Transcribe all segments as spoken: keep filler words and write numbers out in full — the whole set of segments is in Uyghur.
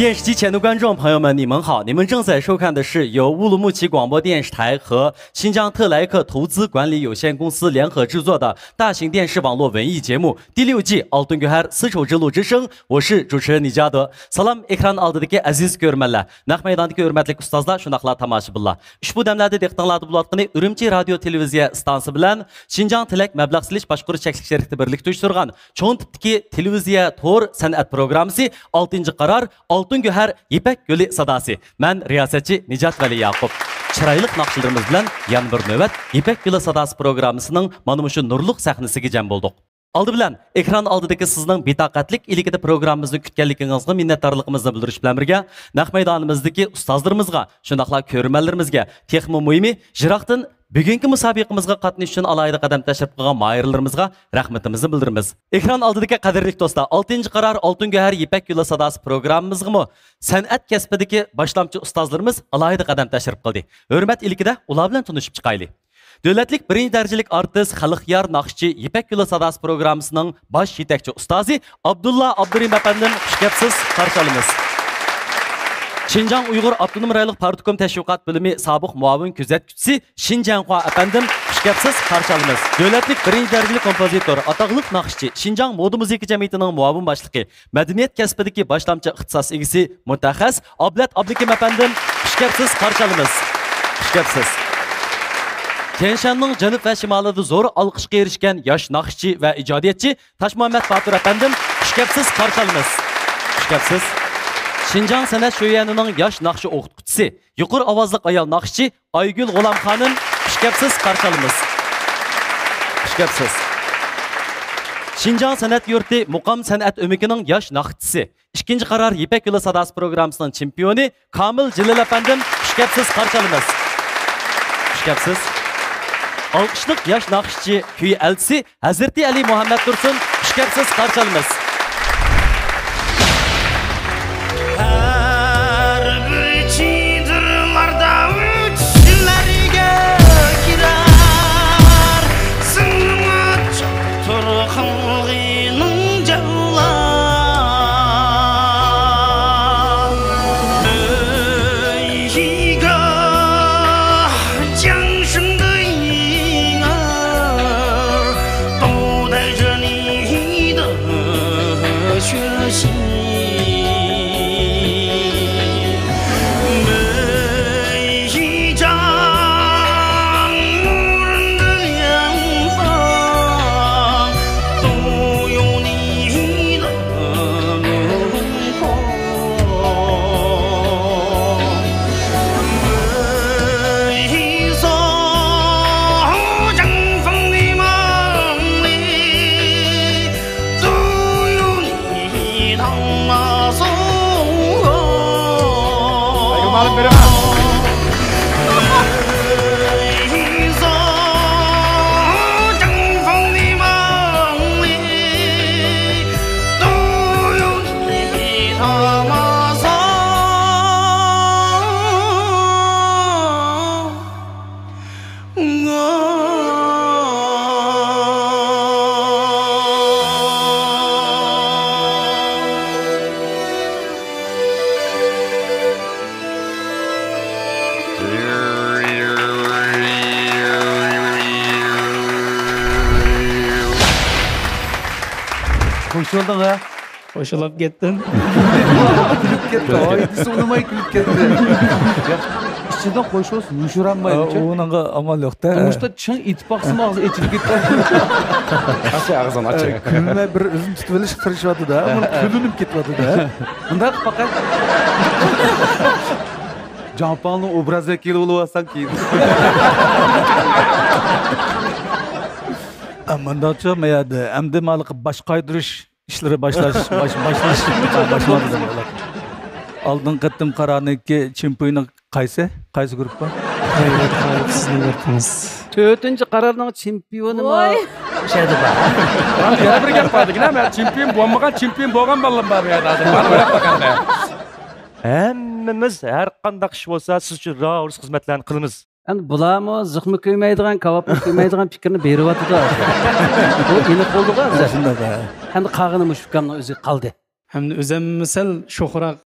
电视机前的观众朋友们，你们好！你们正在收看的是由乌鲁木齐广播电视台和新疆特莱克投资管理有限公司联合制作的大型电视网络文艺节目第六季《Altın Göher: Sıço Cılu之声》，我是主持人尼加德。سالام، ئېكران ئالدىدىكى ئەزىز كۆرۈرمەنلەر، نەق مەيداندىكى ھۆرمەتلىك ئۇستازلار، شۇنداقلا تاماشىبىنلار. ئۇشبۇ دەملەردە دىققىتىڭلاردا بولۇۋاتقىنى ئۈرۈمچى رادىيو تېلېۋىزىيە ئىستانسىسى بىلەن شىنجاڭ تىلەك مەبلەغ سېلىش باشقۇرۇش چەكلىك شىركىتى بىرلىكتە ئۇيۇشتۇرغان چوڭ تىپتىكى تېلېۋىزىيە تور سەنئەت پروگراممىسى ئالتىنچى قارار ئالتۇن گۆھەر يىپەك يولى ساداسى. مەن رىياسەتچى نىجات ۋەلى ياقۇپ. چىرايلىق ناخشىلىرىمىز بىلەن يەنە بىر نۆۋەت يىپەك يولى ساداسى پروگراممىسىنىڭ مانا مۇشۇ نۇرلۇق سەھنىسىگە جەم بولدۇق. ئالدى بىلەن ئېكران ئالدىدىكى سىزنىڭ بىتاقەتلىك ئىلكىدە پروگراممىمىزنى كۈتكەنلىكىڭىزغا مىننەتدارلىقىمىزنى بىلدۈرۈش بىلەن بىرگە، نەق مەيدانىمىزدىكى ئۇستازلىرىمىزغا، شۇنداقلا كۆرۈرمەنلىرىمىزگە، تېخىمۇ مۇھىمى، يىراقتىن بۈگۈنكى مۇسابىقىمىزغا قاتنىشىش ئۈچۈن ئالاھىدە قەدەم تەشرىپ قىلغان ماھىرلىرىمىزغا رەھمىتىمىزنى بىلدۈرىمىز. ئېكران ئالدىدىكى قەدىرلىك دوستلار، ئالتىنچى قارار ئالتۇن گۆھەر يىپەك يولى ساداسى پروگراممىمىزغىمۇ سەنئەت كەسپىدىكى باشلامچى ئۇستازلىرىمىز ئالاھىدە قەدەم تەشرىپ قىلدى. ھۆرمەت ئىلكىدە ئۇلار بىلەن تونۇشۇپ چىقايلى. دۆلەتلىك بىرىنچى دەرىجىلىك ئارتىس، خەلقئار ناخشىچى، يىپەك يولى ساداسى پروگراممىسىنىڭ باش يېتەكچى ئۇستازى ئابدۇللا ئابدۇرېھىم ئەپەندىم، خۇش كەپسىز، قارشى ئالىمىز. شىنجاڭ ئۇيغۇر ئاپتونوم رايونلۇق پارتكوم تەشۋىقات بۆلۈمى سابىق مۇئاۋىن كۆزەتكۈچىسى شىنجەنخۇا ئەپەندىم، خۇش كەپسىز، قارشى ئالىمىز. دۆلەتلىك بىرىنچى دەرىجىلىك كومپوزىتور، ئاتاقلىق ناخشىچى، شىنجاڭ مودا مۇزىكا جەمئىيىتىنىڭ مۇئاۋىن باشلىقى، مەدەنىيەت كەسپىدىكى باشلامچى ئىختىساس ئىگىسى، مۇتەخەسسىس ئابلەت ئابلىكىم ئەپەندىم، خۇش كەپسىز، قارشى ئالىمىز. خۇش كەپسىز. تيەنشاننىڭ جەنۇب ۋە شىمالىدا زور ئالقىشقا ئېرىشكەن ياش ناخشىچى ۋە ئىجادىيەتچى تاشمۇھەممەت باتۇر ئەپەندىم، خۇش كەپسىز، قارشى ئالىمىز. خۇش كەپسىز. شىنجاڭ سەنئەت شۆيۈەنىنىڭ ياش ناخشا ئوقۇتقۇچىسى، يۇقىرى ئاۋازلىق ئايال ناخشىچى ئايگۈل غۇلام خانىم، خۇش كەپسىز، قارشى ئالىمىز. خۇش كەپسىز. شىنجاڭ سەنئەت يۇرتى مۇقام سەنئەت ئۆمىكىنىڭ ياش ناخشىچىسى، ئىككىنچى قارار يىپەك يولى ساداسى پروگراممىسىنىڭ چېمپىيونى كامىل جېلىل ئەپەندىم، خۇش كەپسىز، قارشى ئالىمىز. خۇش كەپسىز. ئالقىشلىق ياش ناخشىچى، كۈي ئەلچىسى ھەزرىتى ئەلى مۇھەممەد تۇرسۇن، خۇش كەپسىز، قارشى ئالىمىز. ھەر بىر چېدىرلاردا ئۆچلەرگە كىرەر سېنىڭ ئاچچىق تۇرقۇڭنىڭ جاۋلار. خوش بولدۇڭ ھە؟ خوشلاپ كەتتىم. كۈلۈپ كەتتى. ھايدىسى ئۇنىماي كۈلۈپ كەتتى. ئىچىدىن خوش بولسۇن، يوشۇرالمايدۇ. ئۇنىڭغا ئامال يوق-تە. تۇرمۇشتا چىڭ ئېتىپ باقسىمۇ ئاغزى ئېچىلىپ كېتىدۇ. ئاچ ئاغزىنى، ئاچ. كۈلمەي بىر ئۆزىنى تۇتۇۋېلىشقا تىرىشىۋاتىدۇ-ھە. بۇنى كۈلۈنۈپ كېتىۋاتىدۇ-ھە. مۇنداق پەقەت جاڭپاڭنىڭ ئوبراز ۋەكىلى بولۇۋالساڭ كېيىن. مۇنداقچۇ، ما يەردە ئەمدى مانا باش قايتۇرۇش ئىشلىرى باشلاش، باش-، باشلاش، باشلىدى. ئالدىنقى قېتىم قارارنىڭكى چېمپىيونى قايسى؟ قايسى گۇرۇپپا؟ غەيرەت غالىپ سىزنىڭ گۇرۇپپىڭىز. تۆتىنچى قارارنىڭ چېمپىيونىمۇ ۋاي. شەدە بار. يەنە بىر گەپ بار دېگىنە، مەن چېمپىيون بولمىغان، چېمپىيون بولغان بالىلىرىم بار بۇ يەردە ھازىر. مانا بۇ يەردە باققاندا. ھەممىمىز ھەر قانداق ئىش بولسا، سىزچە راۋۇرۇس خىزمەتلەرنى قىلىمىز. ئەمدى بۇلارمۇ زىخمۇ كۆيمەيدىغان، كاۋاپمۇ كۆيمەيدىغان پىكىرنى بېرىۋاتىدۇ ھازىر. بۇ ئېنىق بولدىغۇ ھازىر. شۇنداق، ھە. ئەمدى قالغىنى مۇشۇ ئۇكامنىڭ ئۆزىگە قالدى. ئەمدى ئۆزۈم سەل شوخراق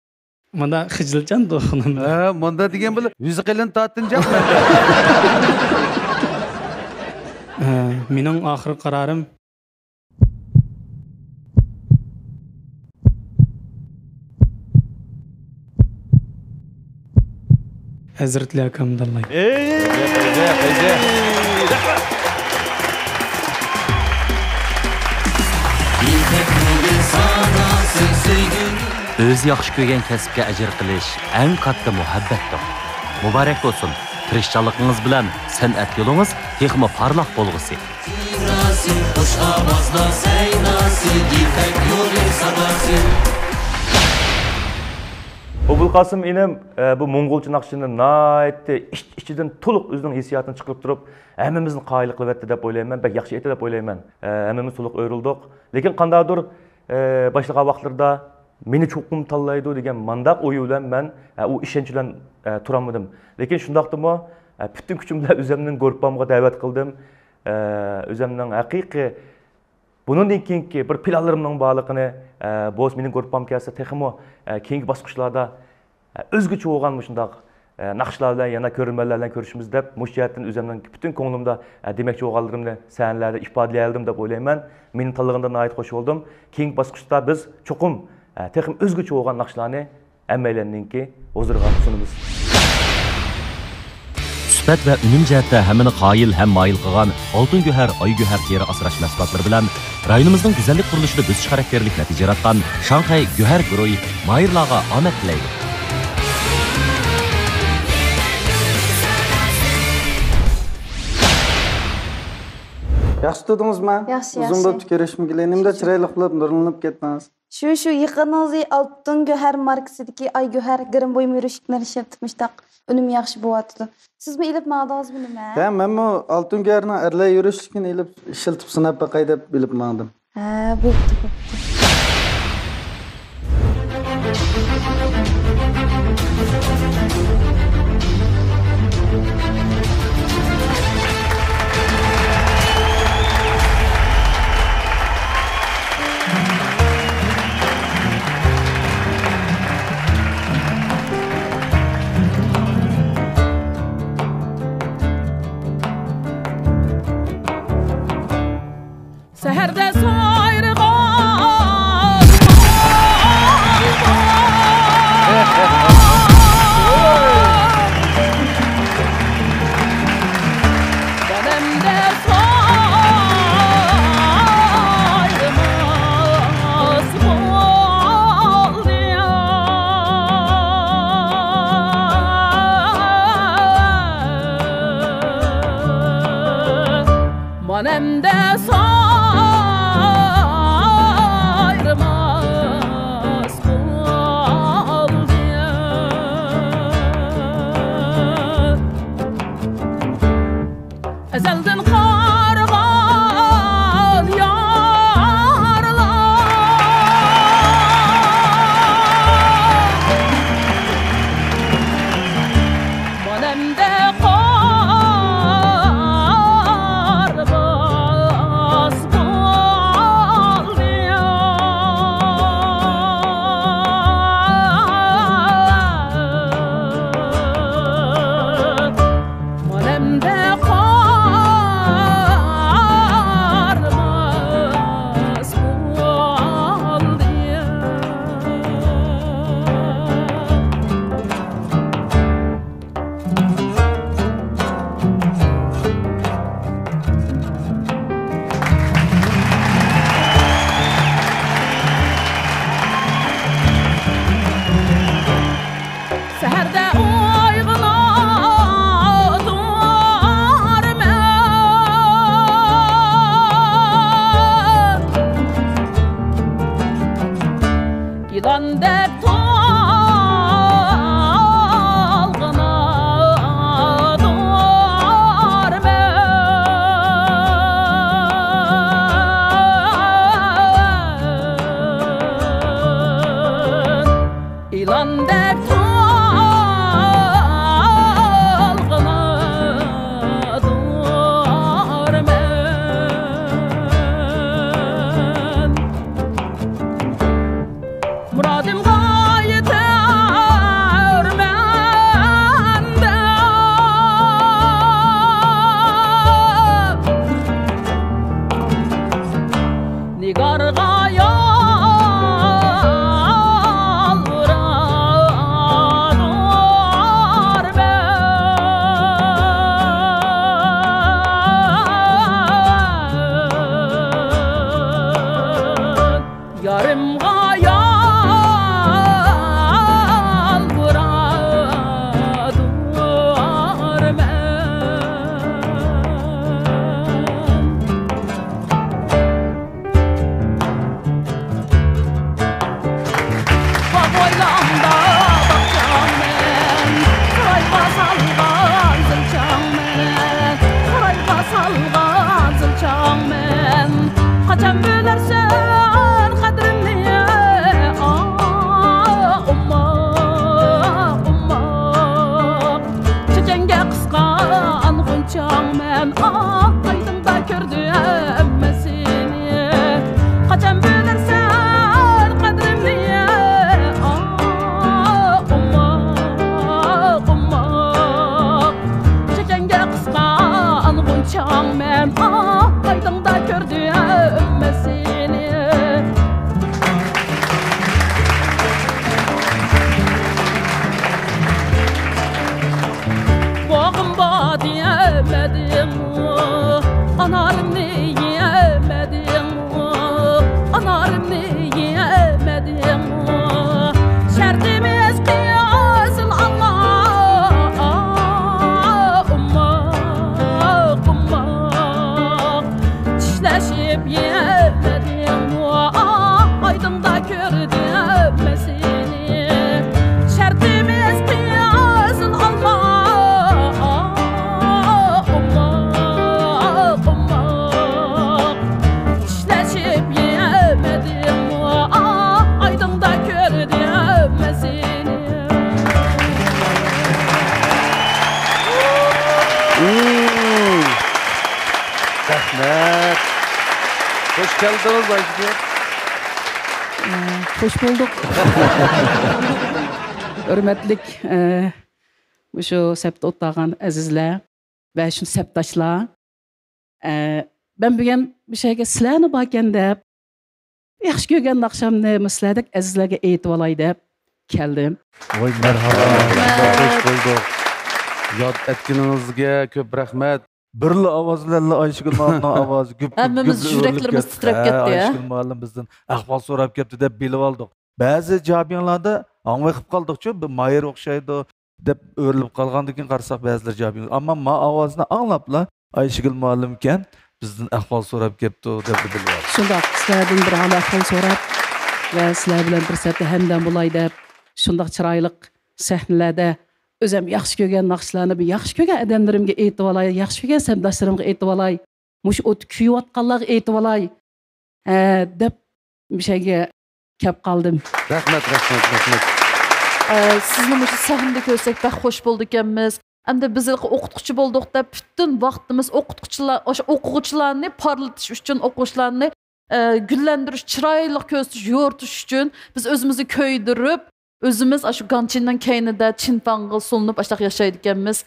مانا خىجىلچان دوخۇنۇم. ھە، مۇندا دېگەن بىلەن يۈزى قېلىن تارتىنجاق. ھە، مېنىڭ ئاخىرقى قارارىم. ھەزرىتى ئاكامدىن ئالاي. ئەي! ئۆزى ياخشى كۆرگەن كەسىپكە ئەجىر قىلىش ئەڭ كاتتا مۇھەببەتتۇر. مۇبارەك بولسۇن! تىرىشچانلىقىڭىز بىلەن سەنئەت يولىڭىز تېخىمۇ پارلاق بولغۇسى! خۇش ئاۋازلار سەيناسى، يىپەك يولى ساداسى. ئوبۇلقاسىم ئىنىم، ئە، بۇ موڭغۇلچە ناخشىنى ناھايىتى ئىچ-ئىچىدىن تولۇق ئۆزىنىڭ ھېسسىياتىنى چىقىرىپ تۇرۇپ، ھەممىمىزنى قايىل قىلىۋەتتى دەپ ئويلايمەن. بەك ياخشى ئېيتتى دەپ ئويلايمەن. ئە، ھەممىمىز تولۇق ئۆرۈلدۇق. لېكىن قانداقتۇر، ئە، باشلىغان ۋاقىتلىرىدا مېنى چوقۇم تاللايدۇ دېگەن مانداق ئوي بىلەن مەن، ئە، ئۇ ئىشەنچ بىلەن، ئە، تۇرالمىدىم. لېكىن شۇنداقتىمۇ، ئە، پۈتۈن كۈچۈم بىلەن ئۆزۈمنىڭ گۇرۇپپامغا دەۋەت قىلدىم. ئە، ئۆزۈمنىڭ ھەقىقىي بۇنىڭدىن كېيىنكى بىر پىلانلىرىمنىڭ بارلىقىنى، ئە، بولسا مېنىڭ گۇرۇپپام كەلسە تېخىمۇ، ئە، كېيىنكى باسقۇچلاردا، ئە، ئۆزگىچە بولغان مۇشۇنداق، ئە، ناخشىلار بىلەن يەنە كۆرۈرمەنلەر بىلەن كۆرۈشىمىز دەپ، مۇشۇ جەھەتتىن ئۆزۈمنىڭ پۈتۈن كۆڭلۈمدە، ئە، دېمەكچى بولغانلىرىمنى سەھنىلەردە ئىپادىلىيەلىدىم دەپ ئويلايمەن. مېنى تاللىغىنىدا ناھايىتى خۇش بولدۇم. كېيىنكى باسقۇچتا بىز چوقۇم، ئە، تېخىمۇ ئۆزگىچە بولغان ناخشىلارنى ھەممەيلەننىڭكى ھۇزۇرىغا سۇنىمىز. سۈپەت ۋە ئۈنۈم جەھەتتە ھەممىنى قايىل ھەم مايىل قىلغان ئالتۇن گۆھەر، ئاي گۆھەر تېرە ئاسراش مەھسۇلاتلىرى بىلەن رايونىمىزنىڭ گۈزەللىك قۇرۇلۇشىدا بۆسۈش خاراكتېرلىك نەتىجە ياراتقان شاڭخەي گۆھەر گۇرۇھى ماھىرلارغا ئامەت تىلەيدۇ. ياخشى تۇردىڭىزمۇ؟ ياخشى، ياخشى. ئۇزۇن بولۇپتۇ كۆرۈشمىگىلى. نېمىدەپ چىرايلىق بولۇپ نۇرلىنىپ كەتتىڭىز؟ شۇ، شۇ يېقىنىڭىزدا ئالتۇن گۆھەر ماركىسىدىكى ئاي گۆھەر گىرىم بۇيۇم يۈرۈشلۈكلىرىنى ئىشلىتىپ مۇشتاق ئۈنۈم ياخشى بولۇۋاتىدۇ. سىزمۇ ئېلىپ ماڭدىڭىزمۇ نېمە؟ ھە، مەنمۇ ئالتۇن گۆھەرنىڭ ئەرلەر يۈرۈشلۈكىنى ئېلىپ ئىشلىتىپ سىناپ باقاي دەپ ئېلىپ ماڭدىم. ھە، بوپتۇ، بوپتۇ. سەھەردە سايرىغان دەمدە سايرىماس بولدى. مانا ئەمدى سايرىماس بولدى. ئەزەلدىن قارىغان يارلار مانا ئەمدى قارىماس ئاھ، ئايدىڭدا كۆردۈم ھەممىسىنى. قاچان بىلەرسەن قەدرىمنى؟ ئاھ، ئوماق، ئوماق. چېچەڭگە قىسقان غۇنچاڭ مەن، ئاھ، ئايدىڭدا كۆردۈم ھەممىسىنى. باغىم بار دېمەدىڭمۇ، ئانارىمنى يېمەدىڭمۇ، ئانارىمنى يېمەدىڭمۇ؟ شەرتىمىز قىزىل ئالما، ئوماق، ئوماق. چىشلەشىپ يېمەيمۇ، ئايدىڭدا كۆردۈم مەن سېنى. شەرتىمىز قىزىل ئالما، ئوماق، ئوماق. چىشلەشىپ يېمەيمۇ، ئايدىڭدا كۆردۈم مەن سېنى. رەھمەت. خوش كەلدىڭىز، ئايشىگۈل. خوش بولدۇق. ھۆرمەتلىك، ئە، مۇشۇ سەپتە ئولتۇرغان ئەزىزلەر ۋە شۇ سەپداشلار. ئە، مەن بۈگۈن مۇشۇ يەرگە سىلەرنى باركەن دەپ، ياخشى كۆرگەن ناخشامنى مۇشۇ سىلەردەك ئەزىزلەرگە ئېيتىۋالاي دەپ كەلدىم. ۋاي، مەرھابا. رەھمەت. خوش بولدۇق. ياد ئەتكىنىڭىزگە كۆپ رەھمەت. بىرلا ئاۋاز بىلەنلا ئايشىگۈل مۇئەللىمنىڭ ئاۋازى گۈپ، گۈپ، ھەممىمىز گۈپ يۈرەكلىرىمىز ئۆرۈلۈپ كەتتى. تىترەپ ھە، كەتتى، يا. ئايشىگۈل مۇئەللىم بىزدىن ئەھۋال سوراپ كەپتۇ دەپ بىلىۋالدۇق. بەزى جابىڭلاردا ئاڭلىۋېقىپ قالدۇقچۇ، بىر مايىر ئوخشايدۇ دەپ ئۆرۈلۈپ قالغاندىن كېيىن قارىساق، بەزىلەر جابىڭ. ئەمما ما ئاۋازنى ئاڭلاپلا، ئايشىگۈل مۇئەللىمكەن، بىزدىن ئەھۋال سوراپ كەپتۇ دەپ بىلىۋالدۇق. شۇنداق، سىلەردىن بىر ھال ئەھۋال سوراپ ۋە سىلەر بىلەن بىر سەپتە ھەمدەم بولاي دەپ، شۇنداق چىرايلىق سەھنىلەردە ئۆزۈم ياخشى كۆرگەن ناخشىلارنى بىر ياخشى كۆرگەن ئادەملىرىمگە ئېيتىۋالاي، ياخشى كۆرگەن سەپداشلىرىمغا ئېيتىۋالاي، مۇشۇ ئوتتا كۆيۈۋاتقانلارغا ئېيتىۋالاي، ھە، دەپ مۇشۇ يەرگە كەپ قالدىم. رەھمەت، رەھمەت، رەھمەت. ئە، سىزنى مۇشۇ سەھنىدە كۆرسەك بەك خوش بولىدىكەنمىز. ئەمدى بىز ھېلىقى ئوقۇتقۇچى بولدۇق دەپ پۈتۈن ۋاقتىمىز ئوقۇتقۇچىلار، ئاشۇ ئوقۇغۇچىلارنى پارلىتىش ئۈچۈن، ئوقۇغۇچىلارنى، ئە، گۈللەندۈرۈش، چىرايلىق كۆرسىتىش، يورۇتۇش ئۈچۈن بىز ئۆزىمىزنى كۆيدۈرۈپ، ئۆزىمىز ئاشۇ گانچىننىڭ كەينىدە چىنفاڭغا سولىنىپ ئاشۇنداق ياشايدىكەنمىز.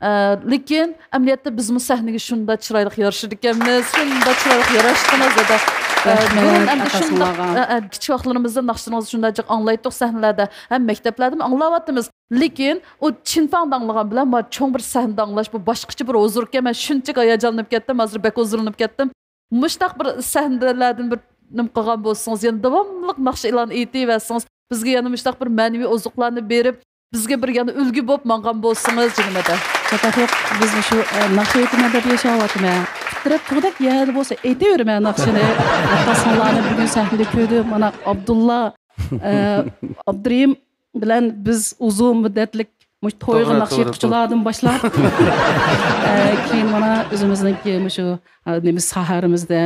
ئە، لېكىن ئەمەلىيەتتە بىزمۇ سەھنىگە شۇنداق چىرايلىق يارىشىدىكەنمىز، شۇنداق چىرايلىق ياراشتىڭىز دادا. ئە، رەھمەت، بۇرۇن ئەمدى شۇنداق، ئاكاسىڭلارغا. ئە، ئە، كىچىك ۋاقىتلىرىمىزدا ناخشىلىرىڭىزنى شۇنداق جىق ئاڭلايتتۇق سەھنىلەردە، ھەم مەكتەپلەردىمۇ ئاڭلاۋاتىمىز. لېكىن ئۇ چىنفاڭدا ئاڭلىغان بىلەن ما چوڭ بىر سەھنىدە ئاڭلاش، بۇ باشقىچە بىر ھۇزۇركەن. مەن شۇنچىلىك ھاياجانلىنىپ كەتتىم، ھازىر بەك ھۇزۇرلىنىپ كەتتىم. مۇشۇنداق بىر سەھنىلەردىن بىر نېمە قىلغان بولسىڭىز، يەنە داۋاملىق ناخشا ئېلان ئېيتىۋەرسىڭىز، بىزگە يەنە مۇشۇنداق بىر مەنىۋى ئوزۇقلارنى بېرىپ، بىزگە بىر يەنە ئۈلگە بولۇپ ماڭغان بولسىڭىز، جېنىم ئەدە. چاتاق يوق، بىز مۇشۇ، ئە، ناخشا ئېيتىمەن دەپ ياشاۋاتىمەن. پىتىرەپ تۇغدەك يەردە بولسا ئېيتىۋېرىمەن ناخشىنى. ئاكاسىڭلارنى بۈگۈن سەھنىدە كۆردۈم. مانا ئابدۇللا، ئە، ئابدۇرېھىم بىلەن بىز ئۇزۇن مۇددەتلىك مۇشۇ تويغا توغرا، ناخشا توغرا، ئېيتقۇچىلاردىن باشلاپ، ئە، كېيىن مانا ئۆزىمىزنىڭكى مۇشۇ، ئە، نېمە، ساھەمىزدە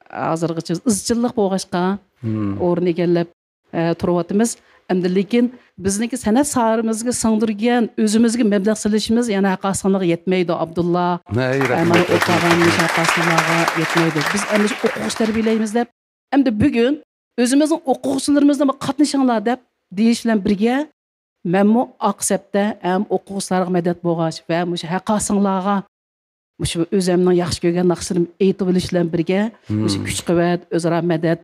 ھازىرغىچە ئىزچىللىق بولغاچقا، مم، ئورۇن ئىگىلەپ، ئە، تۇرۇۋاتىمىز. ئەمدى لېكىن بىزنىڭكى سەنئەت ساھەمىزگە سىڭدۈرگەن ئۆزىمىزگە مەبلەغ سېلىشىمىز يەنە ھەققاسىڭلارغا يەتمەيدۇ، ئابدۇللا. ھەي، ئە، مانا رەھمەت، ئولتۇرغان رەھمەت، مۇشۇ رەھمەت. ھەققاسىڭلارغا يەتمەيدۇ. بىز ئەمدى شۇ ئوقۇغۇچى تەربىيەلەيمىز دەپ، ئەمدى بۈگۈن ئۆزىمىزنىڭ ئوقۇغۇچىلىرىمىزنى قاتنىشىڭلار دەپ دېيىش بىلەن بىرگە، مەنمۇ ئارقا سەپتە ھەم ئوقۇغۇچىلارغا مەدەت بولغاچ ۋە مۇشۇ ھەققاسىڭلارغا، مۇشۇ ئۆزۈمنىڭ ياخشى كۆرگەن ناخشىلىرىمنى ئېيتىۋېلىش بىلەن بىرگە، مۇشۇ، مم، كۈچ-قۇۋۋەت، ئۆزئارا مەدەت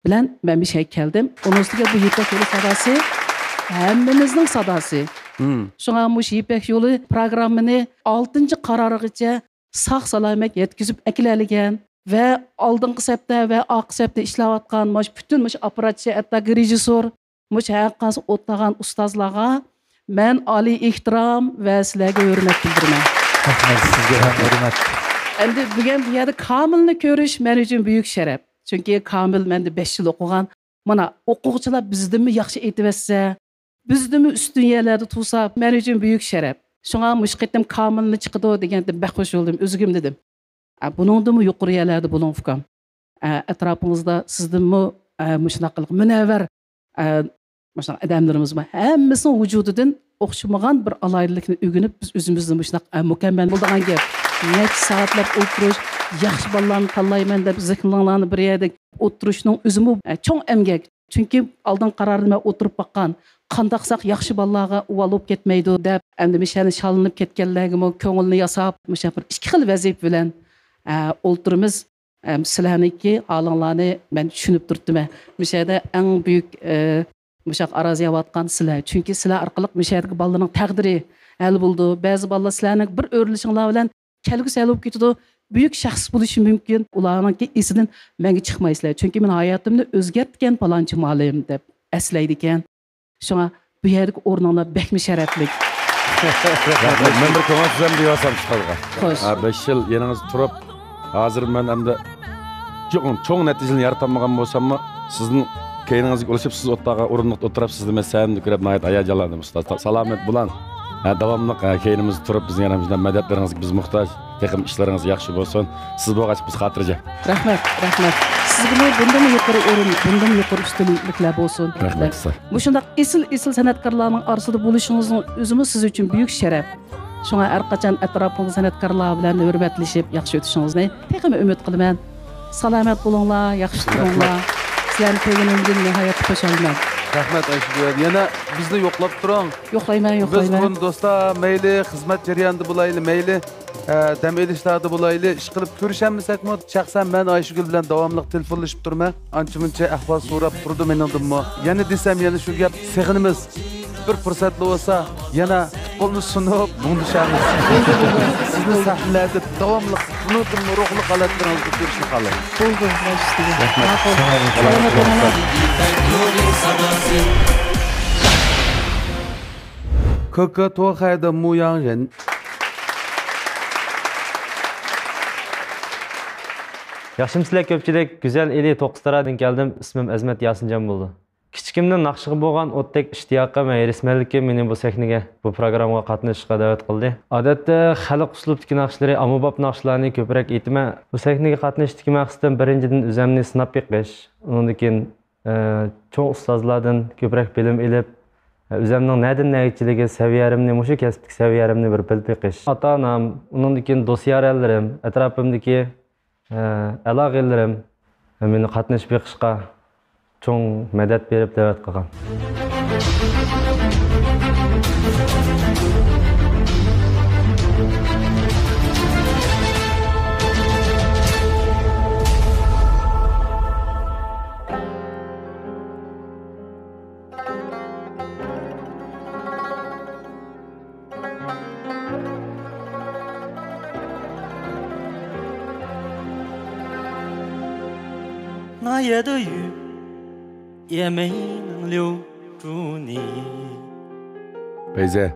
بىلەن مەن مۇشۇ يەرگە كەلدىم. ئۇنىڭ ئۈستىگە بۇ يىپەك يولى ساداسى ھەممىمىزنىڭ ساداسى. مم. شۇڭا مۇشۇ يىپەك يولى پروگراممىنى ئالتىنچى قارارغىچە ساق-سالامەت يەتكۈزۈپ ئەكېلەلىگەن ۋە ئالدىنقى سەپتە ۋە ئارقا سەپتە ئىشلەۋاتقان مۇشۇ پۈتۈن مۇشۇ ئاپپاراتچى، ھەتتا رېژىسسور، مۇشۇ ھەققاسىڭ ئولتۇرغان ئۇستازلارغا مەن ئالىي ئېھتىرام ۋە سىلەرگە ھۆرمەت بىلدۈرىمەن. رەھمەت، سىزگە ھەم ھۆرمەت. ئەمدى بۈگۈن بۇ يەردە كامىلنى كۆرۈش مەن ئۈچۈن بۈيۈك شەرەپ. چۈنكى كامىل مەندە بەش يىل ئوقۇغان. مانا، ئوقۇغۇچىلار بىزدىنمۇ ياخشى ئېيتىۋەتسە، بىزدىنمۇ ئۈستۈن يەرلەردە تۇرسا، مەن ئۈچۈن بۈيۈك شەرەپ. شۇڭا مۇشۇ قېتىم كامىلنى چىقىدۇ دېگەندە بەك خۇش بولدۇم، ئۆزۈمگىمۇ دېدىم. ئە، بۇنىڭدىنمۇ يۇقىرى يەرلەردە بولۇڭ، ئۇكام. ئە، ئەتراپىڭىزدا سىزدىنمۇ، ئە، مۇشۇنداق قىلىق مۇنەۋۋەر، ئە، مۇشۇنداق ئادەملىرىمىز بار. ھەممىسىنىڭ ۋۇجۇدىدىن ئوخشىمىغان بىر ئالاھىدىلىكنى ئۆگىنىپ، بىز ئۆزىمىزنى مۇشۇنداق، ئە، مۇكەممەل بولىدىغان گەپ. نەچچە سائەتلەپ ئولتۇرۇش، ياخشى بالىلارنى تاللايمەن دەپ، زېھنىڭلارنى بىر يەردە ئولتۇرۇشنىڭ ئۆزىمۇ، ئە، چوڭ ئەمگەك. چۈنكى ئالدىن قارارنى مەن ئولتۇرۇپ باققان. قانداق قىلساق ياخشى بالىلارغا ئۇۋال بولۇپ كەتمەيدۇ دەپ، ئەمدى مىشەنى شاللىنىپ كەتكەنلەرگىمۇ كۆڭلىنى ياساپ، مۇشۇ بىر ئىككى خىل ۋەزىپە بىلەن، ئە، ئولتۇرىمىز. ئەم، سىلەرنىڭكى ھالىڭلارنى مەن چۈشىنىپ تۇرۇپتىمەن. مۇشۇ يەردە ئەڭ بۈيۈك، ئە، مۇشۇ ئارازىيەۋاتقان سىلەر. چۈنكى سىلەر ئارقىلىق مۇشۇ يەردىكى بالىلارنىڭ تەقدىرى ھەل بولىدۇ. بەزى بالىلار سىلەرنىڭ بىر ئۆرۈلۈشۈڭلار بىلەن كەلگۈسى ھەل بولۇپ كېتىدۇ. بۈيۈك شەخس بولۇشى مۇمكىن. ئۇلارنىڭكى ئېسىدىن مەڭگۈ چىقمايسىلەر. چۈنكى مەن ھاياتىمنى ئۆزگەرتكەن پالانچى مۇئەللىم دەپ ئەسلەيدىكەن. شۇڭا بۇ يەردىكى ئورنۇڭلار بەكمۇ شەرەپلىك. رەھمەت. مەن بىر كۆڭۈل سۆزۈم دېيىۋالسام ئىشقىلغا. خوش. ھە، بەش يىل يېنىڭىزدا تۇرۇپ، ھازىر مەن ئەمدى چوڭ، چوڭ نەتىجىلەرنى يارىتالمىغان بولساممۇ، سىزنىڭ كەينىڭىزگە ئولىشىپ، سىز ئولتۇرغان ئورۇندۇقتا ئولتۇرۇپ، سىزنى مەن سەھنىدە كۆرۈپ ناھايىتى ھاياجانلاندىم، ئۇستاز. سا-، سالامەت بولۇڭ. ھە، داۋاملىق، ھە، كەينىمىزدە تۇرۇپ، بىزنىڭ يەنە مۇشۇنداق مەدەتلىرىڭىزگە بىز موھتاج. تېخىمۇ ئىشلىرىڭىز ياخشى بولسۇن. سىز بولغاچقا بىز خاتىرجەم. رەھمەت، رەھمەت. سىزگىمۇ بۇندىنمۇ يۇقىرى ئورۇن، بۇندىنمۇ يۇقىرى ئۈستۈنلۈكلەر بولسۇن. رەھمەت، ئۇستاز. مۇشۇنداق ئېسىل، ئېسىل سەنئەتكارلارنىڭ ئارىسىدا بولۇشىڭىزنىڭ ئۆزىمۇ سىز ئۈچۈن بۈيۈك شەرەپ. شۇڭا ھەر قاچان ئەتراپىڭىزدىكى سەنئەتكارلار بىلەن ھۆرمەتلىشىپ، ياخشى ئۆتۈشىڭىزنى تېخىمۇ ئۈمىد قىلىمەن. سالامەت بولۇڭلار، ياخشى تۇرۇڭلار. سىلەرنى كۆرگىنىمدىن ناھايىتى خۇشالمەن. رەھمەت، ئايشىگۈل. يەنە بىزنى يوقلاپ تۇرۇڭ. يوقلايمەن، بىز يوقلايمەن. بۇرۇن دوستلار، مەيلى خىزمەت جەريانىدا بولايلى، مەيلى، ئە، دەم ئېلىشلاردا بولايلى، ئىشقىلىپ كۆرۈشەلمىسەكمۇ، شەخسەن مەن ئايشىگۈل بىلەن داۋاملىق تېلېفونلىشىپ تۇرىمەن. ئانچە-مۇنچە ئەھۋال سوراپ تۇرىدۇ مېنىڭدىنمۇ. يەنە دېسەم، يەنە شۇ گەپ، سېغىنىمىز. بىر پۇرسەتلا بولسا، يەنە پۇتبولنى سۇنۇپ، مۇڭدىشارمىز. سىزنى سەھنىلەردە داۋاملىق بۇنىڭدىنمۇ روھلۇق ھالەتلىرىڭىزدە كۆرۈشنى خالايمىز. بولدى، باش ئۈستىگە. رەھمەت. ماقۇل. سالامەت بولۇڭلار. 可可托海的牧羊人。 ياخشىمۇسىلەر كۆپچىلىك؟ گۈزەل ئىلى توققۇزتارادىن كەلدىم. ئىسمىم ئەزمەت ياسىنجان بولىدۇ. كىچىكىمدىن ناخشىغا بولغان ئوتتەك ئىشتىياقىم ۋە ھېرىسمەنلىكىم مېنى بۇ سەھنىگە، بۇ پروگراممىغا قاتنىشىشقا دەۋەت قىلدى. ئادەتتە خەلق ئۇسلۇبىدىكى ناخشىلىرى، ئاممىباب ناخشىلارنى كۆپرەك ئېيتىمەن. بۇ سەھنىگە قاتنىشىشتىكى مەقسىتىم بىرىنچىدىن ئۆزۈمنى سىناپ بېقىش، ئۇنىڭدىن كېيىن، ئە، چوڭ ئۇستازلاردىن كۆپرەك بىلىم ئېلىپ، ئۆزۈمنىڭ نەدىن نەگىچىلىكى، سەۋىيەمنى، مۇشۇ كەسىپتىكى سەۋىيەمنى بىر بىلىپ بېقىش. ئاتا-ئانام، ئۇنىڭدىن كېيىن دوست-يارەنلىرىم، ئەتراپىمدىكى ئالاقىلىرىم مېنى قاتنىشىپ بېقىشقا چوڭ مەدەت بېرىپ دەۋەت قىلغان. پەيزە.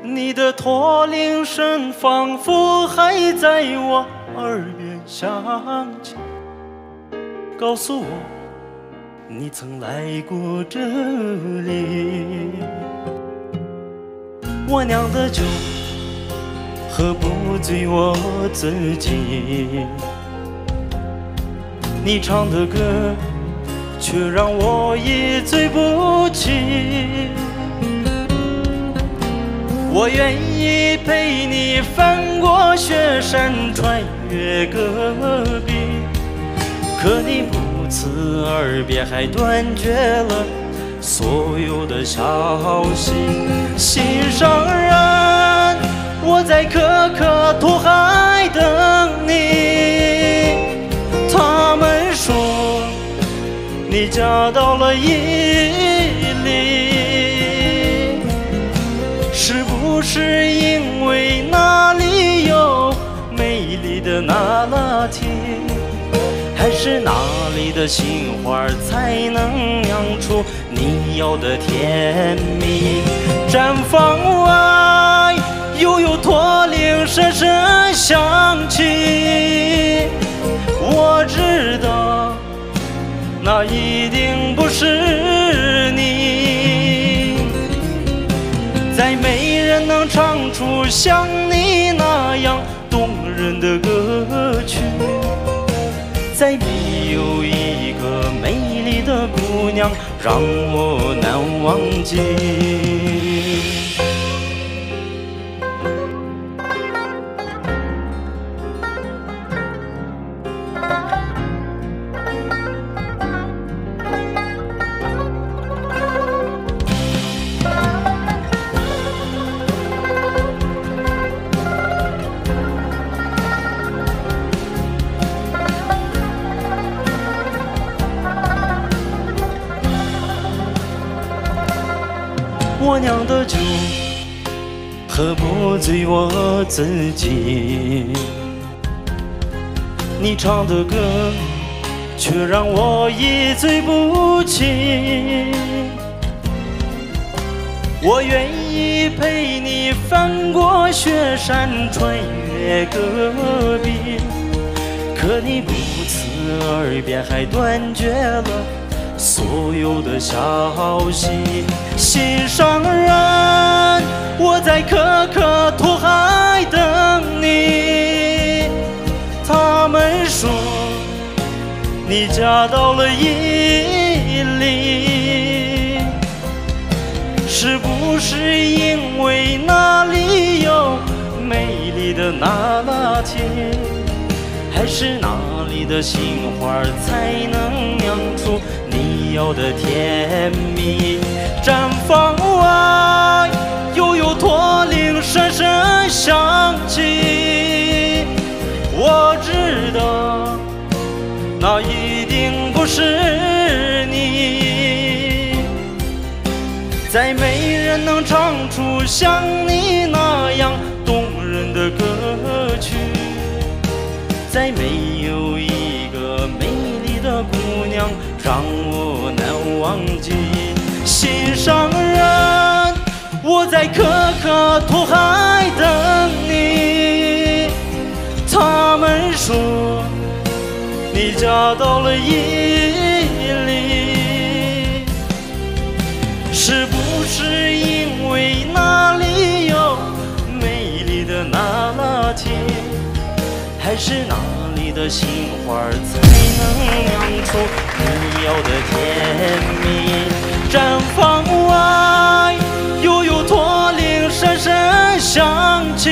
你的驼铃声仿佛还在我耳边响起，告诉我你曾来过这里。我酿的酒喝不醉我自己，你唱的歌 却让我也醉不起。我愿意陪你翻过雪山，穿越戈壁，可你不辞而别，还断绝了所有的消息。心上人，我在可可托海等你。他们说 你嫁到了伊犁，是不是因为那里有美丽的那拉提？还是那里的杏花才能酿出你要的甜蜜？毡房外又有驼铃声声响起，我知道 那一定不是你。再没人能唱出像你那样动人的歌曲，再没有一个美丽的姑娘让我难忘记。我酿的酒喝不醉我自己，你唱的歌却让我一醉不起。我愿意陪你翻过雪山，穿越戈壁，可你如此耳边还断绝了 所有的消息。心上人，我在可可托海等你。他们说你嫁到了伊犁，是不是因为那里有美丽的那拉提？还是那里的杏花才能酿出 你要的甜蜜。毡房外，悠悠驼铃声声响起。我知道，那一定不是你。再没人能唱出像你那样动人的歌曲。 再没有一个美丽的姑娘让我难忘记。心上人，我在可可托海等你。他们说，你嫁到了伊犁。 是不是因为那里有美丽的那拉提？还是那里的杏花才能酿出你要的甜蜜？毡房外，悠悠驼铃声声响起。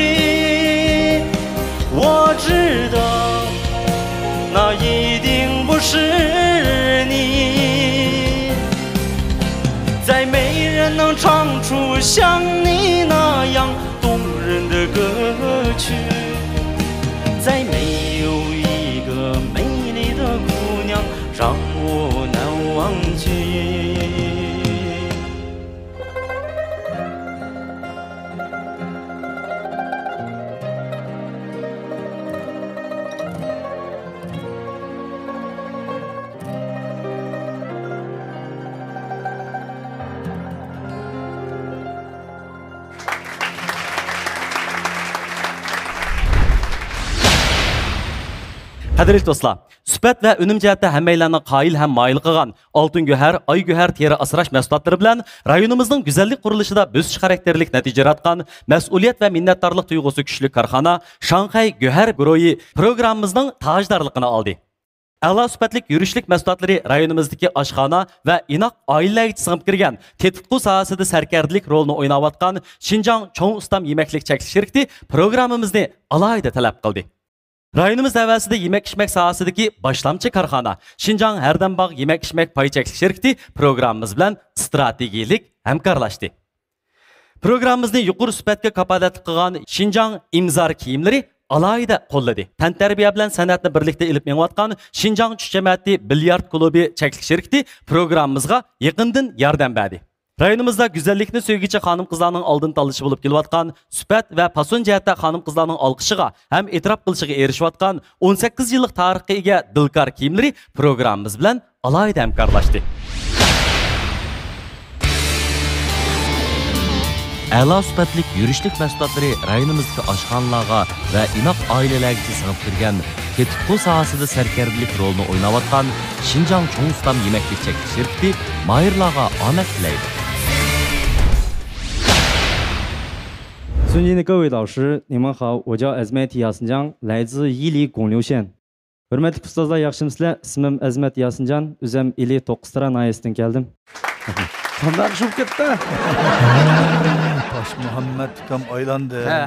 我知道，那一定不是你。 再没人能唱出像你那样动人的歌曲，再没有一个美丽的姑娘让我难忘记。 قەدىرلىك دوستلار، سۈپەت ۋە ئۈنۈم جەھەتتە ھەممەيلەننى قايىل ھەم مايىل قىلغان ئالتۇن گۆھەر، ئاي گۆھەر تېرە ئاسراش مەھسۇلاتلىرى بىلەن رايونىمىزنىڭ گۈزەللىك قۇرۇلۇشىدا بۆسۈش خاراكتېرلىك نەتىجە ياراتقان، مەسئۇلىيەت ۋە مىننەتدارلىق تۇيغۇسى كۈچلۈك كارخانا شاڭخەي گۆھەر گۇرۇھى پروگراممىمىزنىڭ تاجدارلىقىنى ئالدى. ئەلا سۈپەتلىك يۈرۈشلۈك مەھسۇلاتلىرى رايونىمىزدىكى ئاشخانا ۋە ئىناق ئائىلىلەرگىچە سىڭىپ كىرگەن تېتىتقۇ ساھەسىدە سەركەردىلىك رولىنى ئويناۋاتقان شىنجاڭ چوڭ ئۇستام يېمەكلىك چەكلىك شىركىتى پروگراممىمىزنى ئالاھىدە تەلەپ قىلدى. رايونىمىز ھەۋەسىدە يېمەك-ئىچمەك ساھەسىدىكى باشلامچى كارخانا شىنجاڭ ھەردەم باغ يېمەك-ئىچمەك پاي چەكلىك شىركىتى پروگراممىمىز بىلەن ئىستراتېگىيەلىك ھەمكارلاشتى. پروگراممىمىزنى يۇقىرى سۈپەتكە كاپالەتلىك قىلغان شىنجاڭ ئىمزار كىيىملىرى ئالاھىدە قوللىدى. تەنتەربىيە بىلەن سەنئەتنى بىرلىكتە ئېلىپ مېڭىۋاتقان شىنجاڭ چۈش جەمەتى بىليارد كۇلۇبى چەكلىك شىركىتى پروگراممىمىزغا يېقىندىن ياردەم بەردى. رايونىمىزدا گۈزەللىكنى سۆيگۈچى خانىم-قىزلارنىڭ ئالدىن تاللىشى بولۇپ كېلىۋاتقان، سۈپەت ۋە پاسون جەھەتتە خانىم-قىزلارنىڭ ئالقىشىغا ھەم ئېتىراپ قىلىشىغا ئېرىشىۋاتقان ئون سەككىز يىللىق تارىخقا ئىگە دىلكار كىيىملىرى پروگراممىمىز بىلەن ئالاھىدە ھەمكارلاشتى. ئەلا سۈپەتلىك يۈرۈشلۈك مەھسۇلاتلىرى رايونىمىزدىكى ئاشخانىلارغا ۋە ئىناق ئائىلىلەرگىچە سىڭىپ كىرگەن تېتىتقۇ ساھەسىدە سەركەردىلىك رولىنى ئويناۋاتقان شىنجاڭ چوڭ ئۇستام يېمەكلىك چەكلىك شىركىتى ماھىرلارغا ئامەت تىلەيدۇ. 尊敬的各位老师，你们好，我叫 Azmati Yasinjiang，来自伊犁公牛县。ھۆرمەتلىك ئۇستازلار، ياخشىمۇسىلەر؟ ئىسمىم ئەزىمەت ياسىنجان، ئۆزۈم ئىلى توققۇز تەرە ناھىيەسىدىن كەلدىم. قانداق شۇ كەتتى؟ تاشمۇھەممەت ئۇكام ئايلاندى. ھە.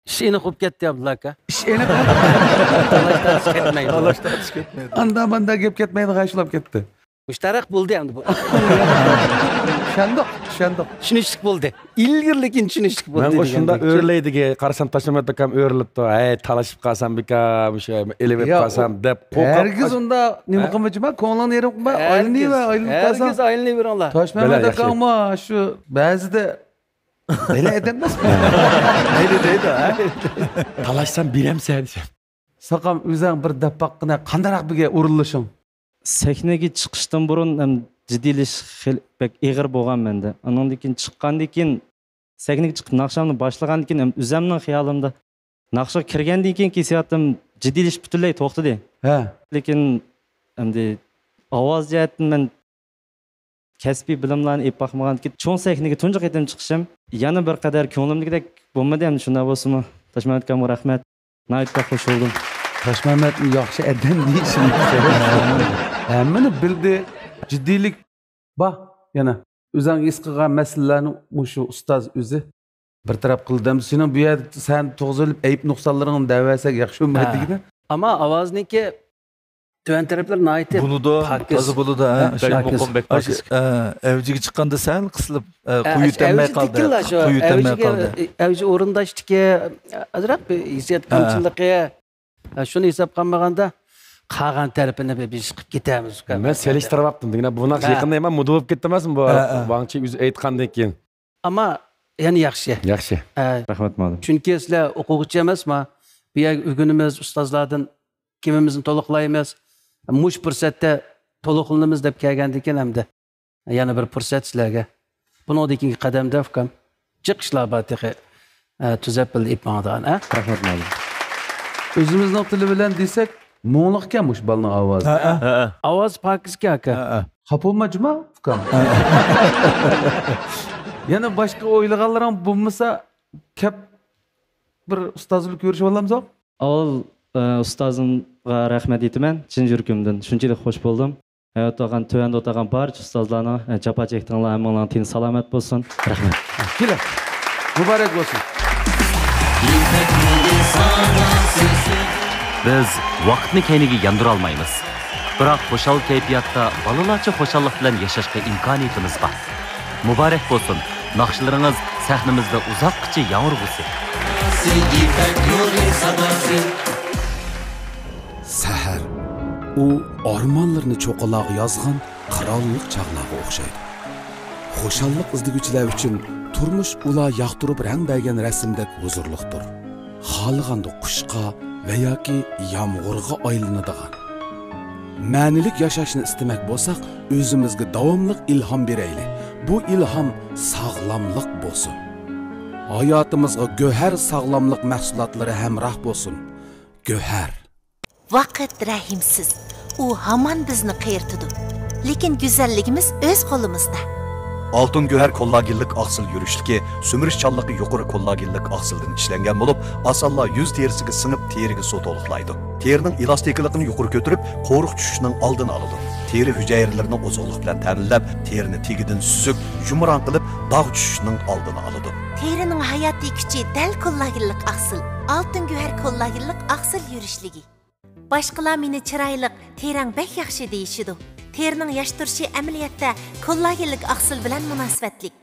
ئىش ئېنىق بولۇپ كەتتى، ئابدۇللا ئاكا. ئىش ئېنىق. تالاش تارتىش كەتمەيدۇ. تالاش تارتىش كەتمەيدۇ. ئاندا ماندا گەپ كەتمەيدىغان ئىش بولۇپ كەتتى. مۇشتەرەك بولدى ئەمدى بۇ. چۈشەندۇق، چۈشەندۇق. چۈشىنىشلىك بولدى. ئىلگىرىلىكىن چۈشىنىشلىك بولدى. مەنغۇ شۇنداق ئۆرلەيدىكى، قارىسام تاشمۇھەممەت ئاكام ئۆرۈلۈپتۇ. ھەي، تالىشىپ قالسام بىكار، مۇشۇ ئېلىۋېتىپ قالسام دەپ قورقۇپ. ھەرگىز ئۇنداق نېمە قىلمىچىما، كۆڭلۈڭنى يېرىم قىلما، ئايلىنىۋەر، ئايلىنىپ قالسام. ھەرگىز ئايلىنىۋېرىڭلار. تاشمۇھەممەت ئاكاڭمۇ شۇ بەزىدە بەلە ئادەم ئەمەسمۇ؟ مەيلى دەيدۇ، ھە؟ تالاشسام بېرەمسەن دېسەم. ساقام، ئۆزۈڭ بىر دەپ باققىنە، قانداقراق بىرگە ئورۇنلىشىڭ؟ سەھنىگە چىقىشتىن بۇرۇن ھەم جىددىيلىشىش خېلى بەك ئېغىر بولغان مەندە. ئانىڭدىن كېيىن چىققاندىن كېيىن، سەھنىگە چىقىپ ناخشامنى باشلىغاندىن كېيىن ھەم ئۆزۈمنىڭ خىيالىمدا ناخشىغا كىرگەندىن كېيىنكى ھېسسىياتىم جىددىيلىشىپ پۈتۈنلەي توختىدى. ھە. لېكىن ئەمدى ئاۋاز جەھەتتىن مەن كەسپىي بىلىملەرنى ئېلىپ باقمىغاندىكىن، چوڭ سەھنىگە تۇنجى قېتىم چىقىشىم يەنە بىر قەدەر كۆڭلۈمدىكىدەك بولمىدى. ئەمدى شۇنداق بولسىمۇ، تاشمۇھەممەت ئاكامغا رەھمەت. ناھايىتى بەك خۇش بولدۇم. تاشمۇھەممەتنى ياخشى ئادەم دېيىشىم. ھەممىنى بىلدى. جىددىيلىك بار يەنە. ئۆزۈڭ ھېس قىلغان مەسىلىلەرنى مۇشۇ ئۇستاز ئۆزى بىر تەرەپ قىلدى. ئەمدى سېنىڭ بۇ يەردە سەن توغرا سۆزلەپ، ئەيىب نۇقسانلىرىڭنى دەۋەرسەك ياخشى بولمايدىكىن. ھە. ئەمما ئاۋازنىڭكى تۆۋەن تەرەپلىرى ناھايىتى بولىدۇ، پاكىز. تازا بولىدۇ، ھە، ھە، شۇ بەك پاكىز. مۇقىم، بەك پاكىز. ئاشۇ، ئە، ئەۋجىگە چىققاندا سەل قىسىلىپ، ئە، ھە، قويۇۋېتەلمەي ئەۋجى قالدى. تىكىنلا شۇ، قويۇۋېتەلمەي ئەۋجىگە، قالدى. ئەۋجى ئورۇنداشتىكى ئازراق بىر ھېسسىيات ھە. كەمچىللىقى، ھە، شۇنى ھېسابقا ئالمىغاندا، قالغان تەرىپىنى بىر، بىر ئىش قىلىپ كېتەرمىز، ئۇكام. مەن سېلىشتۇرۇۋاپتىم دېگىنە، بۇ ناخشا ھە. يېقىندا يامان مودا بولۇپ كەتتى ئەمەسمۇ بۇ؟ ھە، ھە. ۋاڭچى ئۆزى ئېيتقاندىن كېيىن. ئەمما يەنە ياخشى. ياخشى. ئە، رەھمەت، مۇئەللىم. چۈنكى سىلەر ئوقۇغۇچى ئەمەسما؟ بۇ يەرگە ئۆگىنىمىز، ئۇستازلاردىن كىمىمىزنى تولۇقلايمىز. مۇشۇ پۇرسەتتە تولۇقلىنىمىز دەپ كەلگەندىكىن ئەمدى يەنە بىر پۇرسەت سىلەرگە. بۇنىڭدىن كېيىنكى قەدەمدە، ئۇكام، جىق ئىشلار بار تېخى. ئە، تۈزەپ بىللە ئېلىپ ماڭىدىغان، ئە؟ رەھمەت، مۇئەللىم. ئۆزىمىزنىڭ تىلى بىلەن دېسەك، مۇڭلۇقكەن مۇشۇ بالىنىڭ ئاۋازى. ھەئە. ھەئە. ئاۋازى پاكىزكەن، ئاكا. ھەئە. خاپا بولما جۇما، ئۇكام. يەنە باشقا ئويلىغانلىرىڭ بولمىسا، كەپ بىر ئۇستاز بىلەن كۆرۈشۈپ ئالامزۇ؟ ئاۋۋال، ئە، ئۇستازىمغا رەھمەت ئېيتىمەن، چىن يۈرىكىمدىن. شۇنچىلىك خوش بولدۇم. ھاياتتا ئولتۇرغان، تۆۋەندە ئولتۇرغان بارچە ئۇستازلارنىڭ، ئە، جاپا چەكتىڭلار، ھەممىڭلارنىڭ تېنى سالامەت بولسۇن. رەھمەت. كېلە. مۇبارەك بولسۇن. بىز ۋاقىتنى كەينىگە ياندۇرالمايمىز. بىراق خۇشال كەيپىياتتا بالىلارچە خۇشاللىق بىلەن ياشاشقا ئىمكانىيىتىمىز بار. مۇبارەك بولسۇن، ناخشىلىرىڭىز سەھنىمىزدە ئۇزاققىچە ياڭرىغۇسى. سەھەر، ئۇ ئارمانلىرىنى چوققىلارغا يازغان قىرانلىق چاغلارغا ئوخشايدۇ. خۇشاللىق ئىزدىگۈچىلەر ئۈچۈن تۇرمۇش ئۇلار ياقتۇرۇپ رەڭ بەرگەن رەسىمدەك ھۇزۇرلۇقتۇر. خالىغاندا قۇشقا ۋە ياكى يامغۇرغا ئايلىنىدىغان. مەنىلىك ياشاشنى ئىستىمەك بولساق، ئۆزىمىزگە داۋاملىق ئىلھام بېرەيلى. بۇ ئىلھام ساغلاملىق بولسۇن. ھاياتىمىزغا گۆھەر ساغلاملىق مەھسۇلاتلىرى ھەمراھ بولسۇن. گۆھەر. ۋاقىت رەھىمسىز. ئۇ ھامان بىزنى قېرىتىدۇ. لېكىن گۈزەللىكىمىز ئۆز قولىمىزدا. ئالتۇن گۆھەر كوللاگېنلىق ئاقسىل يۈرۈشلۈكى سۈمۈرۈش چانلىقى يۇقىرى كوللاگېنلىق ئاقسىلدىن ئىشلەنگەن بولۇپ، ئاسانلا يۈز تېرىسىگە سىڭىپ، تېرىگە سۇ تولۇقلايدۇ. تېرىنىڭ ئېلاستىكىلىقىنى يۇقىرى كۆتۈرۈپ، قورۇق چۈشۈشنىڭ ئالدىنى ئالىدۇ. تېرە ھۈجەيرىلىرىنى ئوزۇقلۇق بىلەن تەمىنلەپ، تېرىنى تېگىدىن سۈزۈك، يۇمران قىلىپ، داغ چۈشۈشنىڭ ئالدىنى ئالىدۇ. تېرىنىڭ ھاياتىي كۈچى دەل كوللاگېنلىق ئاقسىل. ئالتۇن گۆھەر كوللاگېنلىق ئاقسىل يۈرۈشلۈكى. باشقىلار مېنى چىرايلىق، تېرەڭ بەك ياخشى دېيىشىدۇ. تېرىنىڭ ياش تۇرۇشى ئەمەلىيەتتە كوللاگېنلىك ئاقسىل بىلەن مۇناسىۋەتلىك.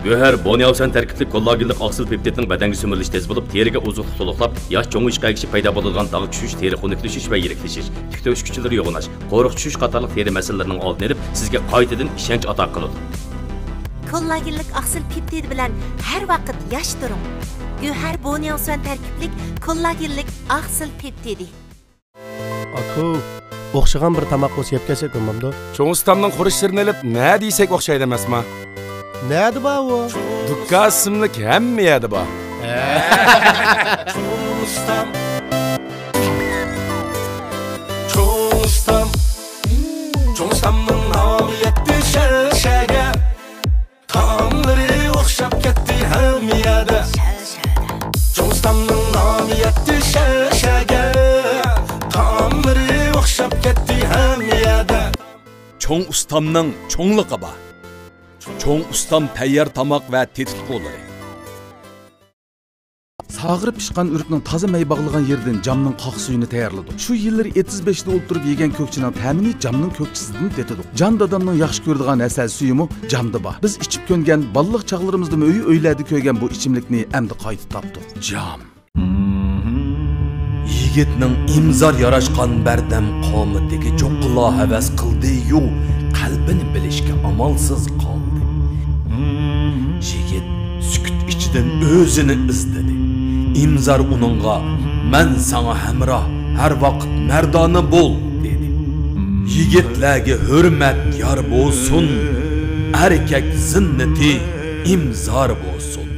گۆھەر بونياۋسەن تەركىبلىك كوللاگېنلىق ئاقسىل پېپتىدنىڭ بەدەنگە سۈمۈرۈلۈشى تېز بولۇپ، تېرىگە ئوزۇقلۇق تولۇقلاپ، ياش چوڭىيىشقا ئەگىشىپ پەيدا بولىدىغان داغ چۈشۈش، تېرە خۇنۈكلىشىش ۋە يىرىكلىشىش، تىك تۆكۈش كۈچلىرى يوغىناش، قورۇق چۈشۈش قاتارلىق تېرە مەسىلىلىرىنىڭ ئالدىنى ئېلىپ، سىزگە قايتىدىن ئىشەنچ ئاتا قىلىدۇ. كوللاگېنلىك ئاقسىل پېپتىدى بىلەن ھەر ۋاقىت ياش تۇرۇڭ. گۆھەر بونياۋسۈەن تەركىبلىك كوللاگېنلىك ئاقسىل پېپتىدى. ئاكا، ئوخشىغان بىر تاماق بولسا يەپ كەلسەك بولمامدۇ؟ چوڭ ئۇستامنىڭ خۇرۇچلىرىنى ئېلىپ، نە دېسەك ئوخشايدۇ ئەمەسما؟ نەدە بار ئۇ؟ دۇكان ئىسىملىك ھەممە يەردە بار. ھە. چوڭ ئۇستام. چوڭ ئۇستام. چوڭ ئۇستامنىڭ نامى يەتتى شەرشەگە. تائاملىرى ئوخشاپ كەتتى ھەممە يەردە. چوڭ ئۇستامنىڭ نامى يەتتى شەرشەگە. تائاملىرى چوڭ ئۇستامنىڭ چوڭلۇقى بار. چوڭ ئۇستام تەييار تاماق ۋە تېتىتقۇلىرى. ساغىرىپ پىشقان ئۆرۈكنىڭ تازا مەي باغلىغان يېرىدىن جامنىڭ قاق سۈيىنى تەييارلىدۇق. شۇ يىللىرى ئېتىز بېشىدا ئولتۇرۇپ يېگەن كۆكچىنىڭ تەمىنى جامنىڭ كۆكچىسىدىن تېتىدۇق. جان دادامنىڭ ياخشى كۆرىدىغان ھەسەل سۈيىمۇ جامدا بار. بىز ئىچىپ كۆنگەن بالىلىق چاغلىرىمىزدىمۇ ئۆي-ئۆيلەردە كۆرگەن بۇ ئىچىملىكنى ئەمدى قايتا تاپتۇق. جام. يىگىتنىڭ ئىمزار ياراشقان بەردەم قامىتىگە چوققىلا ھەۋەس قىلدى-يۇ، قەلبىنى بىلىشكە ئامالسىز قالدى. يىگىت سۈكۈت ئىچىدىن ئۆزىنى ئىزدىدى. ئىمزار ئۇنىڭغا، «مەن ساڭا ھەمراھ، ھەر ۋاقىت مەردانە بول» دېدى. يىگىتلەرگە ھۆرمەت يار بولسۇن، ئەركەك زىننىتى ئىمزار بولسۇن.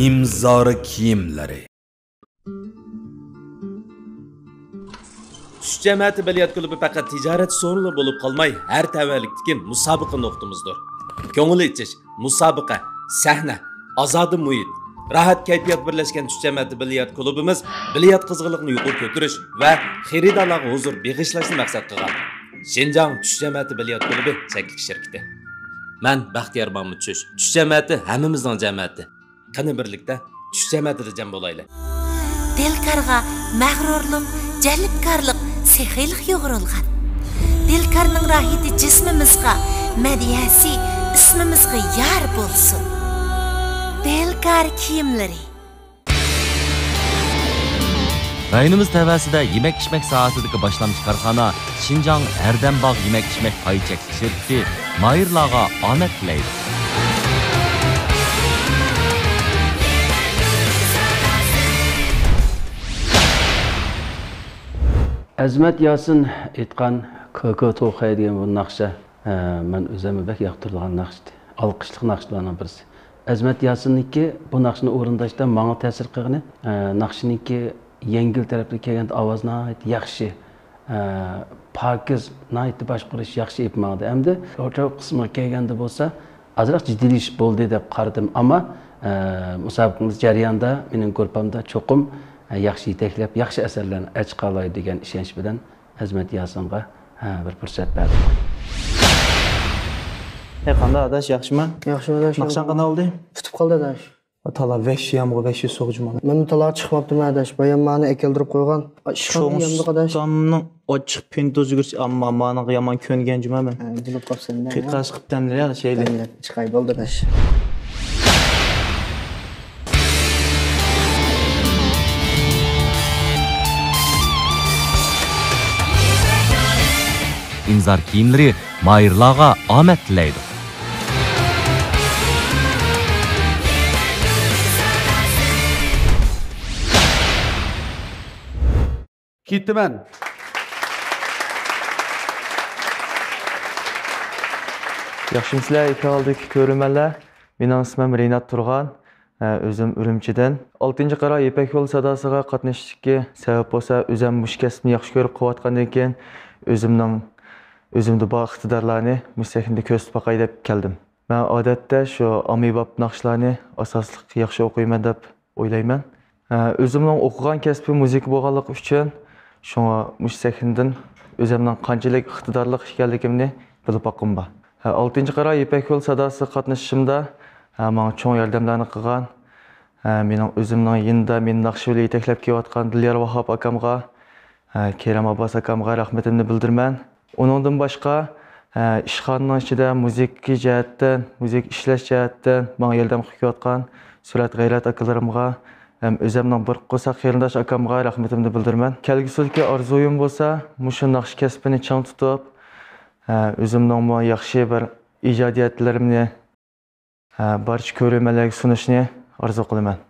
ئىمزار كىيىملىرى. چۈش جەمەتى بىليارت كۇلۇبى پەقەت تىجارەت سورۇنلا بولۇپ قالماي، ھەر تەۋەلىكتىكى مۇسابىقە نۇقتىمىزدۇر. كۆڭۈل ئېچىش، مۇسابىقە، سەھنە، ئازادە مۇھىت، راھەت كەيپىيات بىرلەشكەن چۈش جەمەتى بىليارت كۇلۇبىمىز بىليارت قىزغىنلىقىنى يۇقىرى كۆتۈرۈش ۋە خېرىدارلارغا ھۇزۇر بېغىشلاشنى مەقسەت قىلغان. شىنجاڭ چۈش جەمەتى بىليارت كۇلۇبى چەكلىك شىركىتى. مەن بەختىيار مامۇت چۈش. چۈش جەمەتى ھەممىمىزنىڭ جەمەتى. قېنى بىرلىكتە چۈش جەمەتىدە جەم بولايلى. دىلكارغا مەغرۇرلۇق، جەلپكارلىق، سېخىيلىق يۇغۇرۇلغان. دىلكارنىڭ راھىتى جىسمىمىزغا، مەدھىيەسى ئىسمىمىزغا يار بولسۇن. دىلكار كىيىملىرى. رايونىمىز تەۋەسىدە يېمەك-ئىچمەك ساھەسىدىكى باشلامچى كارخانا شىنجاڭ ھەردەم باغ يېمەك-ئىچمەك پاي چەكلىك شىركىتى ماھىرلارغا ئامەت تىلەيدۇ. ئەزىمەت ياسىن ئېيتقان كوكو توخەي دېگەن بۇ ناخشا، ئە، مەن ئۆزۈممۇ بەك ياقتۇرىدىغان ناخشا ئىدى. ئالقىشلىق ناخشىلارنىڭ بىرسى. ئەزىمەت ياسىننىڭكى بۇ ناخشىنى ئورۇنداشتا ماڭا تەسىر قىلغىنى، ئە، ناخشىنىڭكى يەڭگىل تەرەپلىرى كەلگەندە ئاۋاز ناھايىتى ياخشى، ئە، پاكىز، ناھايىتى باشقۇرۇش ياخشى ئېلىپ ماڭدى. ئەمدى ئوتتۇرا قىسمىغا كەلگەندە بولسا ئازراق جىددىيلىشىپ بولدى دەپ قارىدىم. ئەمما، ئە، مۇسابىقىمىز جەريانىدا مېنىڭ گۇرۇپپامدا چوقۇم، ئە، ياخشى يېتەكلەپ، ياقشى ئەسەرلەرنى ئەچىقالايدۇ دېگەن ئىشەنچ بىلەن ئەزىمەت ياسىنغا، ھە، بىر پۇرسەت بەردۇق. ھەي، قانداق ئاداش، ياخشىما؟ ياخشى ئاداش. ناخشاڭ قانداق بولدى؟ پۈتۈپ قالدى ئاداش. تالا ۋەھشىي يامغۇر، ۋەھشىي سوغۇق جۇما. مەنمۇ تالاغا چىقماپتىمەن ئاداش. بايام مانا ئەكەلدۈرۈپ قويغان. ئىشخانىدا يەمدۇق ئاداش. چوڭ ئۇستامنىڭ ئاچچىق پىنتوزى كۆرسە، ئەمما مانىغا يامان كۆنگەن جۇما مەن. ھە، بىلىپ قاپسەن دە. قىيقاش قىپ دەملىرى يا شەيلى. دەملەپ چىقاي، بولدى ئاداش. ئىمزار كىيىملىرى ماھىرلارغا ئامەت تىلەيدۇ. كېتىمەن. ياخشىمۇسىلەر، ئېكران ئالدىدىكى كۆرۈرمەنلەر؟ مېنىڭ ئىسمىم رىنات تۇرغان. ئە، ئۆزۈم ئۈرۈمچىدىن. ئالتىنچى قارا يىپەك يولى ساداسىغا قاتنىشىشتىكى سەۋەب بولسا، ئۆزۈم مۇشۇ كەسىپنى ياخشى كۆرۈپ قىلىۋاتقاندىن كېيىن، ئۆزۈمنىڭ، ئۆزۈمدە بار ئىقتىدارلارنى مۇشۇ سەھنىدە كۆرسىتىپ باقاي دەپ كەلدىم. مەن ئادەتتە شۇ ئاممىباب ناخشىلارنى ئاساسلىق ياخشى ئوقۇيمەن دەپ ئويلايمەن. ئە، ئۆزۈمنىڭ ئوقۇغان كەسپى مۇزىكا بولغانلىقى ئۈچۈن، شۇڭا مۇشۇ سەھنىدىن ئۆزۈمنىڭ قانچىلىك ئىقتىدارلىق ئىكەنلىكىمنى بىلىپ باققۇم بار. ھە، ئالتىنچى قارا يىپەك يولى ساداسىغا قاتنىشىشىمدا، ھە، ماڭا چوڭ ياردەملەرنى قىلغان، ھە، مېنىڭ ئۆزۈمنىڭ يېنىدا مېنى ناخشا بىلەن يېتەكلەپ كېلىۋاتقان دىليار ۋاھاپ ئاكامغا، ھە، كېرەم ئابباس ئاكامغا رەھمىتىمنى بىلدۈرىمەن. ئۇنىڭدىن باشقا، ھە، ئىشخانىنىڭ ئىچىدە مۇزىكا جەھەتتىن، مۇزىكا ئىشلەش جەھەتتىن ماڭا ياردەم قىلىپ كېلىۋاتقان سۈرەت غەيرەت ئاكىلىرىمغا، ھەم ئۆزۈمنىڭ بىر قورساق قېرىنداش ئاكامغا رەھمىتىمنى بىلدۈرىمەن. كەلگۈسىدىكى ئارزۇيۇم بولسا، مۇشۇ ناخشا كەسپىنى چىڭ تۇتۇپ، ھە، ئۆزۈمنىڭمۇ ياخشى بىر ئىجادىيەتلىرىمنى، ھە، بارچە كۆرۈرمەنلەرگە سۇنۇشنى ئارزۇ قىلىمەن.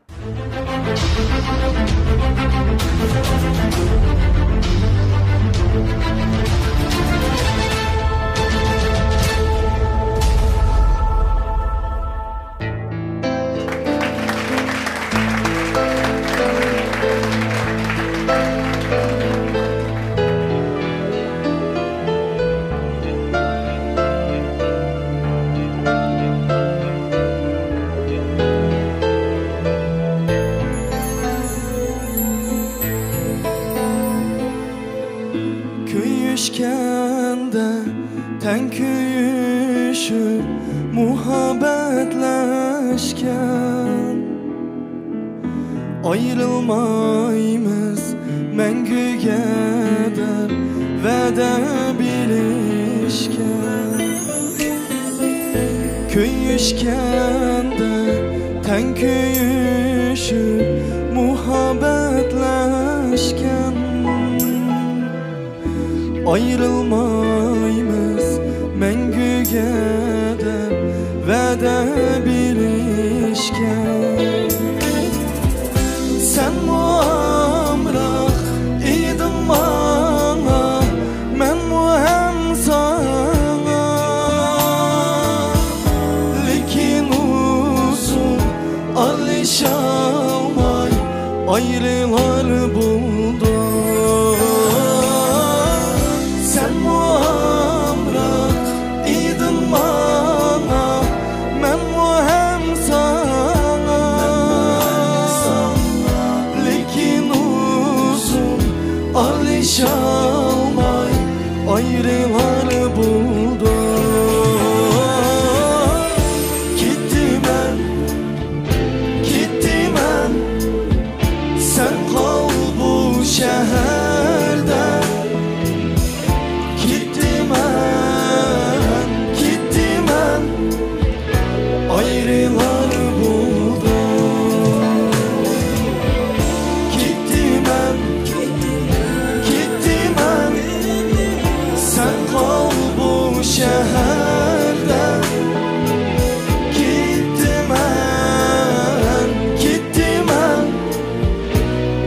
كۆيۈشۈپ مۇھەببەتلەشكەن، ئايرىلمايمىز مەڭگۈگە دەپ ۋەدە بېرىشكەن. كۆيۈشكەندە تەڭ كۆيۈشۈپ مۇھەببەتلەشكەن، ئايرىلمايمىز مەڭگۈگە دەپ ۋەدە بېرىشكەن. سەنمۇ ئامراق ئىدىڭ ماڭا، مەنمۇ ھەم ساڭا. لېكىن ئۇزۇن ئالىشالماي ئايرىلار بولدۇق. سەنمۇ ئامراق ئىدىڭ ماڭا، مەنمۇ ھەم ساڭا. لېكىن ئۇزۇن ئالىشالماي ئايرىلار بولدۇق. كېتىمەن، كېتىمەن، سەن قال بۇ شەھەردە. كېتىمەن، كېتىمەن، ئايرىلار بولدۇق. كېتىمەن، كېتىمەن، سەن قال بۇ شەھەردە. كېتىمەن، كېتىمەن،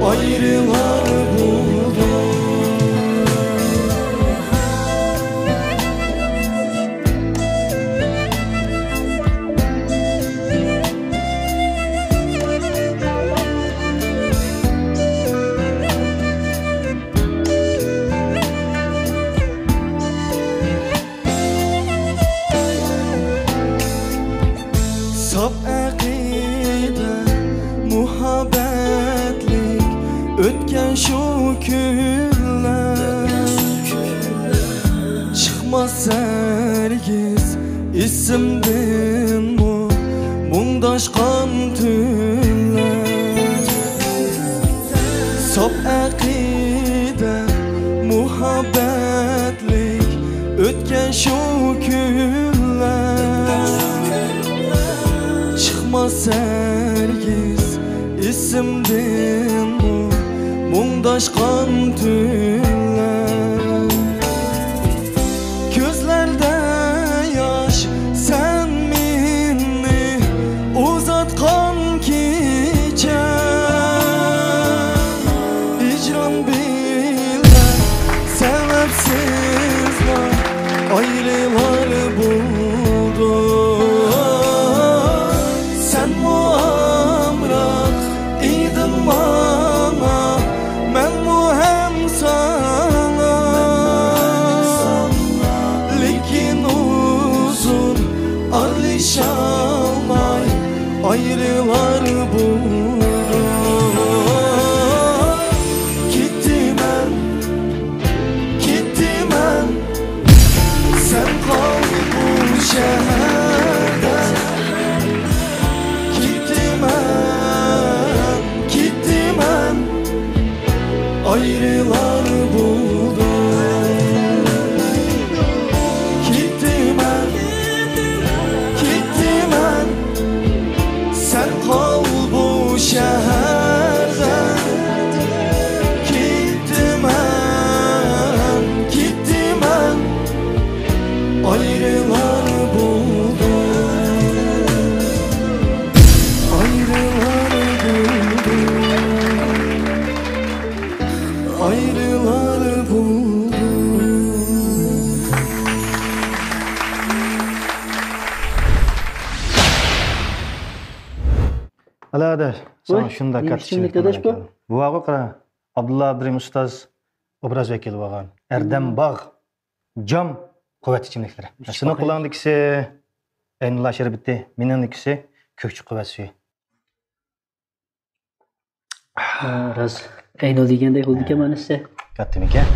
ئايرىلار بولدۇق. ساپ ئەقىدە، مۇھەببەتلىك ئۆتكەن شۇ كۈنلەر. چىقماس ھەرگىز ئېسىمدىنمۇ مۇڭداشقان تۈنلەر. ساپ ئەقىدە، مۇھەببەتلىك ئۆتكەن شۇ كۈنلەر. چىقماس ھەرگىز ئېسىمدىنمۇ مۇڭداشقان تۈنلەر. كۆزلەردە ياش، سەن مېنى ئۇزاتقان كېچە. ھىجران بىلەن سەۋەبسىزلا ئايرىلار بولدۇق. سەنمۇ ئامراق ئىدىڭ ماڭا، مەنمۇ ھەم ساڭا. لېكىن ئۇزۇن ئالىشالماي ئايرىلار بولدۇق. كېتىمەن، كېتىمەن، سەن قال بۇ شەھەردە. كېتىمەن، كېتىمەن، ئايرىلار بولدۇق. كېتىمەن، كېتىمەن، سەن قال بۇ شەھەردە. كېتىمەن، كېتىمەن، ئايرىلار بولدۇق. ئايرىلار بولدۇق. ئايرىلار بولدۇق. ئالا ئاداش، ساڭا ۋاي، شۇنداق نېمە كاتتا ئىچىملىك ئىچىملىك ئاداش بۇ؟ بۇ ۋاقىت قارا، ئابدۇللا ئابدۇرېھىم ئۇستاز ئوبراز ۋەكىلى بولغان ئەردەم باغ جام قۇۋۋەت ئىچىملىكلىرى. سېنىڭ قولۇڭدىكىسى ئەينۇللا شەربىتى، مېنىڭدىكىسى كۆكچى قۇۋۋەت سۈيى. ھە، راست. ئەينۇ دېگەندەك بولدىكەن مانىسى. كاتتىمىكەن؟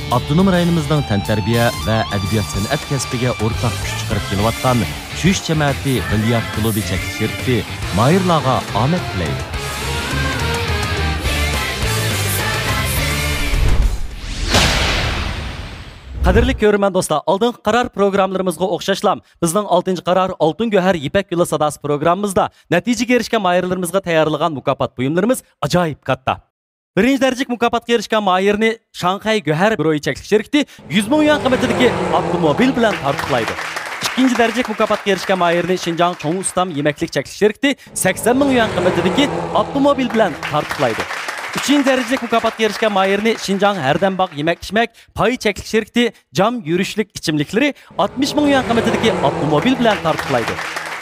ئاپتونوم رايونىمىزنىڭ تەنتەربىيە ۋە ئەدەبىيات-سەنئەت كەسپىگە ئورتاق كۈچ چىقىرىپ كېلىۋاتقان چۈش جەمەتى بىليارد كۇلۇبى چەكلىك شىركىتى ماھىرلارغا ئامەت تىلەيدۇ. قەدىرلىك كۆرۈرمەن دوستلار، ئالدىنقى قارار پروگراممىلىرىمىزغا ئوخشاشلا، بىزنىڭ ئالتىنچى قارار ئالتۇن گۆھەر يىپەك يولى ساداسى پروگراممىمىزدا نەتىجىگە ئېرىشكەن ماھىرلىرىمىزغا تەييارلىغان مۇكاپات بۇيۇملىرىمىز ئاجايىپ كاتتا. بىرىنچى دەرىجىلىك مۇكاپاتقا ئېرىشكەن ماھىرنى شاڭخەي گۆھەر گۇرۇھى چەكلىك شىركىتى يۈز مىڭ يۈەن قىممىتىدىكى ئاپتوموبىل بىلەن تارتۇقلايدۇ. ئىككىنچى دەرىجىلىك مۇكاپاتقا ئېرىشكەن ماھىرنى شىنجاڭ چوڭ ئۇستام يېمەكلىك چەكلىك شىركىتى سەكسەن مىڭ يۈەن قىممىتىدىكى ئاپتوموبىل بىلەن تارتۇقلايدۇ. ئۈچىنچى دەرىجىلىك مۇكاپاتقا ئېرىشكەن ماھىرنى شىنجاڭ ھەردەمباغ يېمەك ئىچمەك پاي چەكلىك شىركىتى جام يۈرۈشلۈك ئىچىملىكلىرى ئاتمىش مىڭ يۈەن قىممىتىدىكى ئاپتوموبىل بىلەن تارتۇقلايدۇ.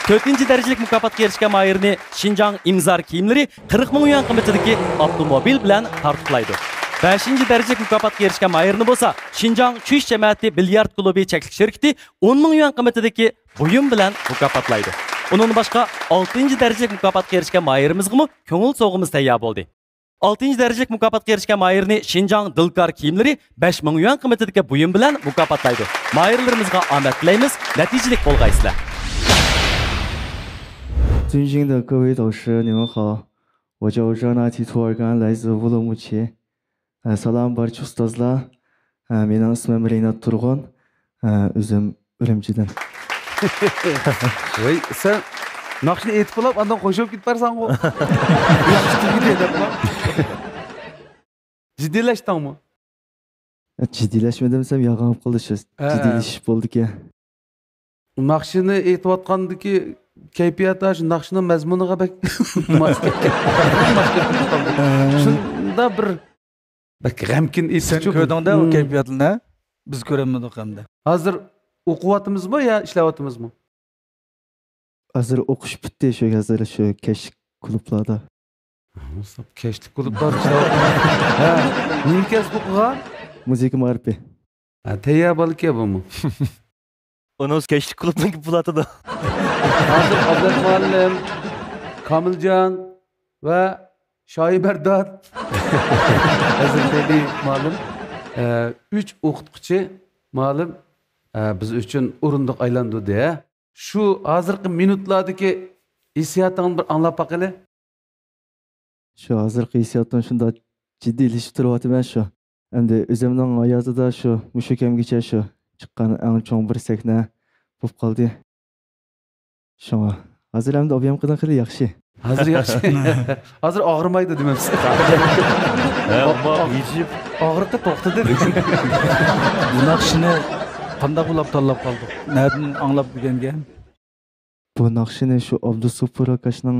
تۆتىنچى دەرىجىلىك مۇكاپاتقا ئېرىشكەن ماھىرنى شىنجاڭ ئىمزار كىيىملىرى قىرىق مىڭ يۈەن قىممىتىدىكى ئاپتوموبىل بىلەن تارتۇقلايدۇ. بەشىنچى دەرىجىلىك مۇكاپاتقا ئېرىشكەن ماھىرنى بولسا شىنجاڭ چۈش جەمەتى بىليارد كۇلۇبى چەكلىك شىركىتى ئون مىڭ يۈەن قىممىتىدىكى بۇيۇم بىلەن مۇكاپاتلايدۇ. ئۇنىڭدىن باشقا، ئالتىنچى دەرىجىلىك مۇكاپاتقا ئېرىشكەن ماھىرىمىزغىمۇ كۆڭۈل سوۋغىمىز تەييار بولدى. ئالتىنچى دەرىجىلىك مۇكاپاتقا ئېرىشكەن ماھىرنى شىنجاڭ دىلكار كىيىملىرى بەش مىڭ يۈەن قىممىتىدىكى بۇيۇم بىلەن مۇكاپاتلايدۇ. ماھىرلىرىمىزغا ئامەت تىلەيمىز، نەتىجىلىك بولغايسىلەر. 尊敬的各位导师，你们好，我叫热那提图尔干，来自乌鲁木齐。呃，سالام بارچە ئۇستازلار. ئە، مېنىڭ ئىسمىم رىنات تۇرغۇن. ئە، ئۆزۈم ئۈرۈمچىدىن. ۋاي، سەن ناخشىنى ئېيتىپ بولاپ، ئاندىن خوش بولۇپ كېتىپ بارساڭغۇ. ياخشى تۈگىدى دەپلا. جىددىيلەشتىڭمۇ؟ جىددىيلەشمىدىم دېسەم يالغان بولۇپ قالدى شۇ. ھە. جىددىيلىشىش بولدىكەن. ناخشىنى ئېيتىۋاتقاندىكى كەيپىيات شۇ ناخشىنىڭ مەزمۇنىغا بەك ماس كەتكەن. شۇنداق بىر بەك غەمكىن ئېسىپ سەن چۈشۈپ. كۆردۈڭدە ئۇ مم. كەيپىياتنى، ھە؟ بىز كۆرەلمىدۇق ئەمدى. ھازىر ئوقۇۋاتىمىزمۇ يا ئىشلەۋاتىمىزمۇ؟ ھازىر ئوقۇش پۈتتى، شۇ ھازىر شۇ كەچلىك كۇلۇبلاردا. كەچلىك كۇلۇبلاردا ئىشلەۋاتىمىز. ھە، نېمە كەسىپ ئوقۇغان؟ مۇزىكا مائارىپى. ھە، تەييار بالىكەن بۇمۇ. ئۇنىڭ كەچلىك كۇلۇبنىڭ گېپى بولاتىدۇ. ھازىر ئابلەت مۇئەللىم، كامىلجان ۋە شاھى مەردان، ھەزرىتى ئەلى مۇئەللىم، ئە، ئۈچ ئوقۇتقۇچى مۇئەللىم، ئە، بىز ئۈچۈن ئورۇندۇق ئايلاندۇردى، ھە. شۇ ھازىرقى مىنۇتلاردىكى ھېسسىياتىڭنى بىر ئاڭلاپ باقىلى. شۇ ھازىرقى ھېسسىياتتىن شۇنداق جىددىيلىشىپ تۇرۇۋاتىمەن شۇ. ئەمدى ئۆزۈمنىڭ ھاياتىدا شۇ، مۇشۇ كەمگىچە شۇ چىققان ئەڭ چوڭ بىر سەھنە بولۇپ قالدى. شۇڭا ھازىر ئەمدى ئوبيەمكىدىن خېلى ياخشى. ھازىر ياخشى. ھازىر ئاغرىمايدۇ دېمەمسىز؟ ھە، ئۇماق يېشىپ. ئاغرىقى توختىدى. بۇ ناخشىنى قانداق بولۇپ تاللاپ قالدۇق؟ نەدىن ئاڭلاپ ئۆگەنگەن؟ بۇ ناخشىنى شۇ ئابدۇسوپۇر ئاكاشنىڭ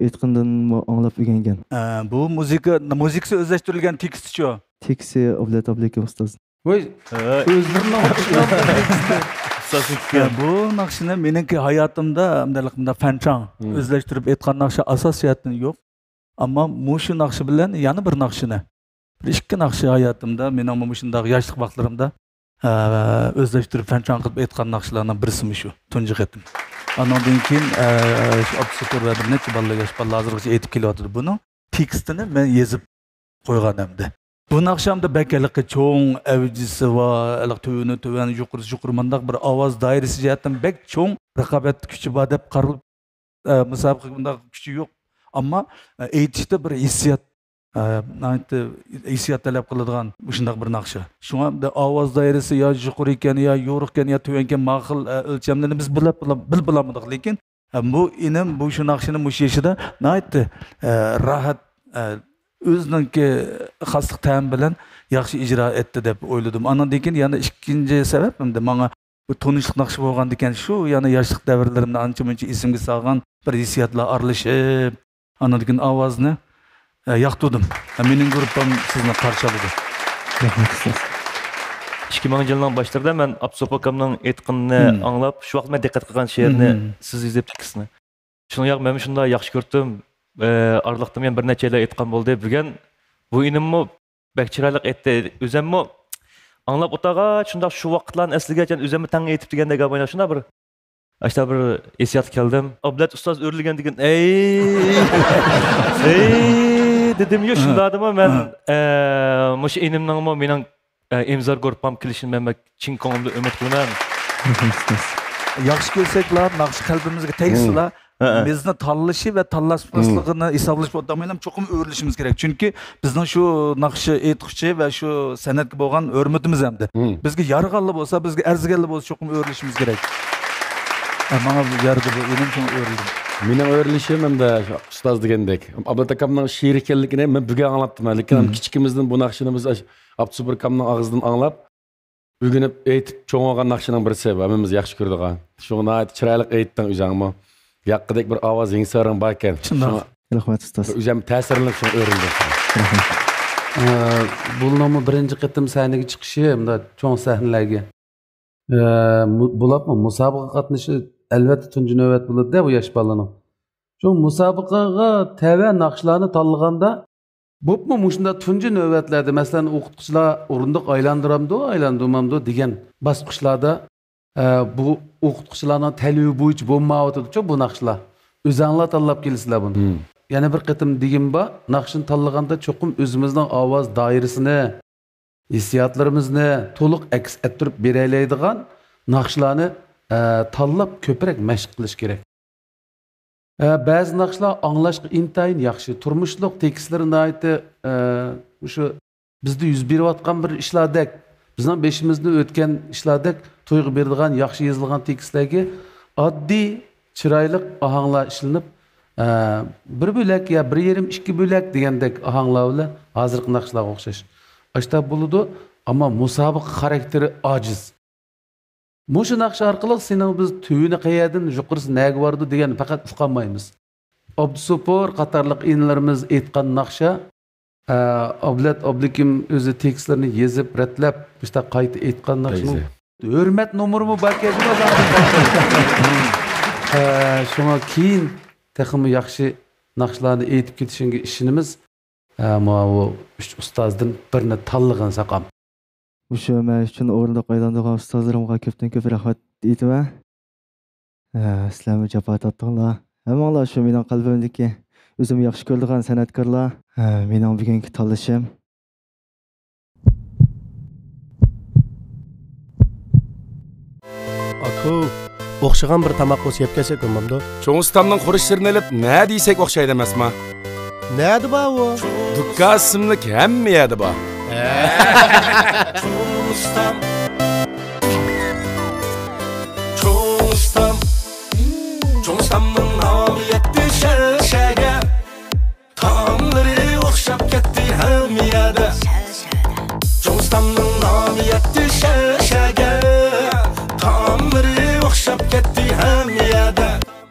ئېيتقىنىدىنمۇ ئاڭلاپ ئۆگەنگەن. ئە، بۇ مۇزىكا، مۇزىكىسى ئۆزلەشتۈرۈلگەن تېكىستىچۇ؟ تېكىستى ئابلەت ئابلىكىم ئۇستاز. ۋاي، ھە. ئۆزلىرىنىڭ ئۇستاز ئىكەن. بۇ ناخشىنى مېنىڭكى ھاياتىمدا، مۇنداق، مۇنداق فەنچاڭ مم. ئۆزلەشتۈرۈپ ئېيتقان ناخشا ئاساسىي جەھەتتىن يوق. ئەمما مۇشۇ ناخشا بىلەن يەنە بىر ناخشىنى، بىر ئىككى ناخشا ھاياتىمدا مېنىڭمۇ مۇشۇنداق ياشلىق ۋاقىتلىرىمدا، ئە، ئۆزلەشتۈرۈپ فەنچاڭ قىلىپ ئېيتقان ناخشىلارنىڭ بىرسى مۇشۇ، تۇنجى قېتىم. ئانىڭدىن كېيىن، ئە، شۇ ئابدۇسوپۇر ۋە بىر نەچچە بالىلار، ياش بالىلار ھازىرغىچە ئېيتىپ كېلىۋاتىدۇ. بۇنىڭ تېكىستىنى مەن يېزىپ قويغان ئەمدى. بۇ ناخشامدا بەك ھېلىقى چوڭ ئەۋجىسى بار، ھېلىقى تۆۋىنى تۆۋەن، يۇقىرىسى يۇقىرى، مۇنداق بىر ئاۋاز دائىرىسى جەھەتتىن بەك چوڭ رىقابەت كۈچى بار دەپ قارىلىپ، ئە، مۇسابىقىگە بۇنداق كۈچى يوق. ئەمما، ئە، ئېيتىشتا بىر ھېسسىيات، ئە، ناھايىتى ھېسسىيات تەلەپ قىلىدىغان مۇشۇنداق بىر ناخشا. شۇڭا ئەمدى ئاۋاز دائىرىسى يا يۇقىرى ئىكەن، يا يورۇق ئىكەن، يا تۆۋەن ئىكەن، ماقۇل، ئە، ئۆلچەملىرىنى بىز بىلەپ، بىل-، بىل-، بىلالمىدۇق. لېكىن، ئە، بۇ ئىنىم بۇ شۇ ناخشىنى مۇشۇ يېشىدا ناھايىتى، ئە، راھەت، ئە، ئۆزىنىڭكى خاسلىق تەمى بىلەن ياخشى ئىجرا ئەتتى دەپ ئويلىدىم. ئانىڭدىن كېيىن يەنە ئىككىنچى سەۋەب، ئەمدى ماڭا بۇ تونۇشلۇق ناخشا بولغاندىكىن، شۇ يەنە ياشلىق دەۋرلىرىمنى ئانچە-مۇنچە ئېسىمگە سالغان بىر ھېسسىياتلار ئارىلىشىپ، ئانىڭدىن كېيىن ئاۋازنى، ئە، ياقتۇردۇم. ئە، مېنىڭ گۇرۇپپام سىزنى قارشى ئالىدۇ. رەھمەت، ئۇستاز. ئىككى مىڭىنچى يىلنىڭ باشلىرىدا مەن ئابدۇسوپۇر ئاكامنىڭ ئېيتقىنىنى مم. ئاڭلاپ، شۇ ۋاقىت مەن دىققەت قىلغان شېئىرنى مم. سىز يېزىپ چىقىسىنى. شۇنىڭ ياق، مەن شۇنداق ياخشى كۆردۈم. ئە، ئارىلىقتا يەنە بىر نەچچەيلەن ئېيتقان بولدى. بۈگۈن بۇ ئىنىممۇ بەك چىرايلىق ئېيتتى. ئۆزەممۇ ئاڭلاپ ئولتۇرغاچ شۇنداق شۇ ۋاقىتلارنى ئەسلىگەچ، ئۆزەممۇ تەڭ ئېيتىپ دېگەندەك، شۇنداق بىر، ئاشۇنداق بىر ھېسسىياتقا كەلدىم. ئابلەت ئۇستاز ئۆرلىگەندىكىن، ئەي، ئەي، دېدىميۇ، شۇنداقتىمۇ مەن، ھە. ئە، مۇشۇ ئىنىمنىڭمۇ مېنىڭ ئە، ئىمزا گۇرۇپپام كېلىشىنى مەن بەك چىن كۆڭلۈمدىن ئۈمىد قىلىمەن. ياخشى كۆرسەكلا، ناخشا قەلبىمىزگە تەگسىلا، ھە، ھە، بىزنى تاللىشى ۋە تاللاشماسلىقىنى ھېسابلىشىپ ئوتتۇرمايلا چوقۇم ئۆرۈلۈشىمىز كېرەك. چۈنكى بىزنىڭ شۇ ناخشا ئېيتقۇچى ۋە شۇ سەنئەتكە بولغان ھۆرمىتىمىز ھەمدە بىزگە يارىغانلا بولسا، بىزگە ئەرزىگەنلا بولسا، چوقۇم ئۆرۈلۈشىمىز كېرەك. ھە، ماڭا يارىدى بۇ، ئىنىم شۇڭا ئۆرۈلدۈم. مېنىڭ ئۆرۈلۈشۈم ھەمدە شۇ ئۇستاز دېگەندەك، ئابلەت ئاكامنىڭ شېئىر ئىكەنلىكىنى مەن بۈگۈن ئاڭلاپتىمەن. لېكىن ھەم كىچىكىمىزدىن بۇ ناخشىنى بىز ئاش-، ئابدۇسەبۇر ئاكامنىڭ ئاغزىدىن ئاڭلاپ، ئۆگىنىپ ئېيتىپ چوڭ بولغان ناخشىنىڭ بىرسى، ھەممىمىز ياخشى كۆرىدىغان. شۇڭا ناھايىتى چىرايلىق ئېيتتىڭ ئۆزۈڭمۇ. ياققىدەك بىر ئاۋاز، ھىڭسارىڭ باركەن. شۇنداق. شۇڭا رەھمەت، ئۇستاز. ئۆزۈم تەسىرلىنىپ شۇڭا ئۆرۈلدۈم. ئە، بۇلنىڭمۇ بىرىنچى قېتىم سەھنىگە چىقىشى، مۇنداق چوڭ سەھنىلەرگە. ئە، مۇ-، بولۇپمۇ مۇسابىقە قاتنىشىشى ئەلۋەتتە تۇنجى نۆۋەت بولىدۇ-دە بۇ ياش بالىنىڭ. شۇ مۇسابىقىگە تەۋە ناخشىلارنى تاللىغاندا، بولۇپمۇ مۇشۇنداق تۇنجى نۆۋەتلەردە، مەسىلەن، ئوقۇتقۇچىلار ئورۇندۇق ئايلاندۇرامدۇ، ئايلاندۇرمامدۇ دېگەن باسقۇچلاردا، ئە، بۇ ئوقۇتقۇچىلارنىڭ تەلىپى بويىچە بولمايۋاتىدۇچۇ بۇ ناخشىلار. ئۆزەڭلار تاللاپ كېلىسىلەر بۇنى. مم. يەنە بىر قېتىم دېگىم بار، ناخشىنى تاللىغاندا چوقۇم ئۆزىمىزنىڭ ئاۋاز دائىرىسىنى، ھېسسىياتلىرىمىزنى تولۇق ئەكس ئەتتۈرۈپ بېرەلەيدىغان ناخشىلارنى، ئە، تاللاپ كۆپرەك مەشىق قىلىش كېرەك. ئە، بەزى ناخشىلار ئاڭلاشقا ئىنتايىن ياخشى، تۇرمۇشلۇق، تېكىستلىرى ناھايىتى، ئە، مۇشۇ بىزدە يۈز بېرىۋاتقان بىر ئىشلاردەك، بىزنىڭ بېشىمىزدىن ئۆتكەن ئىشلاردەك تۇيغۇ بېرىدىغان ياخشى يېزىلغان تېكىستلەرگە ئاددىي، چىرايلىق ئاھاڭلار ئىشلىنىپ، ئە، بىر بۆلەك يا بىر يېرىم، ئىككى بۆلەك دېگەندەك ئاھاڭلار بىلەن ھازىرقى ناخشىلارغا ئوخشاش ئاشتاپ بولىدۇ، ئەمما مۇسابىقە خاراكتېرى ئاجىز. مۇشۇ ناخشا ئارقىلىق سېنىڭ بىز تۆۋىنى قەيەردىن، يۇقىرىسى نەگە بارىدۇ دېگەننى پەقەت ئۇقالمايمىز. ئابدۇسوپۇر قاتارلىق ئىنىلىرىمىز ئېيتقان ناخشا، ئە، ئابلەت ئابلىكىم ئۆزى تېكىستلىرىنى يېزىپ، رەتلەپ، مۇشۇنداق قايتا ئېيتقان ناخشىنىڭ ھۆرمەت نومۇرىمۇ باركەن. ئە، شۇڭا كېيىن تېخىمۇ ياخشى ناخشىلارنى ئېيتىپ كېتىشىڭگە ئىشىنىمىز. ھە، ماۋۇ ئۈچ ئۇستازدىن بىرنى تاللىغىن ساقام. مۇشۇ مەن ئۈچۈن ئورۇندۇق ئايلاندۇرغان ئۇستازلىرىمغا كۆپتىن كۆپ رەھمەت ئېيتىمەن. ھە، سىلەرمۇ جاپا تارتتىڭلار. ھەممىڭلار شۇ مېنىڭ قەلبىمدىكى، ئۆزۈم ياخشى كۆرىدىغان سەنئەتكارلار. ھە، مېنىڭ بۈگۈنكى تاللىشىم. ئاكا، ئوخشىغان بىر تاماق بولسا يەپ كەلسەك بولمامدۇ؟ چوڭ ئۇستامنىڭ خۇرۇچلىرىنى ئېلىپ نە دېسەك ئوخشايدۇ ئەمەسما؟ نەدە بار ئۇ؟ دۇكان ئىسىملىك ھەممە يەردە بار. چوڭ ئۇستام. چوڭ ئۇستام. چوڭ ئۇستامنىڭ نامى يەتتى شەرشەگە. تائاملىرى ئوخشاپ كەتتى ھەممە يەردە. چوڭ ئۇستامنىڭ نامى يەتتى شەرشەگە. تائاملىرى ئوخشاپ كەتتى ھەممە يەردە.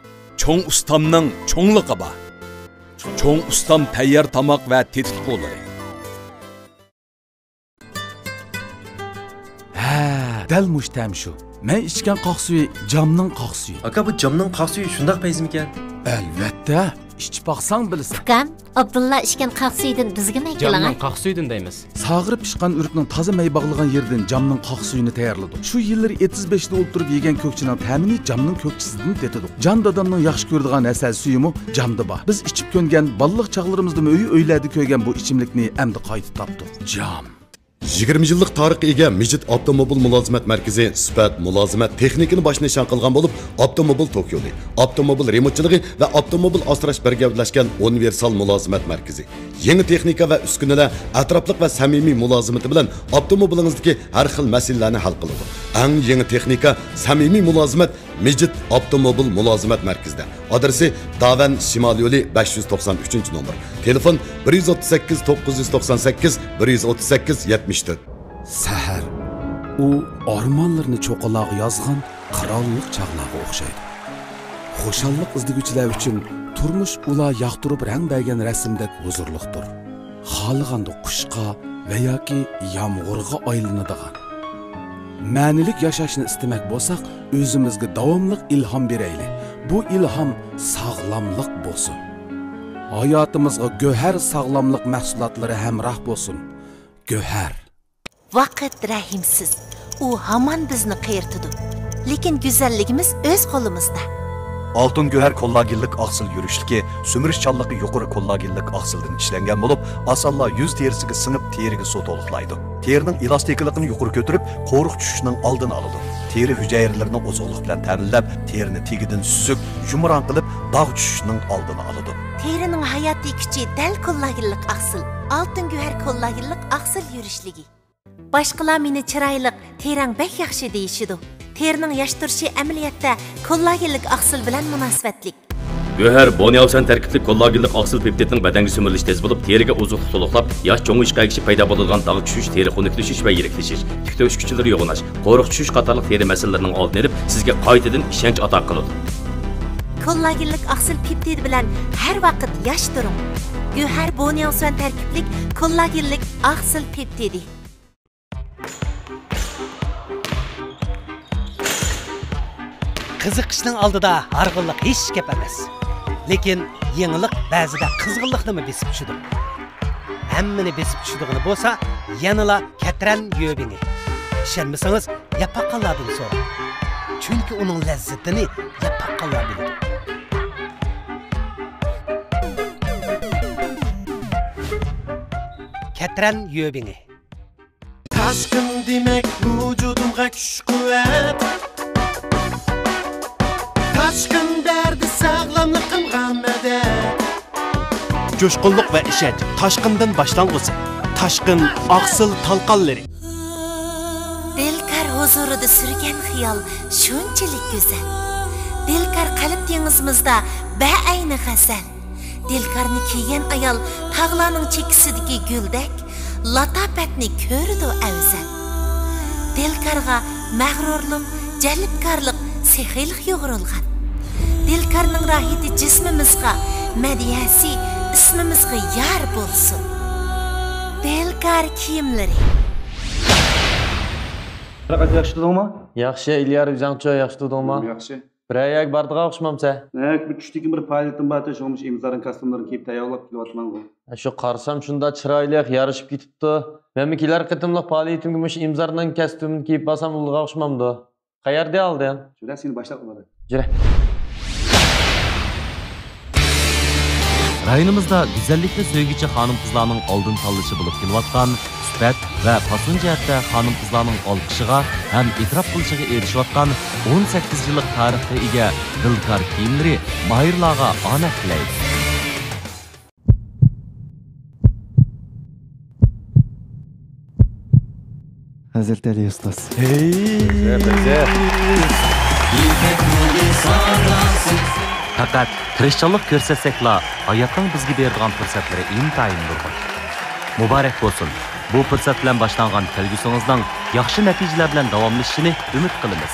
چوڭ ئۇستامنىڭ چوڭلۇقى بار. چوڭ ئۇستام تەييار تاماق ۋە تېتىتقۇلىرى. ھە، دەل مۇشۇ تەم شۇ. مەن ئىچكەن قاق سۈيى جامنىڭ قاق سۈيى. ئاكا، بۇ جامنىڭ قاق سۈيى شۇنداق پەيزىمىكەن؟ ئەلۋەتتە، ئىچىپ باقساڭ بىلىسەن. ئۇكام، ئابدۇللا ئىچكەن قاق سۈيىدىن بىزگىمۇ ئەكىلىڭە. جامنىڭ قاق سۈيىدىن دەيمىز. ساغىرىپ پىشقان ئۆرۈكنىڭ تازا مەي باغلىغان يېرىدىن جامنىڭ قاق سۈيىنى تەييارلىدۇق. شۇ يىللىرى ئېتىز بەشتە ئولتۇرۇپ يېگەن كۆكچىنىڭ تەمىنى جامنىڭ كۆكچىسىدىن تېتىدۇق. جان دادامنىڭ ياخشى كۆرىدىغان ھەسەل سۈيىمۇ جامدا بار. بىز ئىچىپ كۆنگەن بالىلىق چاغلىرىمىزدىمۇ ئۆي-ئۆيلەردە كۆرگەن بۇ ئىچىملىكنى ئەمدى قايتا تاپتۇق. جام. يىگىرمە يىللىق تارىخقا ئىگە مىجىت ئاپتوموبىل مۇلازىمەت مەركىزى سۈپەت، مۇلازىمەت، تېخنىكىنى باش نىشان قىلغان بولۇپ، ئاپتوموبىل توك يولى، ئاپتوموبىل رېمونتچىلىقى ۋە ئاپتوموبىل ئاسراش بىر گەۋدىلەشكەن ئۇنىۋېرسال مۇلازىمەت مەركىزى. يېڭى تېخنىكا ۋە ئۈسكۈنىلەر، ئەتراپلىق ۋە سەمىمىي مۇلازىمىتى بىلەن ئاپتوموبىلىڭىزدىكى ھەر خىل مەسىلىلەرنى ھەل قىلىدۇ. ئەڭ يېڭى تېخنىكا، سەمىمىي مۇلازىمەت، مىجىت ئاپتوموبىل مۇلازىمەت مەركىزىدە. ئادرېسى: داۋەن شىمال يولى، بەش يۈز توقسان ئۈچىنچى نومۇر. تېلېفون: بىر يۈز ئوتتۇز سەككىز، توققۇز يۈز توقسان سەككىز، بىر يۈز ئوتتۇز سەككىز، يەتمىش تۆت. سەھەر. ئۇ ئارمانلىرىنى چوققىلارغا يازغان قىرانلىق چاغلارغا ئوخشايدۇ. خۇشاللىق ئىزدىگۈچىلەر ئۈچۈن تۇرمۇش ئۇلار ياقتۇرۇپ رەڭ بەرگەن رەسىمدەك ھۇزۇرلۇقتۇر. خالىغاندا قۇشقا ۋە ياكى يامغۇرغا ئايلىنىدىغان. مەنىلىك ياشاشنى ئىستىمەك بولساق، ئۆزىمىزگە داۋاملىق ئىلھام بېرەيلى. بۇ ئىلھام ساغلاملىق بولسۇن. ھاياتىمىزغا گۆھەر ساغلاملىق مەھسۇلاتلىرى ھەمراھ بولسۇن. گۆھەر. ۋاقىت رەھىمسىز. ئۇ ھامان بىزنى قېرىتىدۇ. لېكىن گۈزەللىكىمىز ئۆز قولىمىزدا. ئالتۇن گۆھەر كوللاگېنلىق ئاقسىل يۈرۈشلۈكى سۈمۈرۈشچانلىقى يۇقىرى كوللاگېنلىق ئاقسىلدىن ئىشلەنگەن بولۇپ، ئاسانلا يۈز تېرىسىگە سىڭىپ، تېرىگە سۇ تولۇقلايدۇ. تېرىنىڭ ئېلاستىكىلىقىنى يۇقىرى كۆتۈرۈپ، قورۇق چۈشۈشنىڭ ئالدىنى ئالىدۇ. تېرە ھۈجەيرىلىرىنى ئوزۇقلۇق بىلەن تەمىنلەپ، تېرىنى تېگىدىن سۈزۈك، يۇمران قىلىپ، داغ چۈشۈشنىڭ ئالدىنى ئالىدۇ. تېرىنىڭ ھاياتىي كۈچى دەل كوللاگېنلىق ئاقسىل. ئالتۇن گۆھەر كوللاگېنلىق ئاقسىل يۈرۈشلۈكى. باشقىلار مېنى چىرايلىق، تېرەڭ بەك ياخشى دېيىشىدۇ. تېرىنىڭ ياش تۇرۇشى ئەمەلىيەتتە كوللاگېنلىك ئاقسىل بىلەن مۇناسىۋەتلىك. گۆھەر بونياۋسەن تەركىبلىك كوللاگېنلىق ئاقسىل پېپتىدنىڭ بەدەنگە سۈمۈرۈلۈش تېز بولۇپ، تېرىگە ئوزۇقلۇق تولۇقلاپ، ياش چوڭىيىشقا ئەگىشىپ پەيدا بولىدىغان داغ چۈشۈش، تېرە خۇنۈكلىشىش ۋە يىرىكلىشىش، تۈك تۆشۈكچىلىرى يوغىناش، قورۇق چۈشۈش قاتارلىق تېرە مەسىلىلىرىنىڭ ئالدىنى ئېلىپ، سىزگە قايتىدىن ئىشەنچ ئاتا قىلىدۇ. كوللاگېنلىك ئاقسىل پېپتىدى بىلەن ھەر ۋاقىت ياش تۇرۇڭ. گۆھەر بونياۋسەن تەركىبلىك كوللاگېنلىك ئاقسىل پېپتىدى. قىزىقىشنىڭ ئالدىدا ھارغىنلىق ھېچ گەپ ئەمەس. لېكىن يېڭىلىق بەزىدە قىزغىنلىقنىمۇ بېسىپ چۈشىدۇ. ھەممىنى بېسىپ چۈشىدىغىنى بولسا، يەنىلا كەترەن يۆبىڭى. ئىشەنمىسىڭىز، ياپاققانلاردىن سوراڭ. چۈنكى ئۇنىڭ لەززىتىنى ياپاققانلا بىلىدۇ. كەترەن يۆبىڭى. تاشقىن دېمەك ۋۇجۇدۇمغا كۈچ-قۇۋۋەت. تاشقىن بەردى ساغلاملىقىمغا مەدەت. جۇشقۇنلۇق ۋە ئىشەنچ تاشقىندىن باشلانغۇسى. تاشقىن ئاقسىل تالقانلىرى. دىلكار ھۇزۇرىدا سۈرگەن خىيال شۇنچىلىك گۈزەل. دىلكار قەلب دېڭىزىمىزدا بەئەينى غەزەل. دىلكارنى كىيگەن ئايال تاغلارنىڭ چېكىسىدىكى گۈلدەك، لاتاپەتنى كۆرىدۇ ئەۋزەل. دىلكارغا مەغرۇرلۇق، جەلپكارلىق، سېخىيلىق يۇغۇرۇلغان. دىلكارنىڭ راھىتى جىسمىمىزغا، مەدھىيەسى ئىسمىمىزغا يار بولسۇن. دىلكار كىيىملىرى. قانداق، ياخشى تۇردۇڭمۇ؟ ياخشى، ئىليار ئۆزەڭچۇ، ياخشى تۇردۇڭمۇ؟ ياخشى. بىرەر يەرگە بارىدىغان ئوخشىمامسەن؟ ھە، بىر چۈشتىن كېيىن بىر پائالىيىتىم بار، شۇڭا مۇشۇ ئىمزارنىڭ كاستيۇملىرىنى كىيىپ تەييارلاپ كېلىۋاتىمەنغۇ. شۇ قارىسام شۇنداق چىرايلىق، يارىشىپ كېتىپتۇ. مەنمۇ كېلەر قېتىملىق پائالىيىتىمگە مۇشۇ ئىمزارنىڭ كاستيۇمىنى كىيىپ بارسام بولىدىغان ئوخشىمامدۇ؟ قەيەردە ئالدىڭ؟ شۇ سېنى باشلاپ بولىدۇ. جۈرە. رايونىمىزدا گۈزەللىكنى سۆيگۈچى خانىم-قىزلارنىڭ ئالدىن تاللىشى بولۇپ كېلىۋاتقان سۈپەت ۋە پاسون جەھەتتە خانىم-قىزلارنىڭ ئالقىشىغا ھەم ئېتىراپ قىلىشىغا ئېرىشىۋاتقان ئون سەككىز يىللىق تارىخقا ئىگە دىلكار كىيىملىرى ماھىرلارغا ئامەت تىلەيدۇ. ھەزرىتى ئەلى ئۇستاز. ھەي! پەقەت تىرىشچانلىق كۆرسەتسەكلا، ھاياتنىڭ بىزگە بېرىدىغان پۇرسەتلىرى ئىنتايىن نۇرغۇن. مۇبارەك بولسۇن! بۇ پۇرسەت بىلەن باشلانغان كەلگۈسىڭىزنىڭ ياخشى نەتىجىلەر بىلەن داۋاملىشىشىنى ئۈمىد قىلىمىز.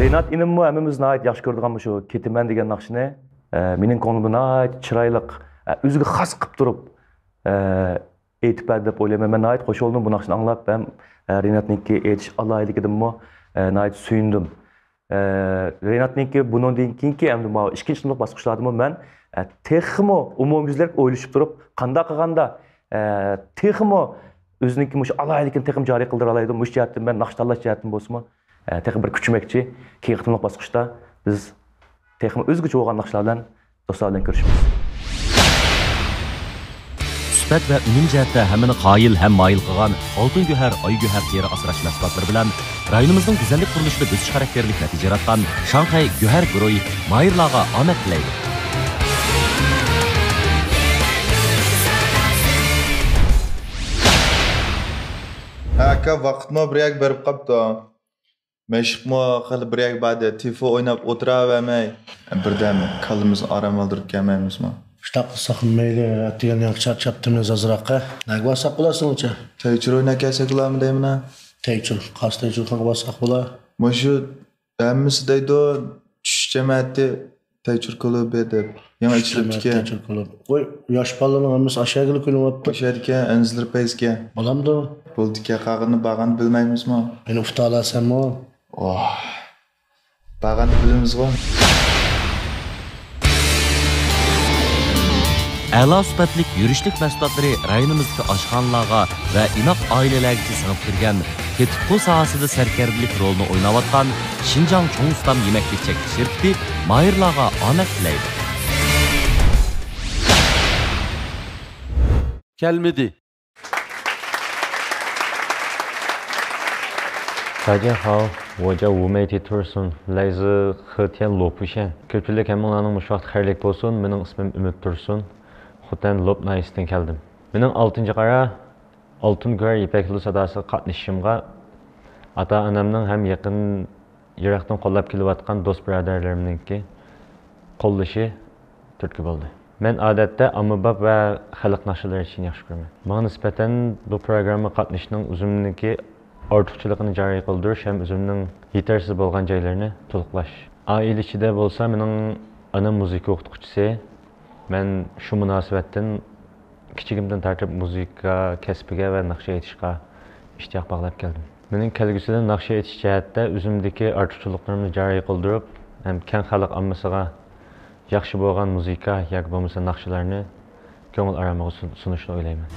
رىنات ئىنىممۇ ھەممىمىز ناھايىتى ياخشى كۆرىدىغان مۇشۇ كېتىمەن دېگەن ناخشىنى، ئە، مېنىڭ كۆڭلۈمدە ناھايىتى چىرايلىق، ئە، ئۆزىگە خاس قىلىپ تۇرۇپ، ئە، ئېيتىپ بەردى دەپ ئويلايمەن. مەن ناھايىتى خۇش بولدۇم بۇ ناخشىنى ئاڭلاپ ھەم، ئە، رىناتنىڭكى ئېيتىش ئالاھىدىلىكىدىنمۇ، ئە، ناھايىتى سۆيۈندۈم. ئە، رىناتنىڭكى بۇنىڭدىن كېيىنكى ئەمدى ماۋۇ ئىككىنچى تىنلىق باسقۇچلاردىمۇ مەن، ئە، تېخىمۇ ئومۇميۈزلۈك ئويلىشىپ تۇرۇپ، قانداق قىلغاندا، ئە، تېخىمۇ ئۆزىنىڭكى مۇشۇ ئالاھىدىلىكىنى تېخىمۇ جارى قىلدۇرالايدۇ. مۇشۇ جەھەتتىن مەن ناخشا تاللاش جەھەتتىن بولسىمۇ، ئە، تېخى بىر كۈچىمەكچى. كېيىنكى قېتىملىق باسقۇچتا بىز تېخىمۇ ئۆزگىچە بولغان ناخشىلار بىلەن دوستلار بىلەن كۆرۈشىمىز. سۈپەت ۋە ئۈنۈم جەھەتتە ھەممىنى قايىل ھەم مايىل قىلغان ئالتۇن گۆھەر، ئاي گۆھەر تېرە ئاسراش مەھسۇلاتلىرى بىلەن رايونىمىزنىڭ گۈزەللىك قۇرۇلۇشىدا بۆسۈش خاراكتېرلىك نەتىجە ياراتقان شاڭخەي گۆھەر گۇرۇھى ماھىرلارغا ئامەت تىلەيدۇ. ھە، ئاكا، ۋاقىتمۇ بىر يەرگە بېرىپ قاپتۇ. مەشىقمۇ خېلى بىر يەرگە باردى. تېفو ئويناپ ئولتۇراۋەرمەي، بىردەم كاللىمىزنى ئارام ئالدۇرۇپ كەلمەيمىزمۇ؟ شۇنداق قىلساق مەيلى، ئەتىگەن ياخشى چارچاپتىمىز ئازراق. نەگە بارساق بولار سىلىڭچە؟ تەيچۇر ئويناپ كەلسەك بولارمۇ دەيمەن ھە. تەيچۇر، قايسى تەيچۇر خانغا بارساق بولا؟ مۇشۇ ھەممىسى دەيدۇ، چۈش جەمەتى تەيچۇر كۇلۇبى دەپ يېڭى ئېچىلىپتىكەن. تەيچۇر كۇلۇب. ۋوي، ياش بالىلارنىڭ ھەممىسى ئاشۇ يەرگىلا كۆيۈنۈۋاپتۇ. ئاشۇ يەردىكەن، ئەنزىلىرى پەيزىكەن. بولامدۇ؟ بولىدىكەن، قالغىنىنى بارغاندا بىلمەيمىزمۇ؟ ئېنى ئۇتالايسەنمۇ؟ ۋاھ. بارغاندا بىلىمىزغۇ. ئەلا سۈپەتلىك يۈرۈشلۈك مەھسۇلاتلىرى رايونىمىزدىكى ئاشخانىلارغا ۋە ئىناق ئائىلىلەرگىچە سىڭىپ كىرگەن تېتىتقۇ ساھەسىدە سەركەردىلىك رولىنى ئويناۋاتقان شىنجاڭ چوڭ ئۇستام يېمەكلىك چەكلىك شىركىتى ماھىرلارغا ئامەت تىلەيدۇ. كەلمىدى. داجياخاۋ، ۋوجياۋ ۋۇمەي تى تۇرسۇن، لەيزى خېتيەن لوپۇشەن. كۆپچىلىك ھەممىڭلارنىڭ مۇشۇ ۋاقىت خەيرلىك بولسۇن. مېنىڭ ئىسمىم ئۈمىد تۇرسۇن. خوتەن لوپ ناھىيەسىدىن كەلدىم. مېنىڭ ئالتىنچى قارا ئالتۇن گۆھەر يىپەك يولى ساداسىغا قاتنىشىشىمغا ئاتا-ئانامنىڭ ھەم يېقىن يىراقتىن قوللاپ كېلىۋاتقان دوست-بۇرادەرلىرىمنىڭكى قوللىشى تۈرتكە بولدى. مەن ئادەتتە ئاممىباب ۋە خەلق ناخشىلىرى ئېيتىشنى ياخشى كۆرىمەن. ماڭا نىسبەتەن بۇ پروگراممىغا قاتنىشىشنىڭ ئۆزۈمنىڭكى ئارتۇقچىلىقىنى جارى قىلدۇرۇش ھەم ئۆزۈمنىڭ يېتەرسىز بولغان جايلىرىنى تولۇقلاش. ئائىلە ئىچىدە بولسا مېنىڭ ئانام مۇزىكا ئوقۇتقۇچىسى. مەن شۇ مۇناسىۋەتتىن كىچىكىمدىن تارتىپ مۇزىكا كەسپىگە ۋە ناخشا ئېيتىشقا ئىشتىياق باغلاپ كەلدىم. مېنىڭ كەلگۈسىدە ناخشا ئېيتىش جەھەتتە ئۆزۈمدىكى ئارتۇقچىلىقلىرىمنى جارى قىلدۇرۇپ، ھەم كەڭ خەلق ئاممىسىغا ياخشى بولغان مۇزىكا ياكى بولمىسا ناخشىلارنى كۆڭۈل ئارامىغا سۇن-، سۇنۇشنى ئويلايمەن.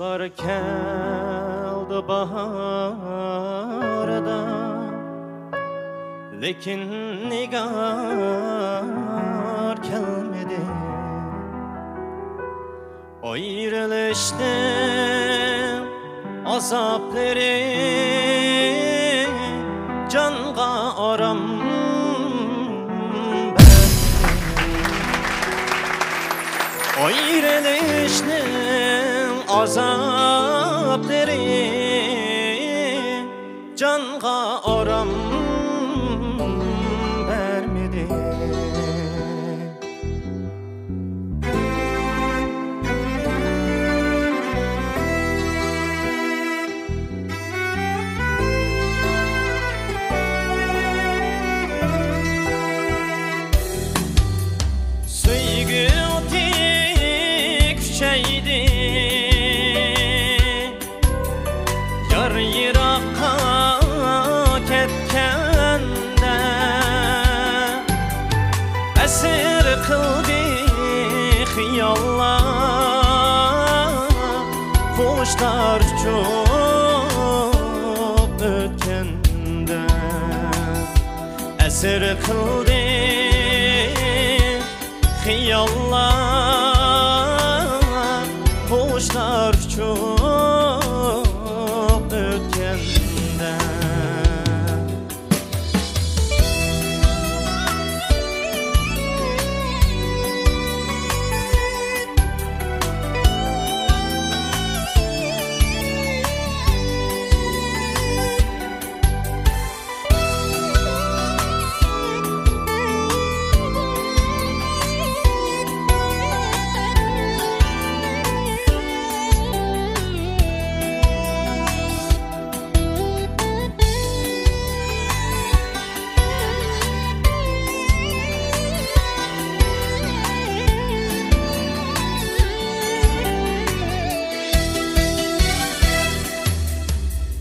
قۇشلار كەلدى باھاردا، لېكىن نىگار كەلمىدى. ئايرىلىشنىڭ ئازابلىرى جانغا ئارام بەرمىدى. ئايرىلىشنىڭ ئازابلىرى جانغا ئارام بەرمىدى. سۆيگۈ ئوتى كۈچەيدى. يار يىراققا كەتكەندە، ئەسىر قىلدى خىياللار، قۇشلار ئۇچۇپ ئۆتكەندە، ئەسىر قىلدى خىياللار، قۇشلار ئۇچۇپ ئۆتكەندە.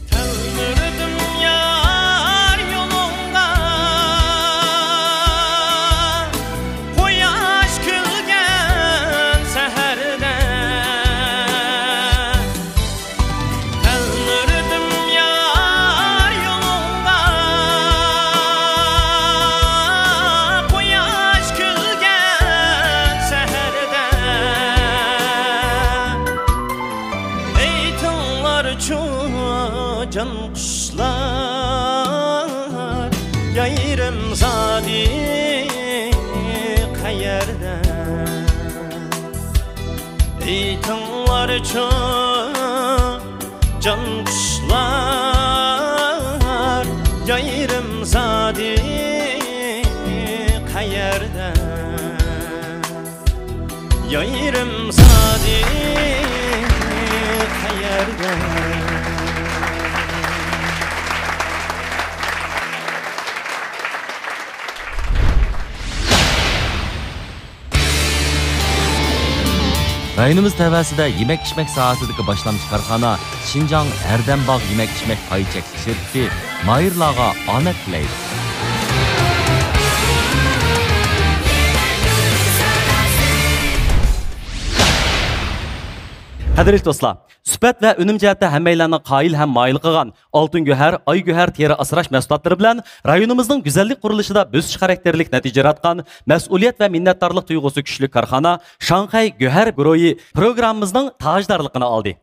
تەلمۈردۈم يار يولۇڭغا، قۇياش كۈلگەن سەھەردە. تەلمۈردۈم يار يولۇڭغا، قۇياش كۈلگەن سەھەردە. ئېيتىڭلارچۇ جان قۇشلار، يايرىم زادى قەيەردە؟ ئېيتىڭلارچۇ جان قۇشلار، يايرىم زادى قەيەردە؟ يايرىم زادى قەيەردە؟ رايونىمىز تەۋەسىدە يېمەك-ئىچمەك ساھەسىدىكى باشلامچى كارخانا شىنجاڭ ھەردەم باغ يېمەك-ئىچمەك پاي چەكلىك شىركىتى ماھىرلارغا ئامەت تىلەيدۇ. قەدىرلىك دوستلار، سۈپەت ۋە ئۈنۈم جەھەتتە ھەممەيلەننى قايىل ھەم مايىل قىلغان ئالتۇن گۆھەر، ئاي گۆھەر تېرە ئاسراش مەھسۇلاتلىرى بىلەن رايونىمىزنىڭ گۈزەللىك قۇرۇلۇشىدا بۆسۈش خاراكتېرلىك نەتىجە ياراتقان، مەسئۇلىيەت ۋە مىننەتدارلىق تۇيغۇسى كۈچلۈك كارخانا شاڭخەي گۆھەر گۇرۇھى پروگراممىمىزنىڭ تاجدارلىقىنى ئالدى.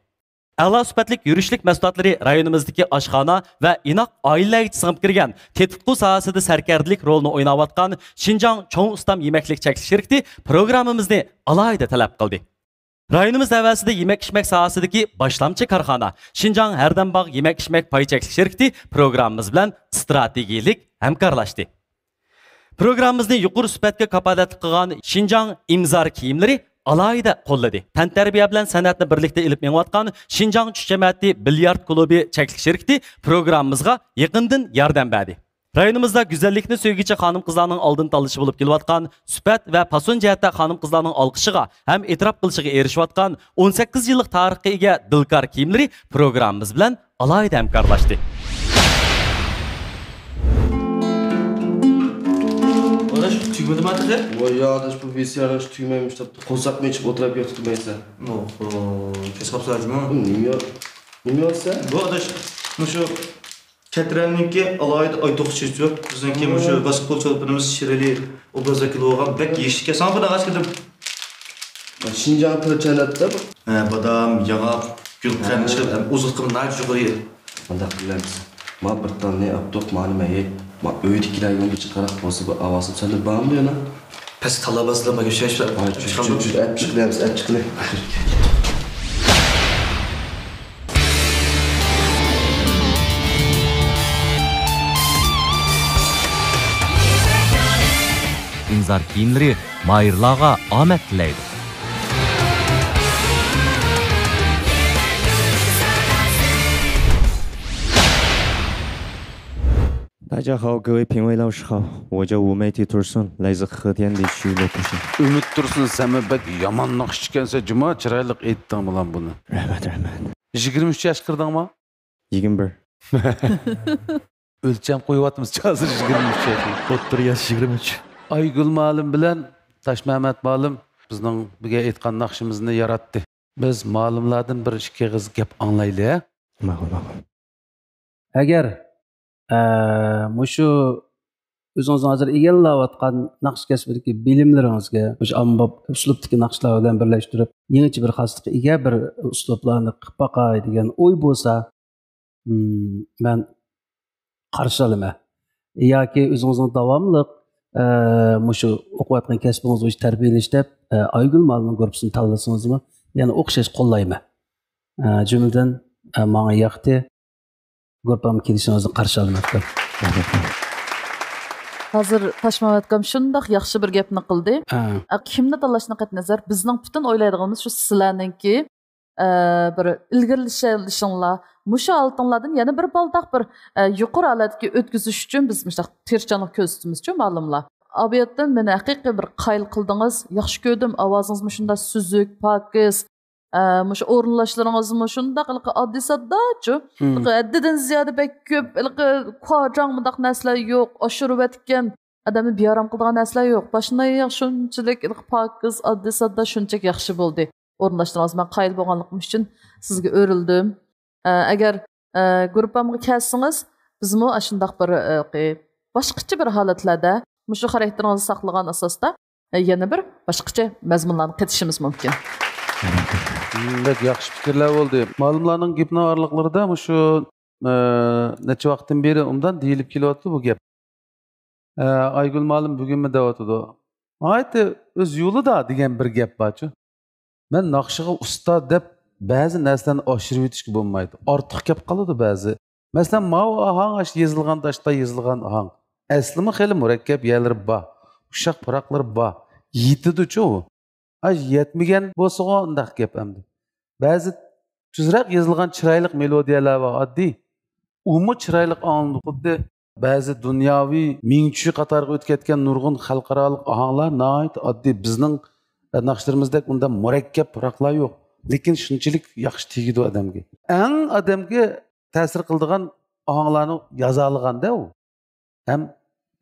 ئەلا سۈپەتلىك يۈرۈشلۈك مەھسۇلاتلىرى رايونىمىزدىكى ئاشخانا ۋە ئىناق ئائىلىلەرگىچە سىڭىپ كىرگەن تېتىتقۇ ساھەسىدە سەركەردىلىك رولىنى ئويناۋاتقان شىنجاڭ چوڭ ئۇستام يېمەكلىك چەكلىك شىركىتى پروگراممىمىزنى ئالاھىدە تەلەپ قىلدى. رايونىمىز تەۋەسىدە يېمەك-ئىچمەك ساھەسىدىكى باشلامچى كارخانا شىنجاڭ ھەردەم باغ يېمەك-ئىچمەك پاي چەكلىك شىركىتى پروگراممىمىز بىلەن ئىستراتېگىيەلىك ھەمكارلاشتى. پروگراممىمىزنى يۇقىرى سۈپەتكە كاپالەتلىك قىلغان شىنجاڭ ئىمزار كىيىملىرى ئالاھىدە قوللىدى. تەنتەربىيە بىلەن سەنئەتنى بىرلىكتە ئېلىپ مېڭىۋاتقان شىنجاڭ چۈش جەمەتى بىليارد كۇلۇبى چەكلىك شىركىتى پروگراممىمىزغا يېقىندىن ياردەم بەردى. رايونىمىزدا گۈزەللىكنى سۆيگۈچى خانىم-قىزلارنىڭ ئالدىن تاللىشى بولۇپ كېلىۋاتقان، سۈپەت ۋە پاسون جەھەتتە خانىم-قىزلارنىڭ ئالقىشىغا ھەم ئېتىراپ قىلىشىغا ئېرىشىۋاتقان ئون سەككىز يىللىق تارىخقا ئىگە دىلكار كىيىملىرى پروگراممىمىز بىلەن ئالاھىدە ھەمكارلاشتى. ئاداش، تۈگىمىدىما تېخى؟ ۋاي يا ئاداش، بۇ ۋى سى ئار ئىش تۈگىمەيمىش دەپتۇ. قورساقنى ئېچىپ ئولتۇرۇپ ياتىدۇ مەيسە. ئوھو، كەچ قاپسەن جۇمۇ. نېمە يا-، نېمە ياتسا؟ بۇ ئاداش، مۇشۇ كەترەننىڭكى ئالاھىدە ئاي توخۇچىچۇ، بىزنىڭكى مۇشۇ باشقا قولچىلىق بىرىمىز شىرئەلى ئوبراز ۋەكىلى بولغان بەك يېيىشلىككەن. ساڭا بۇنى ئاچ كىردىم. شىنجاڭ تىل چەنەتتە بۇ. ھە، بادام، ياڭاق، گۈلقەم، ھە. ئىشقىلىپ، ھەم ئوزۇقلۇقى ناھايىتى يۇقىرى. مانداق قىلىمىز. ما بىر تالنى ئاپتۇق، مانا مەيت. ما ئۆيدىكىلەرگە بىر چىقاراق بولسا، بىر ئاۋازى سەندە بارمىدۇ يەنە؟ پەس تالا باسىدۇ، ما گەپ شەش بىلەن. ۋاي، چۈش، چۈش، چۈش، ئەپ چىقىلى، ئەپ چىقىلى. ئىمزار كىيىملىرى ماھىرلارغا ئامەت تىلەيدۇ. 大家好，各位评委老师好，我叫吴梅提图森，来自和田地区泸沽县。ئۈمىد تۇرسۇن، سەنمۇ بەك يامان ناخشىچى ئىكەنسەن جۇما، چىرايلىق ئېيتتىڭ بۇلان بۇنى. رەھمەت، رەھمەت. يىگىرمە ئۈچ ياشقا كىردىڭما؟ يىگىرمە بىر. ئۆلچەم قويۇۋاتىمىز ھازىر يىگىرمە ئۈچ ياشنى. ئوتتۇرا ياش يىگىرمە ئۈچ. ئايگۈل مۇئەللىم بىلەن تاشمەمەت مۇئەللىم بىزنىڭ بۈگۈن ئېيتقان ناخشىمىزنى ياراتتى. بىز مۇئەللىملاردىن بىر ئىككى ئېغىز گەپ ئاڭلايلى. ماقۇل، ماقۇل. ئەگەر، ئە، مۇشۇ ئۆزىڭىزنىڭ ھازىر ئىگىلەۋاتقان ناخشا كەسپىدىكى بىلىملىرىڭىزگە مۇشۇ ئاممىباب ئۇسلۇبتىكى ناخشىلار بىلەن بىرلەشتۈرۈپ، يېڭىچە بىر خاسلىققا ئىگە بىر ئۇسلۇبلارنى قىلىپ باقاي دېگەن ئوي بولسا، مم، مەن قارشى ئالىمەن. ياكى ئۆزىڭىزنىڭ داۋاملىق، ئە، مۇشۇ ئوقۇۋاتقان كەسپىڭىز بويىچە تەربىيەلەش دەپ، ئە، ئايگۈل مۇئەللىمنىڭ گۇرۇپپىسىنى تاللىسىڭىزمۇ، يەنە ئوخشاش قوللايمەن. ئە، جۈملىدىن، ئە، ماڭا ياقتى. گۇرۇپپامغا كېلىشىڭىزنى قارشى ئالىمەن. ھازىر تاشمامەت ئاكام شۇنداق ياخشى بىر گەپنى قىلدى. ھە. ئە، كىمنى تاللاشتىن قەتئىينەزەر، بىزنىڭ پۈتۈن ئويلايدىغىنىمىز شۇ سىلەرنىڭكى، ئە، بىر ئىلگىرىلىشىڭلار، مۇشۇ ھالىتىڭلاردىن يەنە بىر بالداق بىر، ئە، يۇقىرى ھالەتكە ئۆتكۈزۈش ئۈچۈن بىز مۇشۇنداق تىرىشچانلىق كۆرسىتىمىزچۇ، مۇئەللىملار. ئابىيەتتىن مېنى ھەقىقىي بىر قايىل قىلدىڭىز، ياخشى كۆردۈم، ئاۋازىڭىز مۇشۇنداق سۈزۈك، پاكىز، ئە، مۇشۇ ئورۇنلاشلىرىڭىزمۇ شۇنداق ھېلىقى ئاددىي سادداچۇ. مم. ھېلىقى ھەددىدىن زىيادە بەك كۆپ، ھېلىقى كاجاڭ مۇنداق نەرسىلەر يوق، ئاشۇرۇۋەتكەن. ئادەمنى بىئارام قىلىدىغان نەرسىلەر يوق. باشنى ئاياغ شۇنچىلىك ھېلىقى پاكىز، ئاددىي ساددا شۇنچىلىك ياخشى بولدى. ئورۇنلاشتۇرغىنىڭىز، مەن قايىل بولغانلىقىم ئۈچۈن سىزگە ئۆرۈلدۈم. ئە، ئەگەر، ئە، گۇرۇپپامغا كەلسىڭىز، بىزمۇ ئاشۇنداق بىر، ئە، باشقىچە بىر ھالەتلەردە مۇشۇ خاراكتېرىڭىزنى ساقلىغان ئاساستا، ئە، يەنە بىر باشقىچە مەزمۇنلارنى قېتىشىمىز مۇمكىن. بەك ياخشى پىكىرلەر بولدى. مۇئەللىملارنىڭ گېپىنىڭ ئارىلىقلىرىدا مۇشۇ، ئە، نەچچە ۋاقىتتىن بېرى ئوبدان دېيىلىپ كېلىۋاتىدۇ بۇ گەپ. ئە، ئايگۈل مۇئەللىم بۈگۈنمۇ دەۋاتىدۇ. ناھايىتى ئۆز يولىدا دېگەن بىر گەپ بارچۇ. مەن ناخشىغا ئۇستا دەپ بەزى نەرسىلەرنى ئاشۇرۇۋېتىشكە بولمايدۇ. ئارتۇق كەپ قالىدۇ بەزى مەسىلەن، ماۋۇ ئاھاڭ، ئاشۇ يېزىلغان تاشتا يېزىلغان ئاھاڭ. ئەسلىمۇ خېلى مۇرەككەپ يەرلىرى بار، ئۇششاق پۇراقلىرى بار. يېتىدۇچۇ ئۇ. ئاش يەتمىگەن بولسىغۇ ئۇنداق گەپ ئەمدى. بەزى تۈزرەك يېزىلغان چىرايلىق مېلودىيەلەر بار، ئاددىي. ئۇمۇ چىرايلىق ئاڭلىنىدۇ. خۇددى بەزى دۇنياۋى مىڭچۈ قاتارىغا ئۆتۈپ كەتكەن نۇرغۇن خەلقئارالىق ئاھاڭلار ناھايىتى ئاددىي. بىزنىڭ ناخشىلىرىمىزدەك ئۇنداق مۇرەككەپ پۇراقلار يوق. لېكىن شۇنچىلىك ياخشى تېگىدۇ ئادەمگە. ئەڭ ئادەمگە تەسىر قىلىدىغان ئاھاڭلارنى يازالىغاندا ئۇ. ھەم،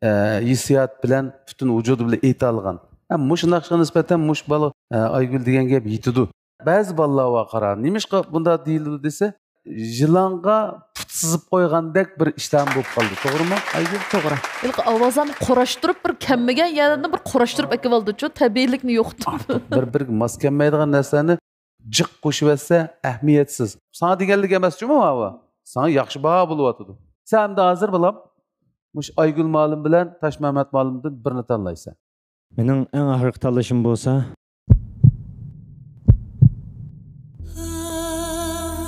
ئە، ھېسسىيات بىلەن، پۈتۈن ۋۇجۇدى بىلەن ئېيتالىغان. ھەم مۇشۇ ناخشىغا نىسبەتەن مۇشۇ بالا، ئە، ئايگۈل دېگەن گەپ يېتىدۇ. بەزى بالىلار بار، قارا، نېمىشقا بۇنداق دېيىلىدۇ دېسە، يىلانغا پۇت سىزىپ قويغاندەك بىر ئىشلار بولۇپ قالدى. توغرىمۇ، ئايگۈل؟ توغرا. ھېلىقى ئاۋازلارنى قۇراشتۇرۇپ، بىر كەلمىگەن يەردىن بىر قۇراشتۇرۇپ ئەكىۋالدىچۇ، تەبىئىيلىكنى يوقىتىپ. بىر-بىرىگە ماس كەلمەيدىغان نەرسىلەرنى جىق قوشۇۋەتسە، ئەھمىيەتسىز. ساڭا دېگەنلىك ئەمەس جۇمۇ ماۋۇ. ساڭا ياخشى باھا بولۇۋاتىدۇ. سەن ئەمدى ھازىر، بالام، مۇشۇ ئايگۈل مۇئەللىم بىلەن تاشمەمەت مۇئەللىمدىن بىرنى تاللايسەن. مېنىڭ ئەڭ ئاخىرقى تاللىشىم بولسا،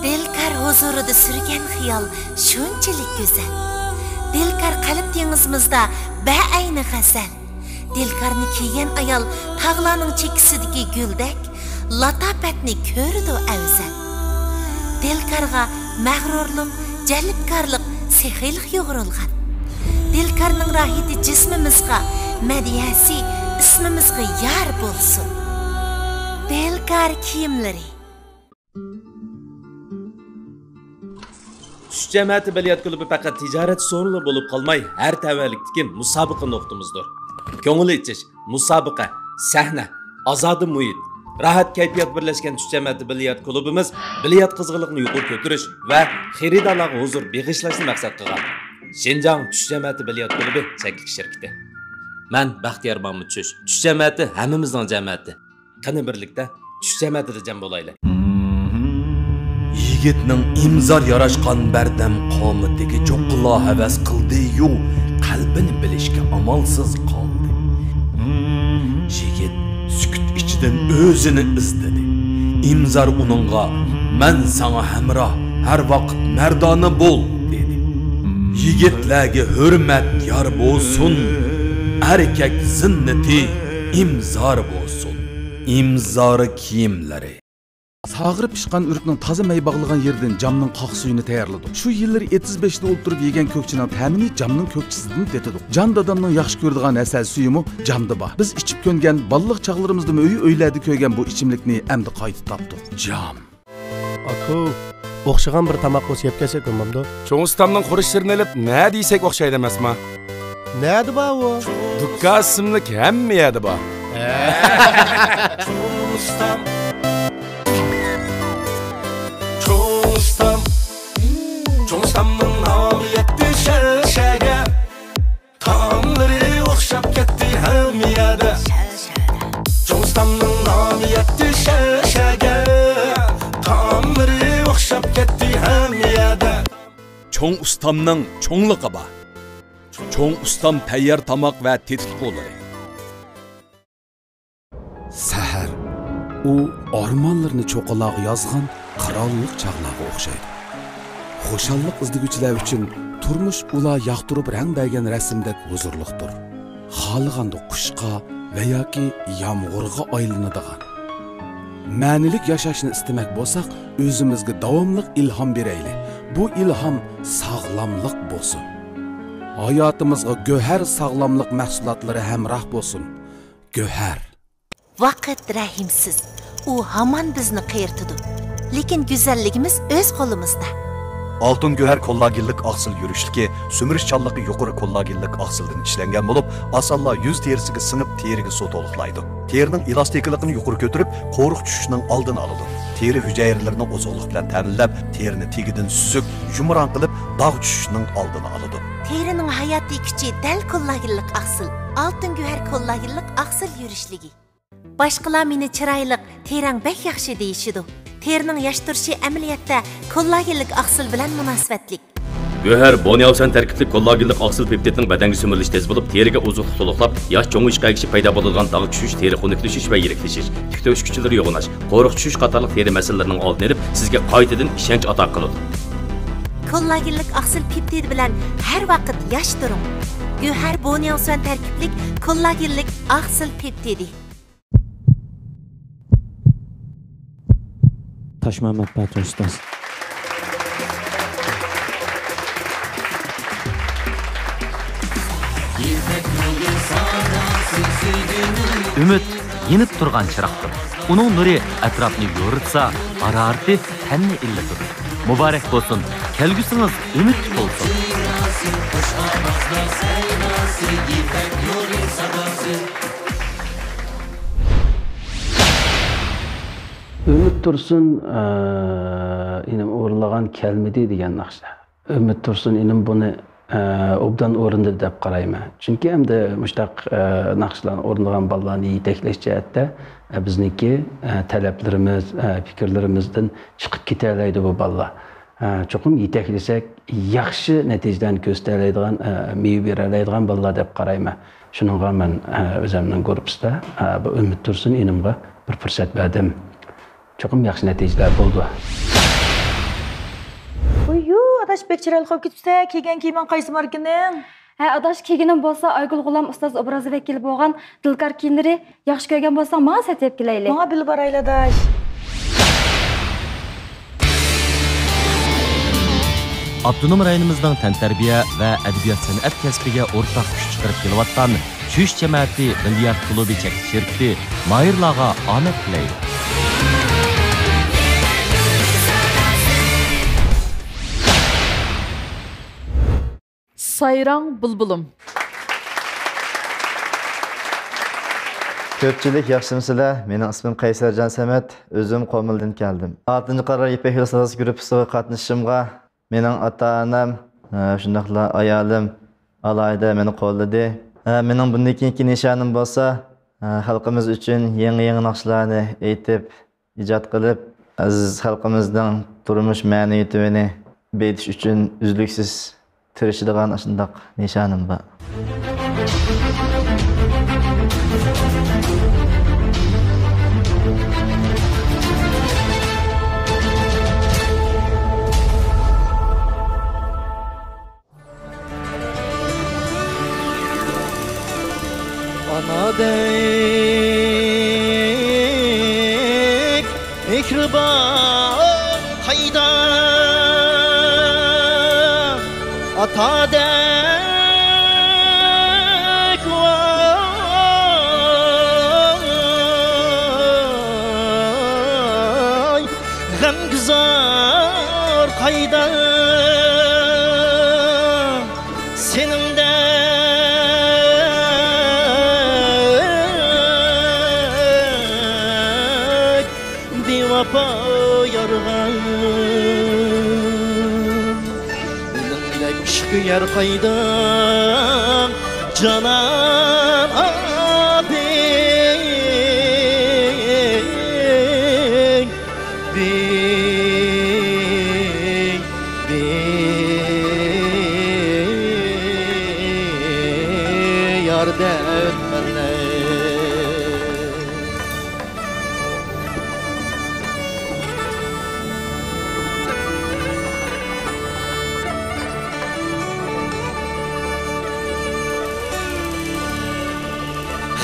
دىلكار ھۇزۇرىدا سۈرگەن خىيال شۇنچىلىك گۈزەل. دىلكار قەلب دېڭىزىمىزدا بەئەينى غەزەل. دىلكارنى كىيگەن ئايال تاغلارنىڭ چېكىسىدىكى گۈلدەك، لاتاپەتنى كۆرىدۇ ئەۋزەل. دىلكارغا مەغرۇرلۇق، جەلپكارلىق، سېخىيلىق يۇغۇرۇلغان. دىلكارنىڭ راھىتى جىسمىمىزغا، مەدھىيەسى ئىسمىمىزغا يار بولسۇن. دىلكار كىيىملىرى. چۈش جەمەتى بىليارت كۇلۇبى پەقەت تىجارەت سورۇنى بولۇپ قالماي، ھەر تەۋەلىكتىكى مۇسابىقە نۇقتىمىزدۇر. كۆڭۈل ئېچىش، مۇسابىقە، سەھنە، ئازادە مۇھىت، راھەت كەيپىيات بىرلەشكەن چۈش جەمەتى بىليارت كۇلۇبىمىز بىليارت قىزغىنلىقىنى يۇقىرى كۆتۈرۈش ۋە خېرىدارلارغا ھۇزۇر بېغىشلاشنى مەقسەت قىلغان. شىنجاڭ چۈش جەمەتى بىليارت كۇلۇبى چەكلىك شىركىتى. مەن بەختىيار مامۇت چۈش. چۈش جەمەتى ھەممىمىزنىڭ جەمەتى. قېنى، بىرلىكتە چۈش جەمەتىدە جەم بولايلى. يىگىتنىڭ ئىمزار ياراشقان بەردەم قامىتىگە چوققىلا ھەۋەس قىلدى-يۇ، قەلبىنى بىلىشكە ئامالسىز قالدى. يىگىت سۈكۈت ئىچىدىن ئۆزىنى ئىزدىدى. ئىمزار ئۇنىڭغا، «مەن ساڭا ھەمراھ، ھەر ۋاقىت مەردانە بول» دېدى. يىگىتلەرگە ھۆرمەت يار بولسۇن، ئەركەك زىننىتى ئىمزار بولسۇن. ئىمزار كىيىملىرى. ساغىر پىشقان ئۆرۈكنىڭ تازا مەي باغلىغان يېرىدىن جامنىڭ قاق سۈيىنى تەييارلىدۇق. شۇ يىللىرى ئېتىز بېشىدا ئولتۇرۇپ يېگەن كۆكچىنىڭ تەمىنى جامنىڭ كۆكچىسىدىن تېتىدۇق. جان دادامنىڭ ياخشى كۆرىدىغان ھەسەل سۈيىمۇ جامدا بار. بىز ئىچىپ كۆنگەن، بالىلىق چاغلىرىمىزدىمۇ ئۆي-ئۆيلەردە كۆرگەن بۇ ئىچىملىكنى ئەمدى قايتا تاپتۇق. جام. ئاكا، ئوخشىغان بىر تاماق بولسا يەپ كەلسەك بولمامدۇ؟ چوڭ ئۇستامنىڭ خۇرۇچلىرىنى ئېلىپ، نە دېسەك ئوخشايدۇ ئەمەسما؟ نەدە بار ئۇ؟ دۇكان ئىسىملىك ھەممە يەردە بار. چوڭ ئۇستام. چوڭ ئۇستام. چوڭ ئۇستامنىڭ نامى يەتتى شەھەر شەھەرگە. تائاملىرى ئوخشاپ كەتتى ھەممە يەردە. چوڭ ئۇستامنىڭ نامى يەتتى شەھەر شەھەرگە. تائاملىرى ئوخشاپ كەتتى ھەممە يەردە. چوڭ ئۇستامنىڭ چوڭلۇقى بار. چوڭ ئۇستام تەييار تاماق ۋە تېتىتقۇلىرى. سەھەر، ئۇ ئارمانلىرىنى چوققىلارغا يازغان قىرانلىق چاغلارغا ئوخشايدۇ. خۇشاللىق ئىزدىگۈچىلەر ئۈچۈن تۇرمۇش ئۇلار ياقتۇرۇپ رەڭ بەرگەن رەسىمدەك ھۇزۇرلۇقتۇر. خالىغاندا قۇشقا ۋە ياكى يامغۇرغا ئايلىنىدىغان. مەنىلىك ياشاشنى ئىستىمەك بولساق، ئۆزىمىزگە داۋاملىق ئىلھام بېرەيلى. بۇ ئىلھام ساغلاملىق بولسۇن. ھاياتىمىزغا گۆھەر ساغلاملىق مەھسۇلاتلىرى ھەمراھ بولسۇن. گۆھەر. ۋاقىت رەھىمسىز. ئۇ ھامان بىزنى قېرىتىدۇ. لېكىن گۈزەللىكىمىز ئۆز قولىمىزدا. ئالتۇن گۆھەر كوللاگېنلىق ئاقسىل يۈرۈشلۈكى سۈمۈرۈش چانلىقى يۇقىرى كوللاگېنلىق ئاقسىلدىن ئىشلەنگەن بولۇپ، ئاسانلا يۈز تېرىسىگە سىڭىپ، تېرىگە سۇ تولۇقلايدۇ. تېرىنىڭ ئېلاستىكىلىقىنى يۇقىرى كۆتۈرۈپ، قورۇق چۈشۈشنىڭ ئالدىنى ئالىدۇ. تېرە ھۈجەيرىلىرىنى ئوزۇقلۇق بىلەن تەمىنلەپ، تېرىنى تېگىدىن سۈزۈك، يۇمران قىلىپ، داغ چۈشۈشنىڭ ئالدىنى ئالىدۇ. تېرىنىڭ ھاياتىي كۈچى دەل كوللاگېنلىق ئاقسىل، ئالتۇن گۆھەر كوللاگېنلىق ئاقسىل يۈرۈشلۈكى. باشقىلار مېنى چىرايلىق، تېرەڭ بەك ياخشى دېيىشىدۇ. تېرىنىڭ ياش تۇرۇشى ئەمەلىيەتتە كوللاگېنلىك ئاقسىل بىلەن مۇناسىۋەتلىك. گۆھەر بونياۋسەن تەركىبلىك كوللاگېنلىك ئاقسىل پېپتىدنىڭ بەدەنگە سۈمۈرۈلۈشى تېز بولۇپ، تېرىگە ئوزۇقلۇق تولۇقلاپ، ياش چوڭىيىشقا ئەگىشىپ پەيدا بولىدىغان داغ چۈشۈش، تېرە خۇنۈكلىشىش ۋە يىرىكلىشىش، تىك تۆكۈش كۈچلىرى يوغىناش، قورۇق چۈشۈش قاتارلىق تېرە مەسىلىلىرىنىڭ ئالدىنى ئېلىپ، سىزگە قايتىدىن ئىشەنچ ئاتا قىلىدۇ. كوللاگېنلىق ئاقسىل پېپتىدى بىلەن ھەر ۋاقىت ياش تۇرۇڭ. گۆھەر بونياۋسۈەن تەركىبلىك كوللاگېنلىك ئاقسىل پېپتىدى. تاشمۇھەممەت باتۇر ئۇستاز. ئۈمىد يېنىپ تۇرغان چىراغدۇر. ئۇنىڭ نۇرى ئەتراپنى يورۇتسا، ھارارىتى تەننى ئىللىتىدۇ. مۇبارەك بولسۇن، كەلگۈسىڭىز ئۈمىدكە تولسۇن. ئۈمىد تۇرسۇن، ئە، ئىنىم ئورۇنلىغان كەلمىدى دېگەن ناخشا. ئۈمىد تۇرسۇن ئىنىم بۇنى، ئە، ئوبدان ئورۇندىدى دەپ قارايمەن. چۈنكى ئەمدى مۇشۇنداق، ئە، ناخشىلارنى ئورۇندىغان بالىلارنى يېتەكلەش جەھەتتە، ئە، بىزنىڭكى، ئە، تەلەپلىرىمىز، ئە، پىكىرلىرىمىزدىن چىقىپ كېتەلەيدۇ بۇ بالىلار. ئە، چوقۇم يېتەكلىسەك، ياخشى نەتىجىلەرنى كۆرسىتەلەيدىغان، ئە، مېۋە بېرەلەيدىغان بالىلار دەپ قارايمەن. شۇنىڭغا مەن، ئە، ئۆزۈمنىڭ گۇرۇپپىسىدا، ئە، بۇ ئۈمىد تۇرسۇن ئىنىمغا بىر پۇرسەت بەردىم. چوقۇم ياخشى نەتىجىلەر بولىدۇ. ۋۇييۇ، ئاداش، بەك چىرايلىق بولۇپ كېتىپسەن. كىيگەن كىيىمىڭ قايسى ماركىنىڭ؟ ھە، ئاداش، كىيگىنىم بولسا ئايگۈل غۇلام ئۇستاز ئوبرازى ۋەكىلى بولغان دىلكار كىيىملىرى. ياخشى كۆرگەن بولساڭ، ماڭا سېتىۋېلىپ كېلەيلى. ماڭا بىللە بارايلى، ئاداش. ئاپتونوم رايونىمىزنىڭ تەنتەربىيە ۋە ئەدەبىيات-سەنئەت كەسپىگە ئورتاق كۈچ چىقىرىپ كېلىۋاتقان چۈش جەمەتى بىليارد كۇلۇبى چەكلىك شىركىتى ماھىرلارغا ئامەت تىلەيدۇ. سايراڭ بۇلبۇلۇم. كۆپچىلىك ياخشىمۇسىلەر؟ مېنىڭ ئىسمىم قەيسەرجان سەمەت، ئۆزۈم قۇمۇلدىن كەلدىم. ئالتىنچى قارار يىپەك يولى ساداسى گۇرۇپپىسىغا قاتنىشىشىمغا مېنىڭ ئاتا-ئانام، ھە، شۇنداقلا ئايالىم ئالاھىدە مېنى قوللىدى. ھە، مېنىڭ بۇندىن كېيىنكى نىشانىم بولسا، ھە، خەلقىمىز ئۈچۈن يېڭى-يېڭى ناخشىلارنى ئېيتىپ، ئىجاد قىلىپ، ئەزىز خەلقىمىزنىڭ تۇرمۇش مەنىۋىيىتىنى بېيىتىش ئۈچۈن ئۈزلۈكسىز تىرىشىدىغان ئاشۇنداق نىشانىم بار. ئانادەك مېھرىبان قايدا، ئاتادەك ۋاي غەمگۈزار قايدا، سېنىڭدەك بىۋاپا يارغا. مېنىڭدەك ئىشقى يار قايدا، جانان ئابىي. بىي، بىي، يار دەۋەتمەنلەر.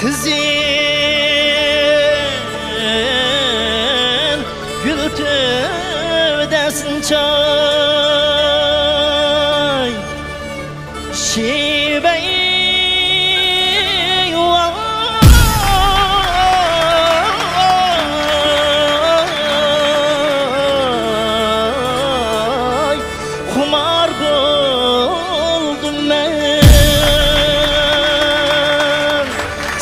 قىزىل گۈل تۆۋدەسىن چاي شىۋەي ۋاي. خۇمار بولدۇم مەن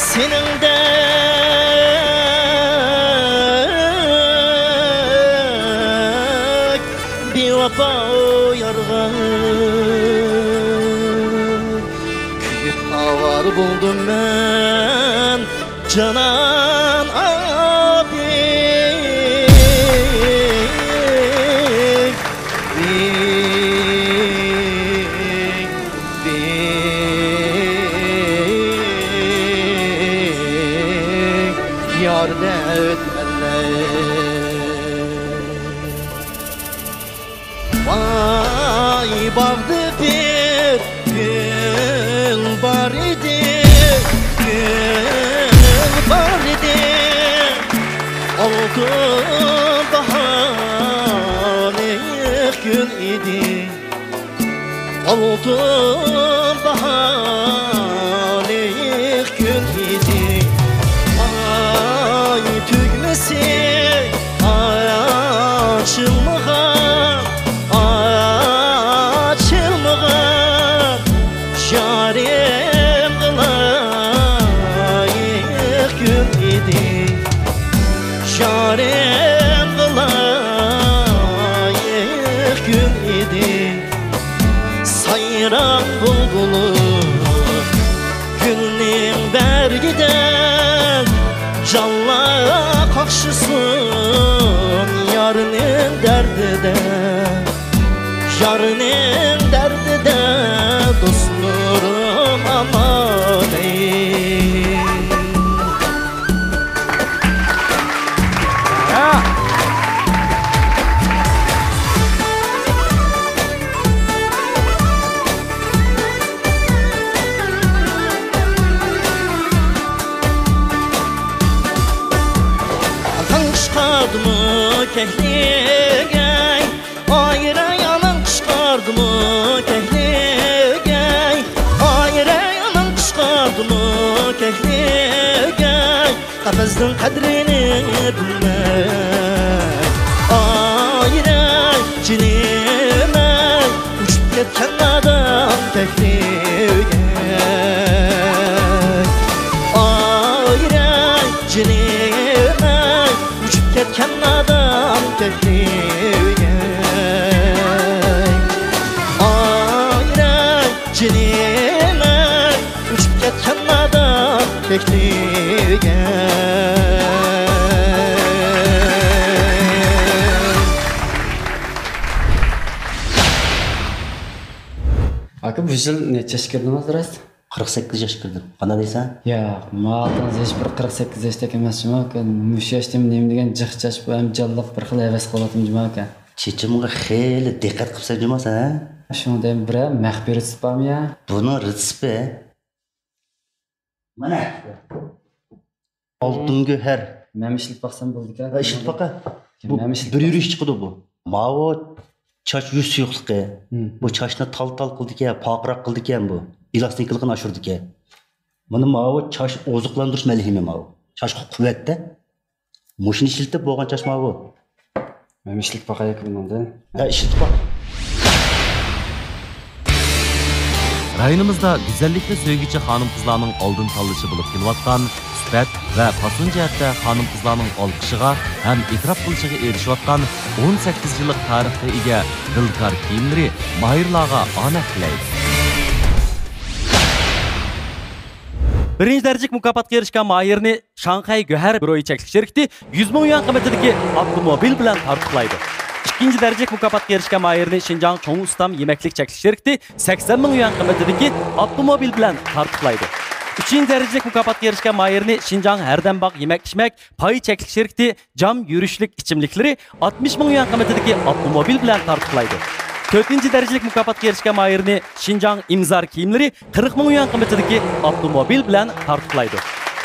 سېنىڭدەك بىۋاپا يارغا. كۆيۈپ ئاۋارە بولدۇم مەن جانان ئابىي. يار دەۋەتمەنلەر. باھارلىق كۈن ئىدى. ئالتۇن باھارلىق كۈن ئىدى. ئاي تۈگمىسى ئاچىلمىغان، ئاچىلمىغان، يارىمغا لايىق كۈن ئىدى. يارىمغا لايىق كۈن ئىدى. سايرام بۇلبۇلۇم گۈلنىڭ بەرگىدە، جانلار قاقشىسۇن يارنىڭ دەردىدە. يارنىڭ دەردىدە دوستلىرىم ئامان ئەي. ئاقاڭ قىشقاردىمۇ كەھلىگەي، ئايراي ئاناڭ قىشقاردىمۇ كەھلىگەي، ئايراي ئاناڭ قىشقاردىمۇ كەھلىگەي. قەپەسنىڭ قەدرىنى بىلمەي، ئايراي جېنىم ئەي، ئۇچۇپ كەتكەن نادان كەھلىگەي. ئايراي جېنىم ئەي، ئۇچۇپ كەتكەن نادان كەھلىگەي. ئايراي جېنىم ئەي، ئۇچۇپ كەتكەن نادان كەھلىگەي. ئاكا، بۇ يىل نەچچە ياشقا كىردىڭىز راست؟ قىرىق سەككىز ياشقا كىردىم. قانداق دەيسەن؟ ياق، ماڭا قارىسا ھېچ بىر قىرىق سەككىز ياشتەك ئەمەس جۇما ئاكا. مۇشۇ ياشتا نېمە دېگەن جىق چاچ، بۇ ھەم جانلىق بىر خىل ھەۋەس قىلىۋاتىمەن جۇما ئاكا. چېچىمغا خېلى دىققەت قىپسەن جۇما سەن، ھە؟ شۇنىڭ دەيمەن، بىرەر مەخپىي رېتسېپ بارمۇ يا؟ بۇنىڭ رېتسېپى مانا. ئالتۇن گۆھەر. مەن ئىشلىتىپ باقسام بولىدىكەن. ھە، ئىشلىتىپ باقە. بۇ مەن ئىشلىتىپ بىر يۈرۈش چىقىدۇ بۇ. ماۋۇ چاچ يۈز سۇيۇقلۇقى. ھىم. بۇ چاچنى تال-تال قىلىدىكەن، پارقىراق قىلىدىكەن بۇ. ئېلاستىنكىلىقىنى ئاشۇرىدىكەن. مانا ماۋۇ چاچ ئوزۇقلاندۇرۇش مەلھىمى ماۋۇ. چاچقا قۇۋۋەت-دە. مۇشۇنى ئىشلىتىپ بولغان چاچ ماۋۇ. مەن ئىشلىتىپ باقايلى بۇنىڭدىن. ھە، ئىشلىتىپ باق. رايونىمىزدا گۈزەللىكنى سۆيگۈچى خانىم-قىزلارنىڭ ئالدىن تاللىشى بولۇپ كېلىۋاتقان، سۈپەت ۋە پاسون جەھەتتە خانىم-قىزلارنىڭ ئالقىشىغا ھەم ئېتىراپ قىلىشىغا ئېرىشىۋاتقان ئون سەككىز يىللىق تارىخقا ئىگە دىلكار كىيىملىرى ماھىرلارغا ئامەت تىلەيدۇ. بىرىنچى دەرىجىلىك مۇكاپاتقا ئېرىشكەن ماھىرنى شاڭخەي گۆھەر گۇرۇھى چەكلىك شىركىتى يۈز مىڭ يۈەن قىممىتىدىكى ئاپتوموبىل بىلەن تارتۇقلايدۇ. ئىككىنچى دەرىجىلىك مۇكاپاتقا ئېرىشكەن ماھىرنى شىنجاڭ چوڭ ئۇستام يېمەكلىك چەكلىك شىركىتى سەكسەن مىڭ يۈەن قىممىتىدىكى ئاپتوموبىل بىلەن تارتۇقلايدۇ. ئۈچىنچى دەرىجىلىك مۇكاپاتقا ئېرىشكەن ماھىرنى شىنجاڭ ھەردەم باغ يېمەك ئىچمەك پاي چەكلىك شىركىتى جام يۈرۈشلۈك ئىچىملىكلىرى ئاتمىش مىڭ يۈەن قىممىتىدىكى ئاپتوموبىل بىلەن تارتۇقلايدۇ. تۆتىنچى دەرىجىلىك مۇكاپاتقا ئېرىشكەن ماھىرنى شىنجاڭ ئىمزار كىيىملىرى قىرىق مىڭ يۈەن قىممىتىدىكى ئاپتوموبىل بىلەن تارتۇقلايدۇ.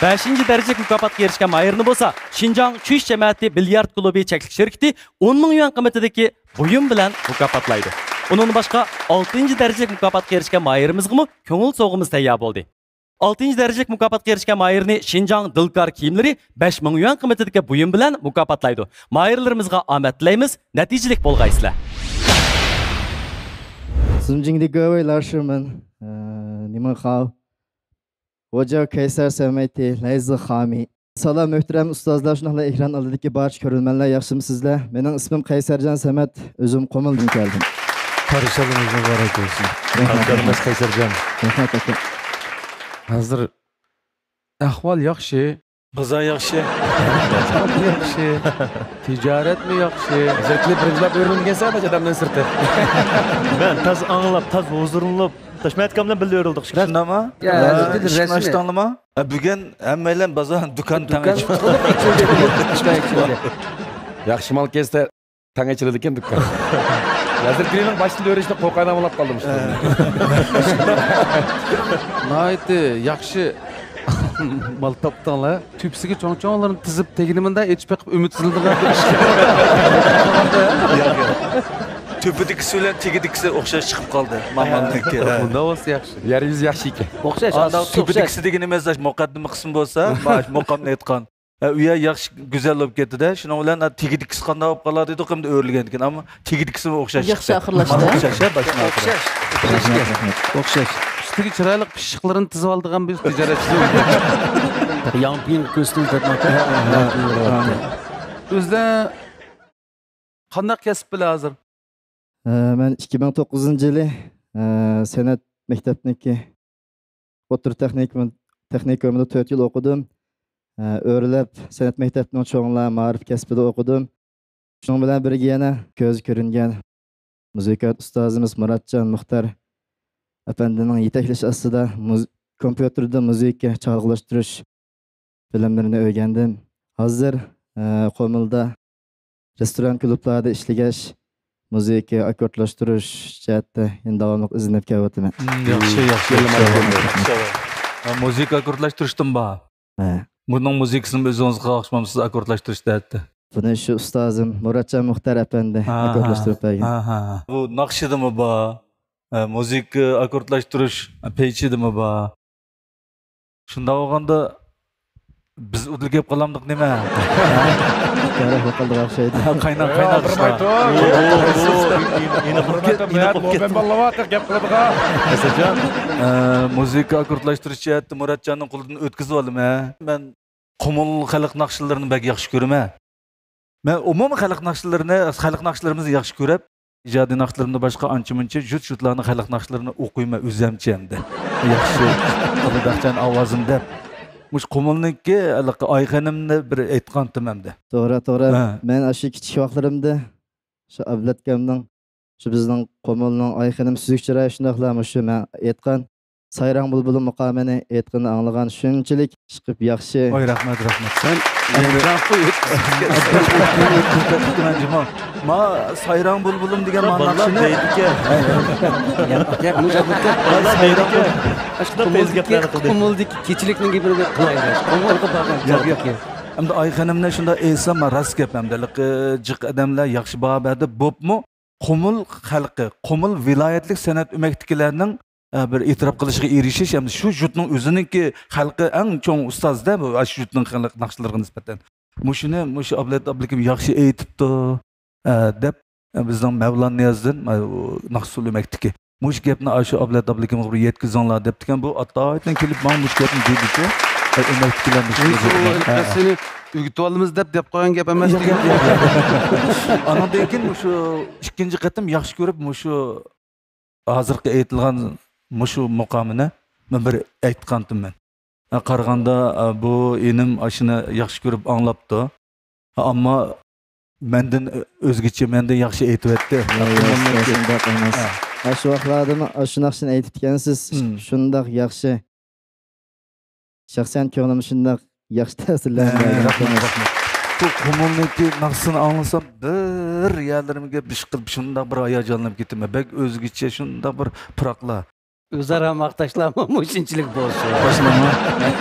بەشىنچى دەرىجىلىك مۇكاپاتقا ئېرىشكەن ماھىرنى بولسا شىنجاڭ چۈش جەمەتى بىليارد كۇلۇبى چەكلىك شىركىتى ئون مىڭ يۈەن قىممىتىدىكى بۇيۇم بىلەن مۇكاپاتلايدۇ. ئۇنىڭدىن باشقا، ئالتىنچى دەرىجىلىك مۇكاپاتقا ئېرىشكەن ماھىرىمىزغىمۇ كۆڭۈل سوۋغىمىز تەييار بولدى. ئالتىنچى دەرىجىلىك مۇكاپاتقا ئېرىشكەن ماھىرنى شىنجاڭ دىلكار كىيىملىرى بەش مىڭ يۈەن قىممىتىدىكى بۇيۇم بىلەن مۇكاپاتلايدۇ. ماھىرلىرىمىزغا ئامەت تىلەيمىز، نەتىجىلىك بولغايسىلەر! 尊敬的各位老师们，呃，你们好。我叫凯撒塞梅提，来自哈密。 سالام، مۆھتەرەم ئۇستازلار، شۇنداقلا ئېكران ئالدىدىكى بارچە كۆرۈرمەنلەر، ياخشىمۇسىزلەر؟ مېنىڭ ئىسمىم قەيسەرجان سەمەت، ئۆزۈم قۇمۇلدىن كەلدىم. قارشى ئالدىڭىز مۇبارەك بولسۇن. رەھمەت. قارشى ئالدىڭىز قەيسەرجان. رەھمەت، ئاكا. ھازىر ئەھۋال ياخشى. بازار ياخشى. ياخشى. تىجارەتمۇ ياخشى. ھازىر كېلىپ بىرىنچىلەپ ئۆرۈلگەنسەن ئادەمنىڭ سىرتى. مەن تازا ئاڭلاپ، تازا ھۇزۇرلىنىپ، تاشمەتكاملار بىللە ئۆرۈلدۇق. شۇنداقمۇ؟ يا، ھە، بىر ئىشىكنى رەسمىي ئاچتىڭلارمۇ؟ ھە، بۈگۈن ھەممەيلەن بازار دۇكان تەڭ دۇكان ئېچىپ. تولۇق ئېچىلدى. دۇكان ئېچىلدى. ياخشى مال كەلسە تەڭ ئېچىلىدىكەن دۇكان. ھازىر كىرىمنىڭ باشتىن ئۆرۈشنى قورقايلا ئاڭلاپ قالدىم. ھە. ناھايىتى ياخشى. مال تاپتىڭلار. تۆپىسىگە چوڭ-چوڭلىرىنى تىزىپ، تېگىنى مۇنداق ئېچىپ بېقىپ ئۈمىدسىزلىنىدىغان بىر ئىش. ياق، ياق. تۆپىدىكىسى بىلەن تېگىدىكىسى ئوخشاش چىقىپ قالدى. مامامنىڭكى. مۇنداق بولسا ياخشى. يەر يۈزى ياخشى ئىكەن. ئوخشاش، ئانداق ئاساسى ئوخشاش. تۆپىدىكىسى دېگىنىمىز مۇقەددىمە قىسمى بولسا، مۇقامنى ئېيتقان. ئە، ئۇ يەر ياخشى، گۈزەل بولۇپ كەتتى-دە. شۇنىڭ بىلەن، ئە، تېگىدىكىسى قانداق بولۇپ قالار دېدۇق، ئەمدى ئۆرلىگەندىكىن. ئەمما تېگىدىكىسى ئوخشاش ياخشى چىقتى. ئاخىرلاشتى. ئوخشاش، ھە، باشتىن ئاخىر. ئوخشاش. ئوخشاش. ئۈستىگە چىرايلىق پىششىقلىرىنى تىزىۋالىدىغان بىر تىجارەتچى. ياڭپىڭ كۆستىن تېپىۋاتىدۇ. ئۆزلەر قانداق كەسىپ بىلەن ھازىر؟ ئە، مەن ئىككى مىڭ توققۇزىنچى يىلى، ئە، سەنئەت مەكتەپنىڭكى ئوتتۇرا تېخنىكوم-، تېخنىكومىدا تۆت يىل ئوقۇدۇم. ئە، ئۆرلەپ سەنئەت مەكتەپنىڭ چوڭلار مائارىپ كەسپىدە ئوقۇدۇم. شۇنىڭ بىلەن بىرگە يەنە كۆزگە كۆرۈنگەن مۇزىكا ئۇستازىمىز مۇراتجان مۇختار ئەپەندىنىڭ يېتەكلىشى ئاستىدا مۇز-، كومپيۇتېردا مۇزىكا چالغۇلاشتۇرۇش بىلىملىرىنى ئۆگەندىم. ھازىر، ئە، قۇمۇلدا رېستوران، كۇلۇبلاردا ئىشلىگەچ، مۇزىكا ئاككوردلاشتۇرۇش جەھەتتە يەنە داۋاملىق ئىزدىنىپ كېلىۋاتىمەن. مم، ياخشى، ياخشى، ياخشى. ياخشى. ھە، مۇزىكا ئاككوردلاشتۇرۇشتىمۇ بار؟ ھە. بۇنىڭ مۇزىكىسىنى ئۆزىڭىزگە قاقشىمامسىز ئاككوردلاشتۇرۇش جەھەتتە؟ بۇنى شۇ ئۇستازىم مۇراتجان مۇختار ئەپەندى ئاككوردلاشتۇرۇپ بەرگەن. ئاھا. بۇ ناخشىدىمۇ بار، ھە، مۇزىكا ئاككوردلاشتۇرۇش پەيچىدىمۇ بار. شۇنداق بولغاندا بىز ئۇدۇل كەپ قالامدۇق نېمە؟ كارا بولۇپ قالدىغان ئوخشايدۇ. قايناق، قايناق ئىشلار. ئە، مۇزىكا ئاككوردلاشتۇرۇش جەھەتتە مۇراتجاننىڭ قولىدىن ئۆتكۈزۈپ ئالىمەن. مەن قۇمۇل خەلق ناخشىلىرىنى بەك ياخشى كۆرىمەن. مەن ئومۇمەن خەلق ناخشىلىرىنى، خەلق ناخشىلىرىمىزنى ياخشى كۆرۈپ، ئىجادىي ناخشىلىرىمدا باشقا ئانچە-مۇنچە جۇت-جۇتلارنىڭ خەلق ناخشىلىرىنى ئوقۇيمەن ئۆزەمچە ئەمدى. ياخشى قىلىدىغان ئاۋازىم دەپ. مۇشۇ قۇمۇلنىڭكى ھېلىقى ئايخېنىمنى بىر ئېيتقانتىم ئەمدى. توغرا، توغرا. ھە. مەن ئاشۇ كىچىك ۋاقىتلىرىمدا شۇ ئابلەتكەمنىڭ، شۇ بىزنىڭ قۇمۇلنىڭ ئايخېنىم سۈزۈك چىراي شۇنداقلا مۇشۇ مەن ئېيتقان سايراڭ بۇلبۇلۇم مۇقامىنى ئېيتقىنىنى ئاڭلىغان شۇنچىلىك ئىشقىپ ياخشى. ۋاي، رەھمەت، رەھمەت. سەن ئەمدى ما سايراڭ بۇلبۇلۇم دېگەن ما ناخشىنى. قۇمۇلدىكى كىچىلىكنىڭ گېپىنى بىر قىلايلى. قۇمۇلغا بارغان چاغدىكى. ئەمدى ئايخېنىمنى شۇنداق ئېيتسام، ما راست گەپ ئەمدى. ھېلىقى جىق ئادەملەر ياخشى باھا بەردى، بوپمۇ؟ قۇمۇل خەلقى، قۇمۇل ۋىلايەتلىك سەنئەت ئۆمەكتىكىلەرنىڭ، ئە، بىر ئېتىراپ قىلىشىغا ئېرىشىش، ھەمدە شۇ يۇرتنىڭ ئۆزىنىڭكى خەلقى ئەڭ چوڭ ئۇستازدا بۇ، ئاشۇ يۇرتنىڭ خەلق ناخشىلىرىغا نىسبەتەن. مۇشۇنى، مۇشۇ ئابلەت ئابلىكىم ياخشى ئېيتىپتۇ، ئە، دەپ، ئە، بىزنىڭ مەۋلان نىيازدىن، ئە، ئۇ ناخشا ئۇسسۇل ئۆمەكتىكى. مۇشۇ گەپنى ئاشۇ ئابلەت ئابلىكىمغا بىر يەتكۈزۈڭلار دەپتىكەن. بۇ ئاتايىتىن كېلىپ ماڭا مۇشۇ گەپنى دېدىكى، ئە، ئۆمەكتىكىلەر مۇشۇ، مۇشۇ ھە، ھە. سېنى ئۆگىتىۋالىمىز دەپ دەپ قويغان گەپ ئەمەس. ياق، ياق، ياق، ياق. ئانىڭدىن كېيىن مۇشۇ ئىككىنچى قېتىم ياخشى كۆرۈپ، مۇشۇ ھازىرقى ئېيتىلغان مۇشۇ مۇقامىنى مەن بىر ئېيتقانتىم مەن. ھە، قارىغاندا، ئە، بۇ ئىنىم ئاشۇنى ياخشى كۆرۈپ ئاڭلاپتۇ. ئەمما مەندىن ئۆزگىچە، مەندىن ياخشى ئېيتىۋەتتى. ياق، ياق، شۇنداق ئەمەس. ھە. ئاشۇ ۋاقىتلاردىمۇ ئاشۇ ناخشىنى ئېيتىپتىكەنسىز. مم. شۇنداق ياخشى. شەخسەن كۆڭلۈم شۇنداق ياخشى تەسىرلەندى. ھە، رەھمەت، رەھمەت. بۇ قۇمۇلنىڭكى ناخشىسىنى ئاڭلىسام، بىر يەرلىرىمگە بىشقىلىپ شۇنداق بىر ھاياجانلىنىپ كېتىمەن. بەك ئۆزگىچە، شۇنداق بىر پىراقلا. ئۆزئارا ماختاشلارمۇ مۇشۇنچىلىك بولسۇن. باشلىما.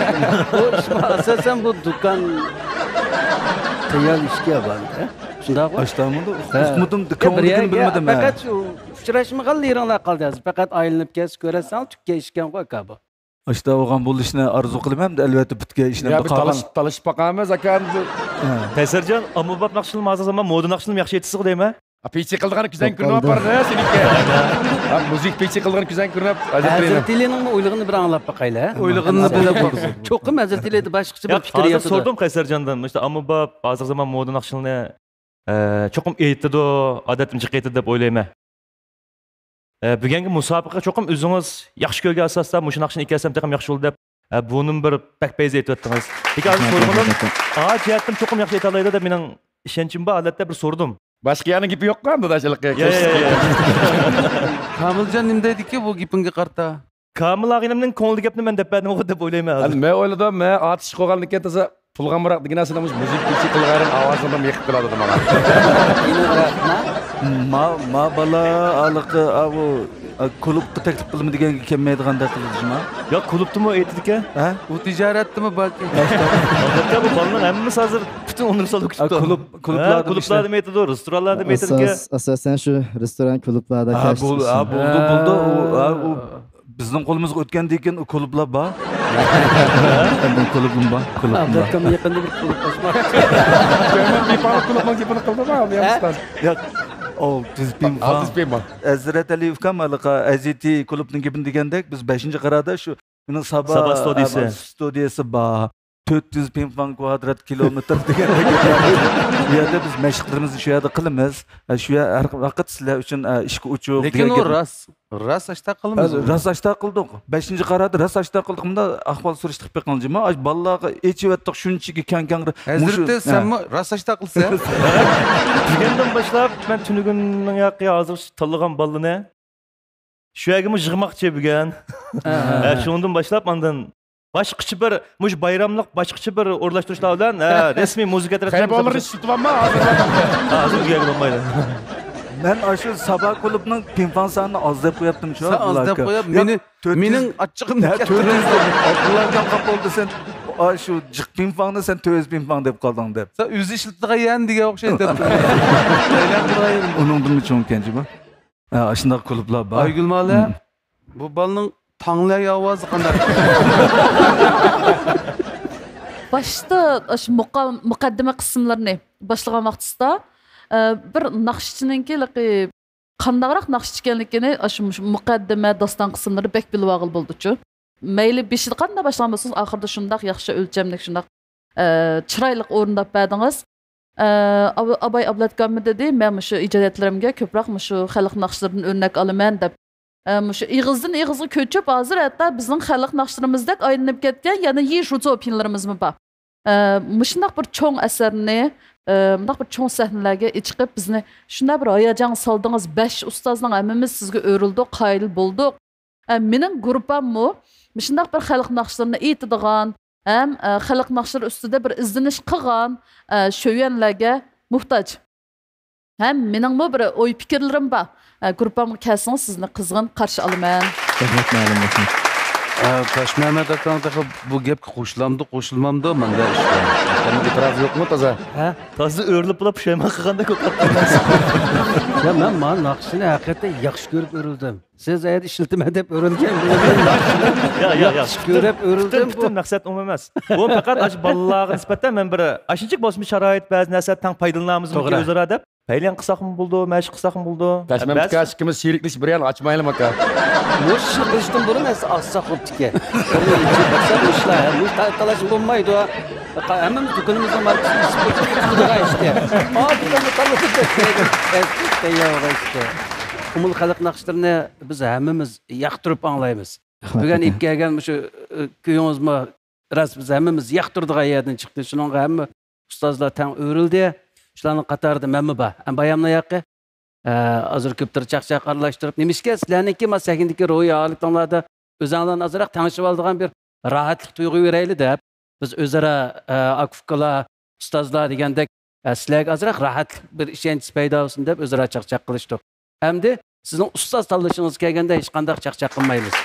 بۇ ئىشمۇ ئاساسەن بۇ دۇكان تەييارلىشىشكە بارمىدى. شۇنداقمۇ؟ ئاشتامىدۇ. ھە. ئۇقمىدىم، يا، بىر كۆڭلىدىكىنى يەرگە بىلمىدىم، ھە. پەقەت شۇ ئۇچراشمىغانلىرىڭلار قالدى ھازىر. پەقەت ئايلىنىپ كەلسە كۆرەسەن، تۈككەن ئىشكەنغۇ ئاكا بۇ. ئاشتا بولغان بولۇشىنى ئارزۇ قىلىمەن، ئەمدى ئەلۋەتتە پۈتكەن ئىشنى يا، ئەمدى بىر قالغان. تالىشىپ، تالىشىپ باقامىز، ئاكا، ئەمدى. ھە. قەيسەرجان، ئاممىباب ناخشىنى ھازىر زامان مودا ناخشىنىمۇ ياخشى ئېيتىسىغۇ دەيمەن. ئا، پېيچى قىلىدىغان كۈزەن كۈنى بار، ھە، سېنىڭكى. ھە، مۇزىكا پېيچى قىلىدىغان كۈزەن كۈنى ھەزرىتى ئېلىنىڭمۇ ئويلىغىنىنى بىر ئاڭلاپ باقايلى، ھە؟ ئويلىغىنىنى بىلىپ باقسۇن. چوقۇم ھەزرىتى ئېلىدا باشقىچە بىر پىكىر ياتىدۇ. سورىدىم قەيسەرجاندىن، مۇشۇ ئاممىباب، ھازىر زامان مودا ناخشىلىرىنى، ئە، چوقۇم ئېيتىدۇ، ئادەتتىن جىق ئېيتىدۇ دەپ ئويلايمەن. ئە، بۈگۈنكى مۇسابىقىگە چوقۇم ئۆزىڭىز ياخشى كۆرگەن ئاساستا مۇشۇ ناخشىنى ئېيتسام تېخىمۇ ياخشى بولىدۇ دەپ، ئە، بۇنىمۇ بىر بەك پەيز ئېيتىۋەتتىڭىز. لېكىن ھازىر سورىغىنىم، ئا جەھەتتىن چوقۇم ياخشى ئېيتالايدۇ دەپ مېنىڭ ئىشەنچىم بار، ھالەتتە بىر سورىدىم. باشقا يەرنىڭ گېپى يوققۇ ئەمدى، داشلىقى. يا، يا، يا، يا. كامىلجان نېمە دەيدىكى بۇ گېپىڭگە قارىتا؟ كامىل ئاغىنىمنىڭ كۆڭلىدىكى گەپنى مەن دەپ بەردىمغۇ دەپ ئويلايمەن ھازىر. ئەمدى مەن ئويلىدىم، مەن ئارتىس ئىش قىلغاندىكىن تازا پۇلغا ئامراق دېگەن نەرسىنى مۇشۇ مۇزىكا پېيچى قىلغانلىرىم ئاۋازىنى بىر يېقىپ قىلىۋاتىدۇ ماڭا. ما، ما بالا ھېلىقى، ئاۋۇ، كۇلۇبقا تەكلىپ قىلىمەن دېگەنگە كەلمەيدىغاندەك قىلىدۇ شۇما. ياق، كۇلۇبتىمۇ ئېيتىدىكەن. ھە؟ ئۇ تىجارەتتىمۇ بار. ئادەتتە بۇ بالىنىڭ ھەممىسى ھازىر پۈتۈن ئۇنىۋېرسال ئوقۇشۇپتۇ. كۇلۇب، ھە، كۇلۇبلاردا كۇلۇبلاردا ئېيتىدۇ، رېستورانلاردا ئېيتىدىكەن. ئاساس-، ئاساسەن شۇ رېستوران، كۇلۇبلاردا ھە، كەشتە بول-، ئىشلەيدۇ. ھە، بولدى، بولدى. ئۇ، ھە، ئۇ بىزنىڭ قولىمىزغا ئۆتكەندىن كېيىن ئۇ كۇلۇبلار بار. مېنىڭ كۇلۇبۇم بار، كۇلۇبۇم بار. ئابلەتكام يېقىندا بىر كۇلۇب ئاچماقچى. بىپاڭلىق كۇلۇبنىڭ گېپىنى قىلدىما، ھە؟ ياق. ئو، تۈز پىڭفاڭ. ھەزرەت ئەلى ئۇكام ھېلىقى ئەزىتى كۇلۇبنىڭ گېپىنى دېگەندەك، بىز بەشىنچى قاراردا شۇ مېنىڭ سابا، سابا ستۇدىيىسى. سابا ستۇدىيىسى بار. تۆت يۈز پىڭفاڭ كۋادرات كىلومېتىر دېگەندەك. بۇ يەردە بىز مەشىقلىرىمىزنى شۇ يەردە قىلىمىز. ئە، شۇ يەر ھەر ۋاقىت سىلەر ئۈچۈن، ئە، ئىشىك ئوچۇق لېكىن دېگەن ئۇ گەپ. راست، راست ئاشتا قىلىمىز. ئە، راست ئاشتا قىلدۇق. بەشىنچى قاراردا راست ئاشتا قىلدۇق. مۇندا ئاھۋال سۈرۈشتە قىلىپ بېقىڭ جۇما. ئاش بالىلارغا ئېچىۋەتتۇق شۇنچىكى كەڭ-كەڭرى. ھەزرىتى، مۇشۇ، سەنمۇ راست ئاشتا قىلسەن. كۈلگەندىن باشلاپ مەن تۈنۈگۈننىڭ ياقى ھازىر تاللىغان بالىنى شۇ يەرگىمۇ يىغماقچى بۈگۈن. ھە، شۇنىڭدىن باشلاپ ئاندىن باشقىچە بىر، مۇشۇ بايراملىق باشقىچە بىر ئورۇنلاشتۇرۇشلار بىلەن، ھە، رەسمىي مۇزىكا تەرەپلىرىنى خەيبالىرى ئىشلىتىۋالما ھازىر. ھازىر بۇ يەرگە بولمايدۇ. مەن ئاشۇ سابا كۇلۇبنىڭ پىڭفاڭ سانىنى ئاز دەپ قويۇپتىم شۇ. سەن ئاز دەپ قويۇپ، مېنى، مېنىڭ ئاچچىقىمنى كەلتۈردۈڭ. تۆت يۈز دەپ. ئابدۇللاجان خاپا بولدى سەن. ئاشۇ جىق پىڭفاڭنى سەن تۆت يۈز پىڭفاڭ دەپ قالدىڭ دەپ. سەن ئۆزى ئىشلىتىدىغان يەرنى دېگەن ئوخشايدۇ دەپ. ئۇنىڭدىنمۇ چوڭ ئىكەن جۇما. ھە، ئاشۇنداق كۇلۇبلار بار. ئايگۈل مالە، بۇ بالىنىڭ تاڭلەي ئاۋازى قانداق؟ باشتا ئاشۇ مۇقام-، مۇقەددىمە قىسىملىرىنى باشلىغان ۋاقتىسىدا، ئە، بىر ناخشىچىنىڭكى ھېلىقى قانداقراق ناخشىچى ئىكەنلىكىنى ئاشۇ مۇشۇ مۇقەددىمە، داستان قىسىملىرى بەك بىلىۋالغىلى بولىدۇچۇ. مەيلى بېشىدا قانداق باشلىغان بولسىڭىز، ئاخىرىدا شۇنداق ياخشى ئۆلچەملىك، شۇنداق، ئە، چىرايلىق ئورۇنداپ بەردىڭىز. ئە، ئاباي ئابلەتكاممۇ دېدى، مەن مۇشۇ ئىجادىيەتلىرىمگە كۆپرەك مۇشۇ خەلق ناخشىلىرىدىن ئۆرنەك ئالىمەن دەپ. ئە، مۇشۇ ئېغىزدىن ئېغىزغا كۆچۈپ، ھازىر ھەتتا بىزنىڭ خەلق ناخشىلىرىمىزدەك ئايلىنىپ كەتكەن يەنە يى شۇ زوپىيىنلىرىمىزمۇ بار. ئە، مۇشۇنداق بىر چوڭ ئەسەرنى، ئە، مۇنداق بىر چوڭ سەھنىلەرگە چىقىپ، بىزنى شۇنداق بىر ھاياجانغا سالدىڭىز. بەش ئۇستازنىڭ ھەممىمىز سىزگە ئۆرۈلدۇق، قايىل بولدۇق. ئە، مېنىڭ گۇرۇپپاممۇ مۇشۇنداق بىر خەلق ناخشىلىرىنى ئېيتىدىغان ھەم، ئە، خەلق ناخشىلىرى ئۈستىدە بىر ئىزدىنىش قىلغان، ئە، شۆيۈەنلەرگە موھتاج. ھەم مېنىڭمۇ بىر ئوي پىكىرلىرىم بار. ئە، گۇرۇپپامغا كەلسىڭىز، سىزنى قىزغىن قارشى ئالىمەن. رەھمەت، مەلۇم، رەھمەت. ئە، تاشمەمەت ئاكاڭ تېخى بۇ گەپكە قوشۇلامدۇ، قوشۇلمامدۇ، مەندە ئىش بار. ئېتىراز يوقمۇ تازا؟ ھە؟ تازا ئۆرۈلۈپ بولاپ پۇشايمان قىلغاندەك بولۇپ قاپتۇ. يا، مەن مانا ناخشىنى ھەقىقەتەن ياخشى كۆرۈپ ئۆرۈلدۈم. سىز ئەيدە ئىشلىتىمەن دەپ ئۆرۈلگەن. يا، يا، يا. ياخشى كۆرۈپ ئۆرۈلدۈم. پۈتۈن، پۈتۈن مەقسەت ئۇ ئەمەس. بۇ پەقەت ئاشۇ بالىلارغا نىسبەتەن مەن بىر ئاشۇنچىلىك بولسىمۇ شارائىت، بەزى نەرسە تەڭ پايدىلىنامىزمىكىن توغرا. ئۆزئارا دەپ. پەيلەن قىلساقمۇ بولىدۇ، مەشىق قىلساقمۇ بولىدۇ. تەشمەمتىكا بەزى ئىككىمىز شېرىكلىشىپ بىر يەرنى ئاچمايلىمۇ ئاكا؟ مۇشۇ قىلىشتىن بۇرۇن ئەسلى ئاچساق بوپتىكەن. بىر يىل ئىچىدە بولسا مۇشۇلار، مۇشۇ تا-، تالاشمۇ بولمايدۇ. ھەممىمىز دۇكىنىمىزنىڭ ماركىسىنى ئىشقا تۇتىدىغان ئىشتە. ئادىلەرنى تاللىدۇق دەپ تەييارغان ئىشتە. قۇمۇل خەلق ناخشىلىرىنى بىز ھەممىمىز ياقتۇرۇپ ئاڭلايمىز. رەھمەت بۈگۈن ئاكا. ئېلىپ كەلگەن مۇشۇ، ئە، كۈيىڭىزمۇ راست بىز ھەممىمىز ياقتۇرىدىغان يەردىن چىقتى. شۇنىڭغا ھەممە ئۇستازلار تەڭ ئۆرۈلدى. شۇلارنىڭ قاتارىدا مەنمۇ بار. ئەمما بايامنىڭ ياقى، ئە، ھازىر كۆپتۇر چاقچاق ئارىلاشتۇرۇپ، نېمىشقا سىلەرنىڭكى ما سەھنىدىكى روھىي ھالىتىڭلاردا ئۆزۈڭلارنى ئازراق تەڭشىۋالىدىغان بىر راھەتلىق تۇيغۇ بېرەيلى دەپ، بىز ئۆزئارا، ئە، ئاكا-ئۇكىلار، ئۇستازلار دېگەندەك، ئە، سىلەرگە ئازراق راھەتلىك بىر ئىشەنچ پەيدا بولسۇن دەپ ئۆزئارا چاقچاق قىلىشتۇق. ئەمدى سىزنىڭ ئۇستاز تاللىشىڭىزغا كەلگەندە ھېچقانداق چاقچاق قىلمايمىز.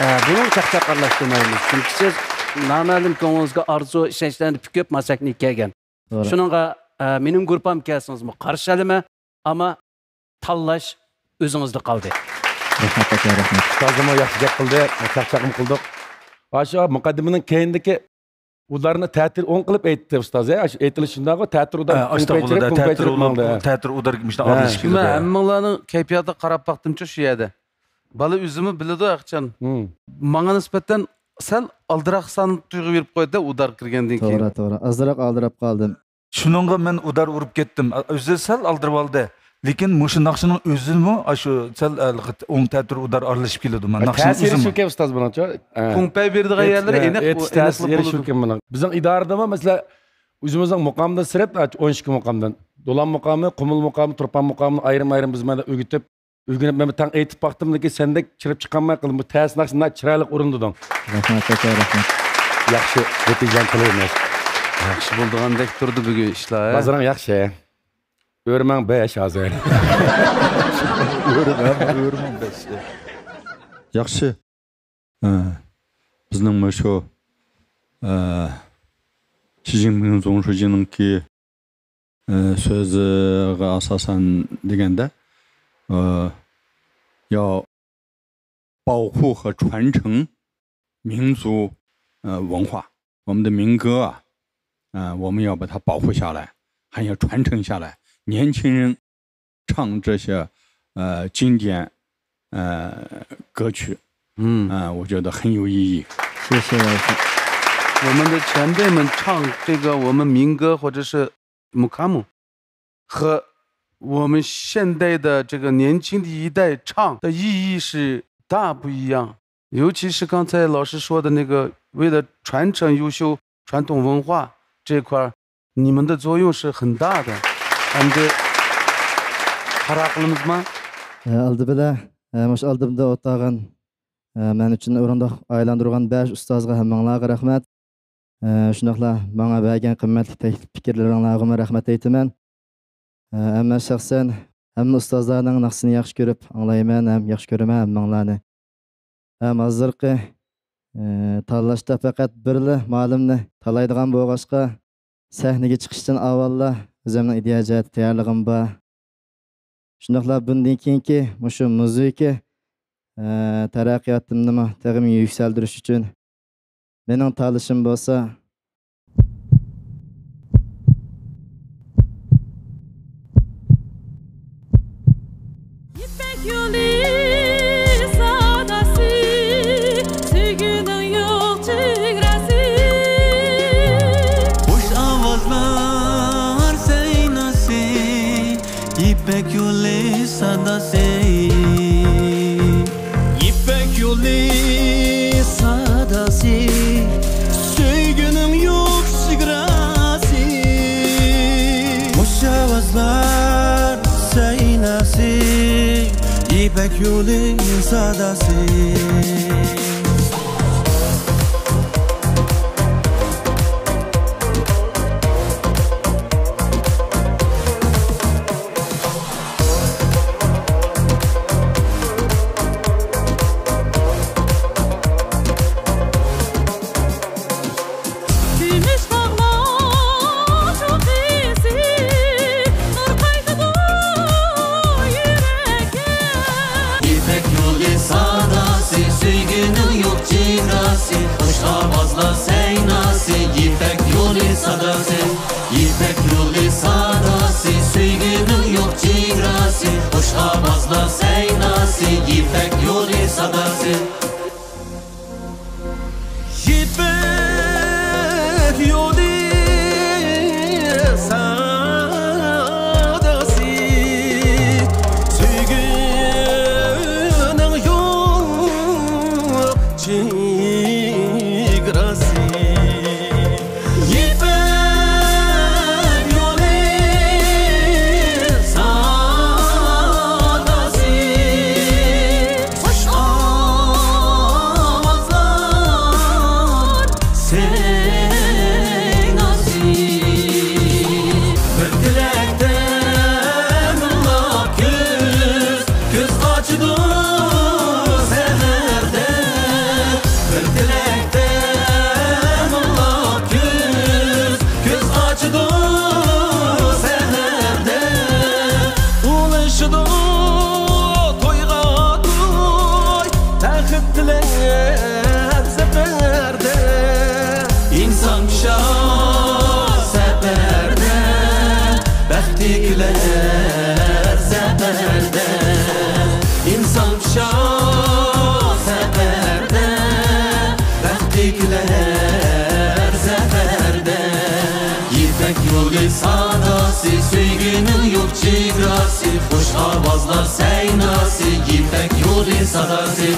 ئە، بۇنىڭ چاقچاق ئارىلاشتۇرمايمىز. چۈنكى سىز نامەلۇم كۆڭلىڭىزگە ئارزۇ، ئىشەنچلەرنى پۈكۈپ، ما سەھنىگە كەلگەن. توغرا. شۇنىڭغا، ئە، مېنىڭ گۇرۇپپام كەلسىڭىزمۇ قارشى ئالىمەن. ئەمما تاللاش ئۆزىڭىزدە قالدى. رەھمەت ئاكا، رەھمەت. ئۇستازىمۇ ياخشى گەپ قىلدى، چاقچاقمۇ قىلدۇق. ئاشۇ مۇقەددىمىنىڭ كەينىدىكى ئۇلارنى تەتۈر ئوڭ قىلىپ ئېيتتى ئۇستاز، ھە؟ ئاشۇ ئېيتىلىشى شۇنداقغۇ، تەتۈر ئۇدار ھە، ئاشۇنداق بولىدۇ، تەتۈر ئۇدار، تەتۈر ئۇدار مۇشۇنداق ھە. ئاغزىنى شۇنداق ئىچكىرىدە. ھەممىڭلارنىڭ كەيپىياتىغا قاراپ باقتىمچۇ شۇ يەردە. بالا ئۆزىمۇ بىلىدۇ ھەقىچان. مم. ماڭا نىسبەتەن سەل ئالدىراقسان تۇيغۇ بېرىپ قويدى ئۇدار كىرگەندىن كېيىن. توغرا، توغرا. ئازراق ئالدىراپ قالدىم. شۇنىڭغا مەن ئۇدار ئۇرۇپ كەتتىم. ئۆزى سەل ئالدىرىۋالدى. لېكىن مۇشۇ ناخشىنىڭ ئۆزىمۇ ئاشۇ سەل، ئە، ئوڭ تەتۈر ئۇدار ئارىلىشىپ كېلىدۇ. مانا ناخشىنىڭ تەسىرى ئۆزىمۇ. شۇكەن ئۇستاز بۇنىڭچۇ؟ ھە. كۇڭپەي بېرىدىغان يەرلىرى ھە، ئېنىق، ئېيتىش ئېنىقلا تەسىرى بولىدۇ. شۇكەن بۇنىڭ. بىزنىڭ ئىدارىدىمۇ، مەسىلەن، ئۆزىمىزنىڭ مۇقامىدىن سىرت، ئون ئىككى مۇقامدىن، دولان مۇقامى، قۇمۇل مۇقامى، تۇرپان مۇقامىنى ئايرىم-ئايرىم بىز مانا ئۆگىتىپ، ئۆگىنىپ، مەن تەڭ ئېيتىپ باقتىم، لېكىن سەندەك چىرىپ چىقالماي قالدىم. بۇ تەسىر ناخشا چىرايلىق ئورۇندىدىڭ. رەھمەت ئاكا، رەھمەت. ياخشى، نەتىجەنى تىلەيمىز. ياخشى بولىدىغاندەك تۇرىدۇ بۈگۈن ئىشلار، ھە؟ بازىرىڭ ياخشى. ئۆرمەڭ بەش ھازىر. ئۆرمەڭ، ئۆرمەڭ بەش. ياخشى. ئە، بىزنىڭ مۇشۇ، ئە، شى جىنپىڭ زۇڭشۇجىنىڭكى، ئە، سۆزىگە ئاساسەن دېگەندە، ئە، 要保护和传承民族，呃，文化。我们的民歌啊，呃，我们要把它保护下来，还要传承下来。年轻人唱这些，呃，经典，呃，歌曲，嗯。呃，我觉得很有意义。谢谢老师。我们的前辈们唱这个我们民歌或者是 Mukamu 和我们现代的这个年轻的一代唱的意义是大不一样。尤其是刚才老师说的那个，为了传承优秀传统文化这一块儿，你们的作用是很大的。Endi قاراقلىمىزما؟ ئە، ئالدى بىلەن، ئە، مۇشۇ ئالدىمدا ئولتۇرغان، ئە، مەن ئۈچۈن ئورۇندۇق ئايلاندۇرغان بەش ئۇستازغا، ھەممىڭلارغا رەھمەت. ئە، شۇنداقلا ماڭا بەرگەن قىممەتلىك تەكلىپ پىكىرلىرىڭلارغىمۇ رەھمەت ئېيتىمەن. ئە، ئەمما شەخسەن ھەممە ئۇستازلارنىڭ ناخشىسىنى ياخشى كۆرۈپ ئاڭلايمەن ھەم ياخشى كۆرىمەن ھەممىڭلارنى. ھەم ھازىرقى، ئە، تاللاشتا پەقەت بىرلا مۇئەللىمنى تاللايدىغان بولغاچقا، سەھنىگە چىقىشتىن ئاۋۋاللا ئۆزۈمنىڭ ئىدىيە جەھەتتە تەييارلىقىم بار. شۇنداقلا بۇندىن كېيىنكى مۇشۇ مۇزىكا، ئە، تەرەققىياتىمنىمۇ تېخىمۇ يۈكسەلدۈرۈش ئۈچۈن مېنىڭ تاللىشىم بولسا، يىپەك يولى ساداسى، سۆيگۈنىڭ يوق چېگراسى. خۇش ئاۋازلار سەيناسى، يىپەك يولى ساداسى. يىپەك يولى ساداسى، سۆيگۈنىڭ يوق چېگراسى. خۇش ئاۋازلار سەيناسى، يىپەك يولى ساداسى. كۈمۈش تاغلار چوققىسى، نۇر قايتىدۇ يۈرەككە. يىپەك يولى ساداسى، سۆيگۈنىڭ يوق چېگراسى، خۇش ئاۋازلار سەيناسى، يىپەك يولى ساداسى. يىپەك يولى ساداسى، سۆيگۈنىڭ يوق چېگراسى، خۇش ئاۋازلار سەيناسى، يىپەك يولى ساداسى. يىپەك يولى ساداسى، سۆيگۈنىڭ يوق چېگراسى. يىپەك يولى ساداسى، خۇش ئاۋازلار سەيناسى. بىر تىلەكتە مىڭلاپ كۈز، كۈز قاچىدۇ سەھەردە. بىر تىلەكتە مىڭلاپ كۈز، كۈز قاچىدۇ سەھەردە. ئۇلىشىدۇ تويغا توي، بەخت تىلەپ سەپەردە. ئىنسان چۈشەر سەپەردە، بەختى كۈلەر سەپەردە. ئىنسان چۈشەر سەپەردە، بەختى كۈلەر سەپەردە. يىپەك يولى ساداسى، سۆيگۈنىڭ يوق چېگراسى، خۇش ئاۋازلار سەيناسى، يىپەك يولى ساداسى.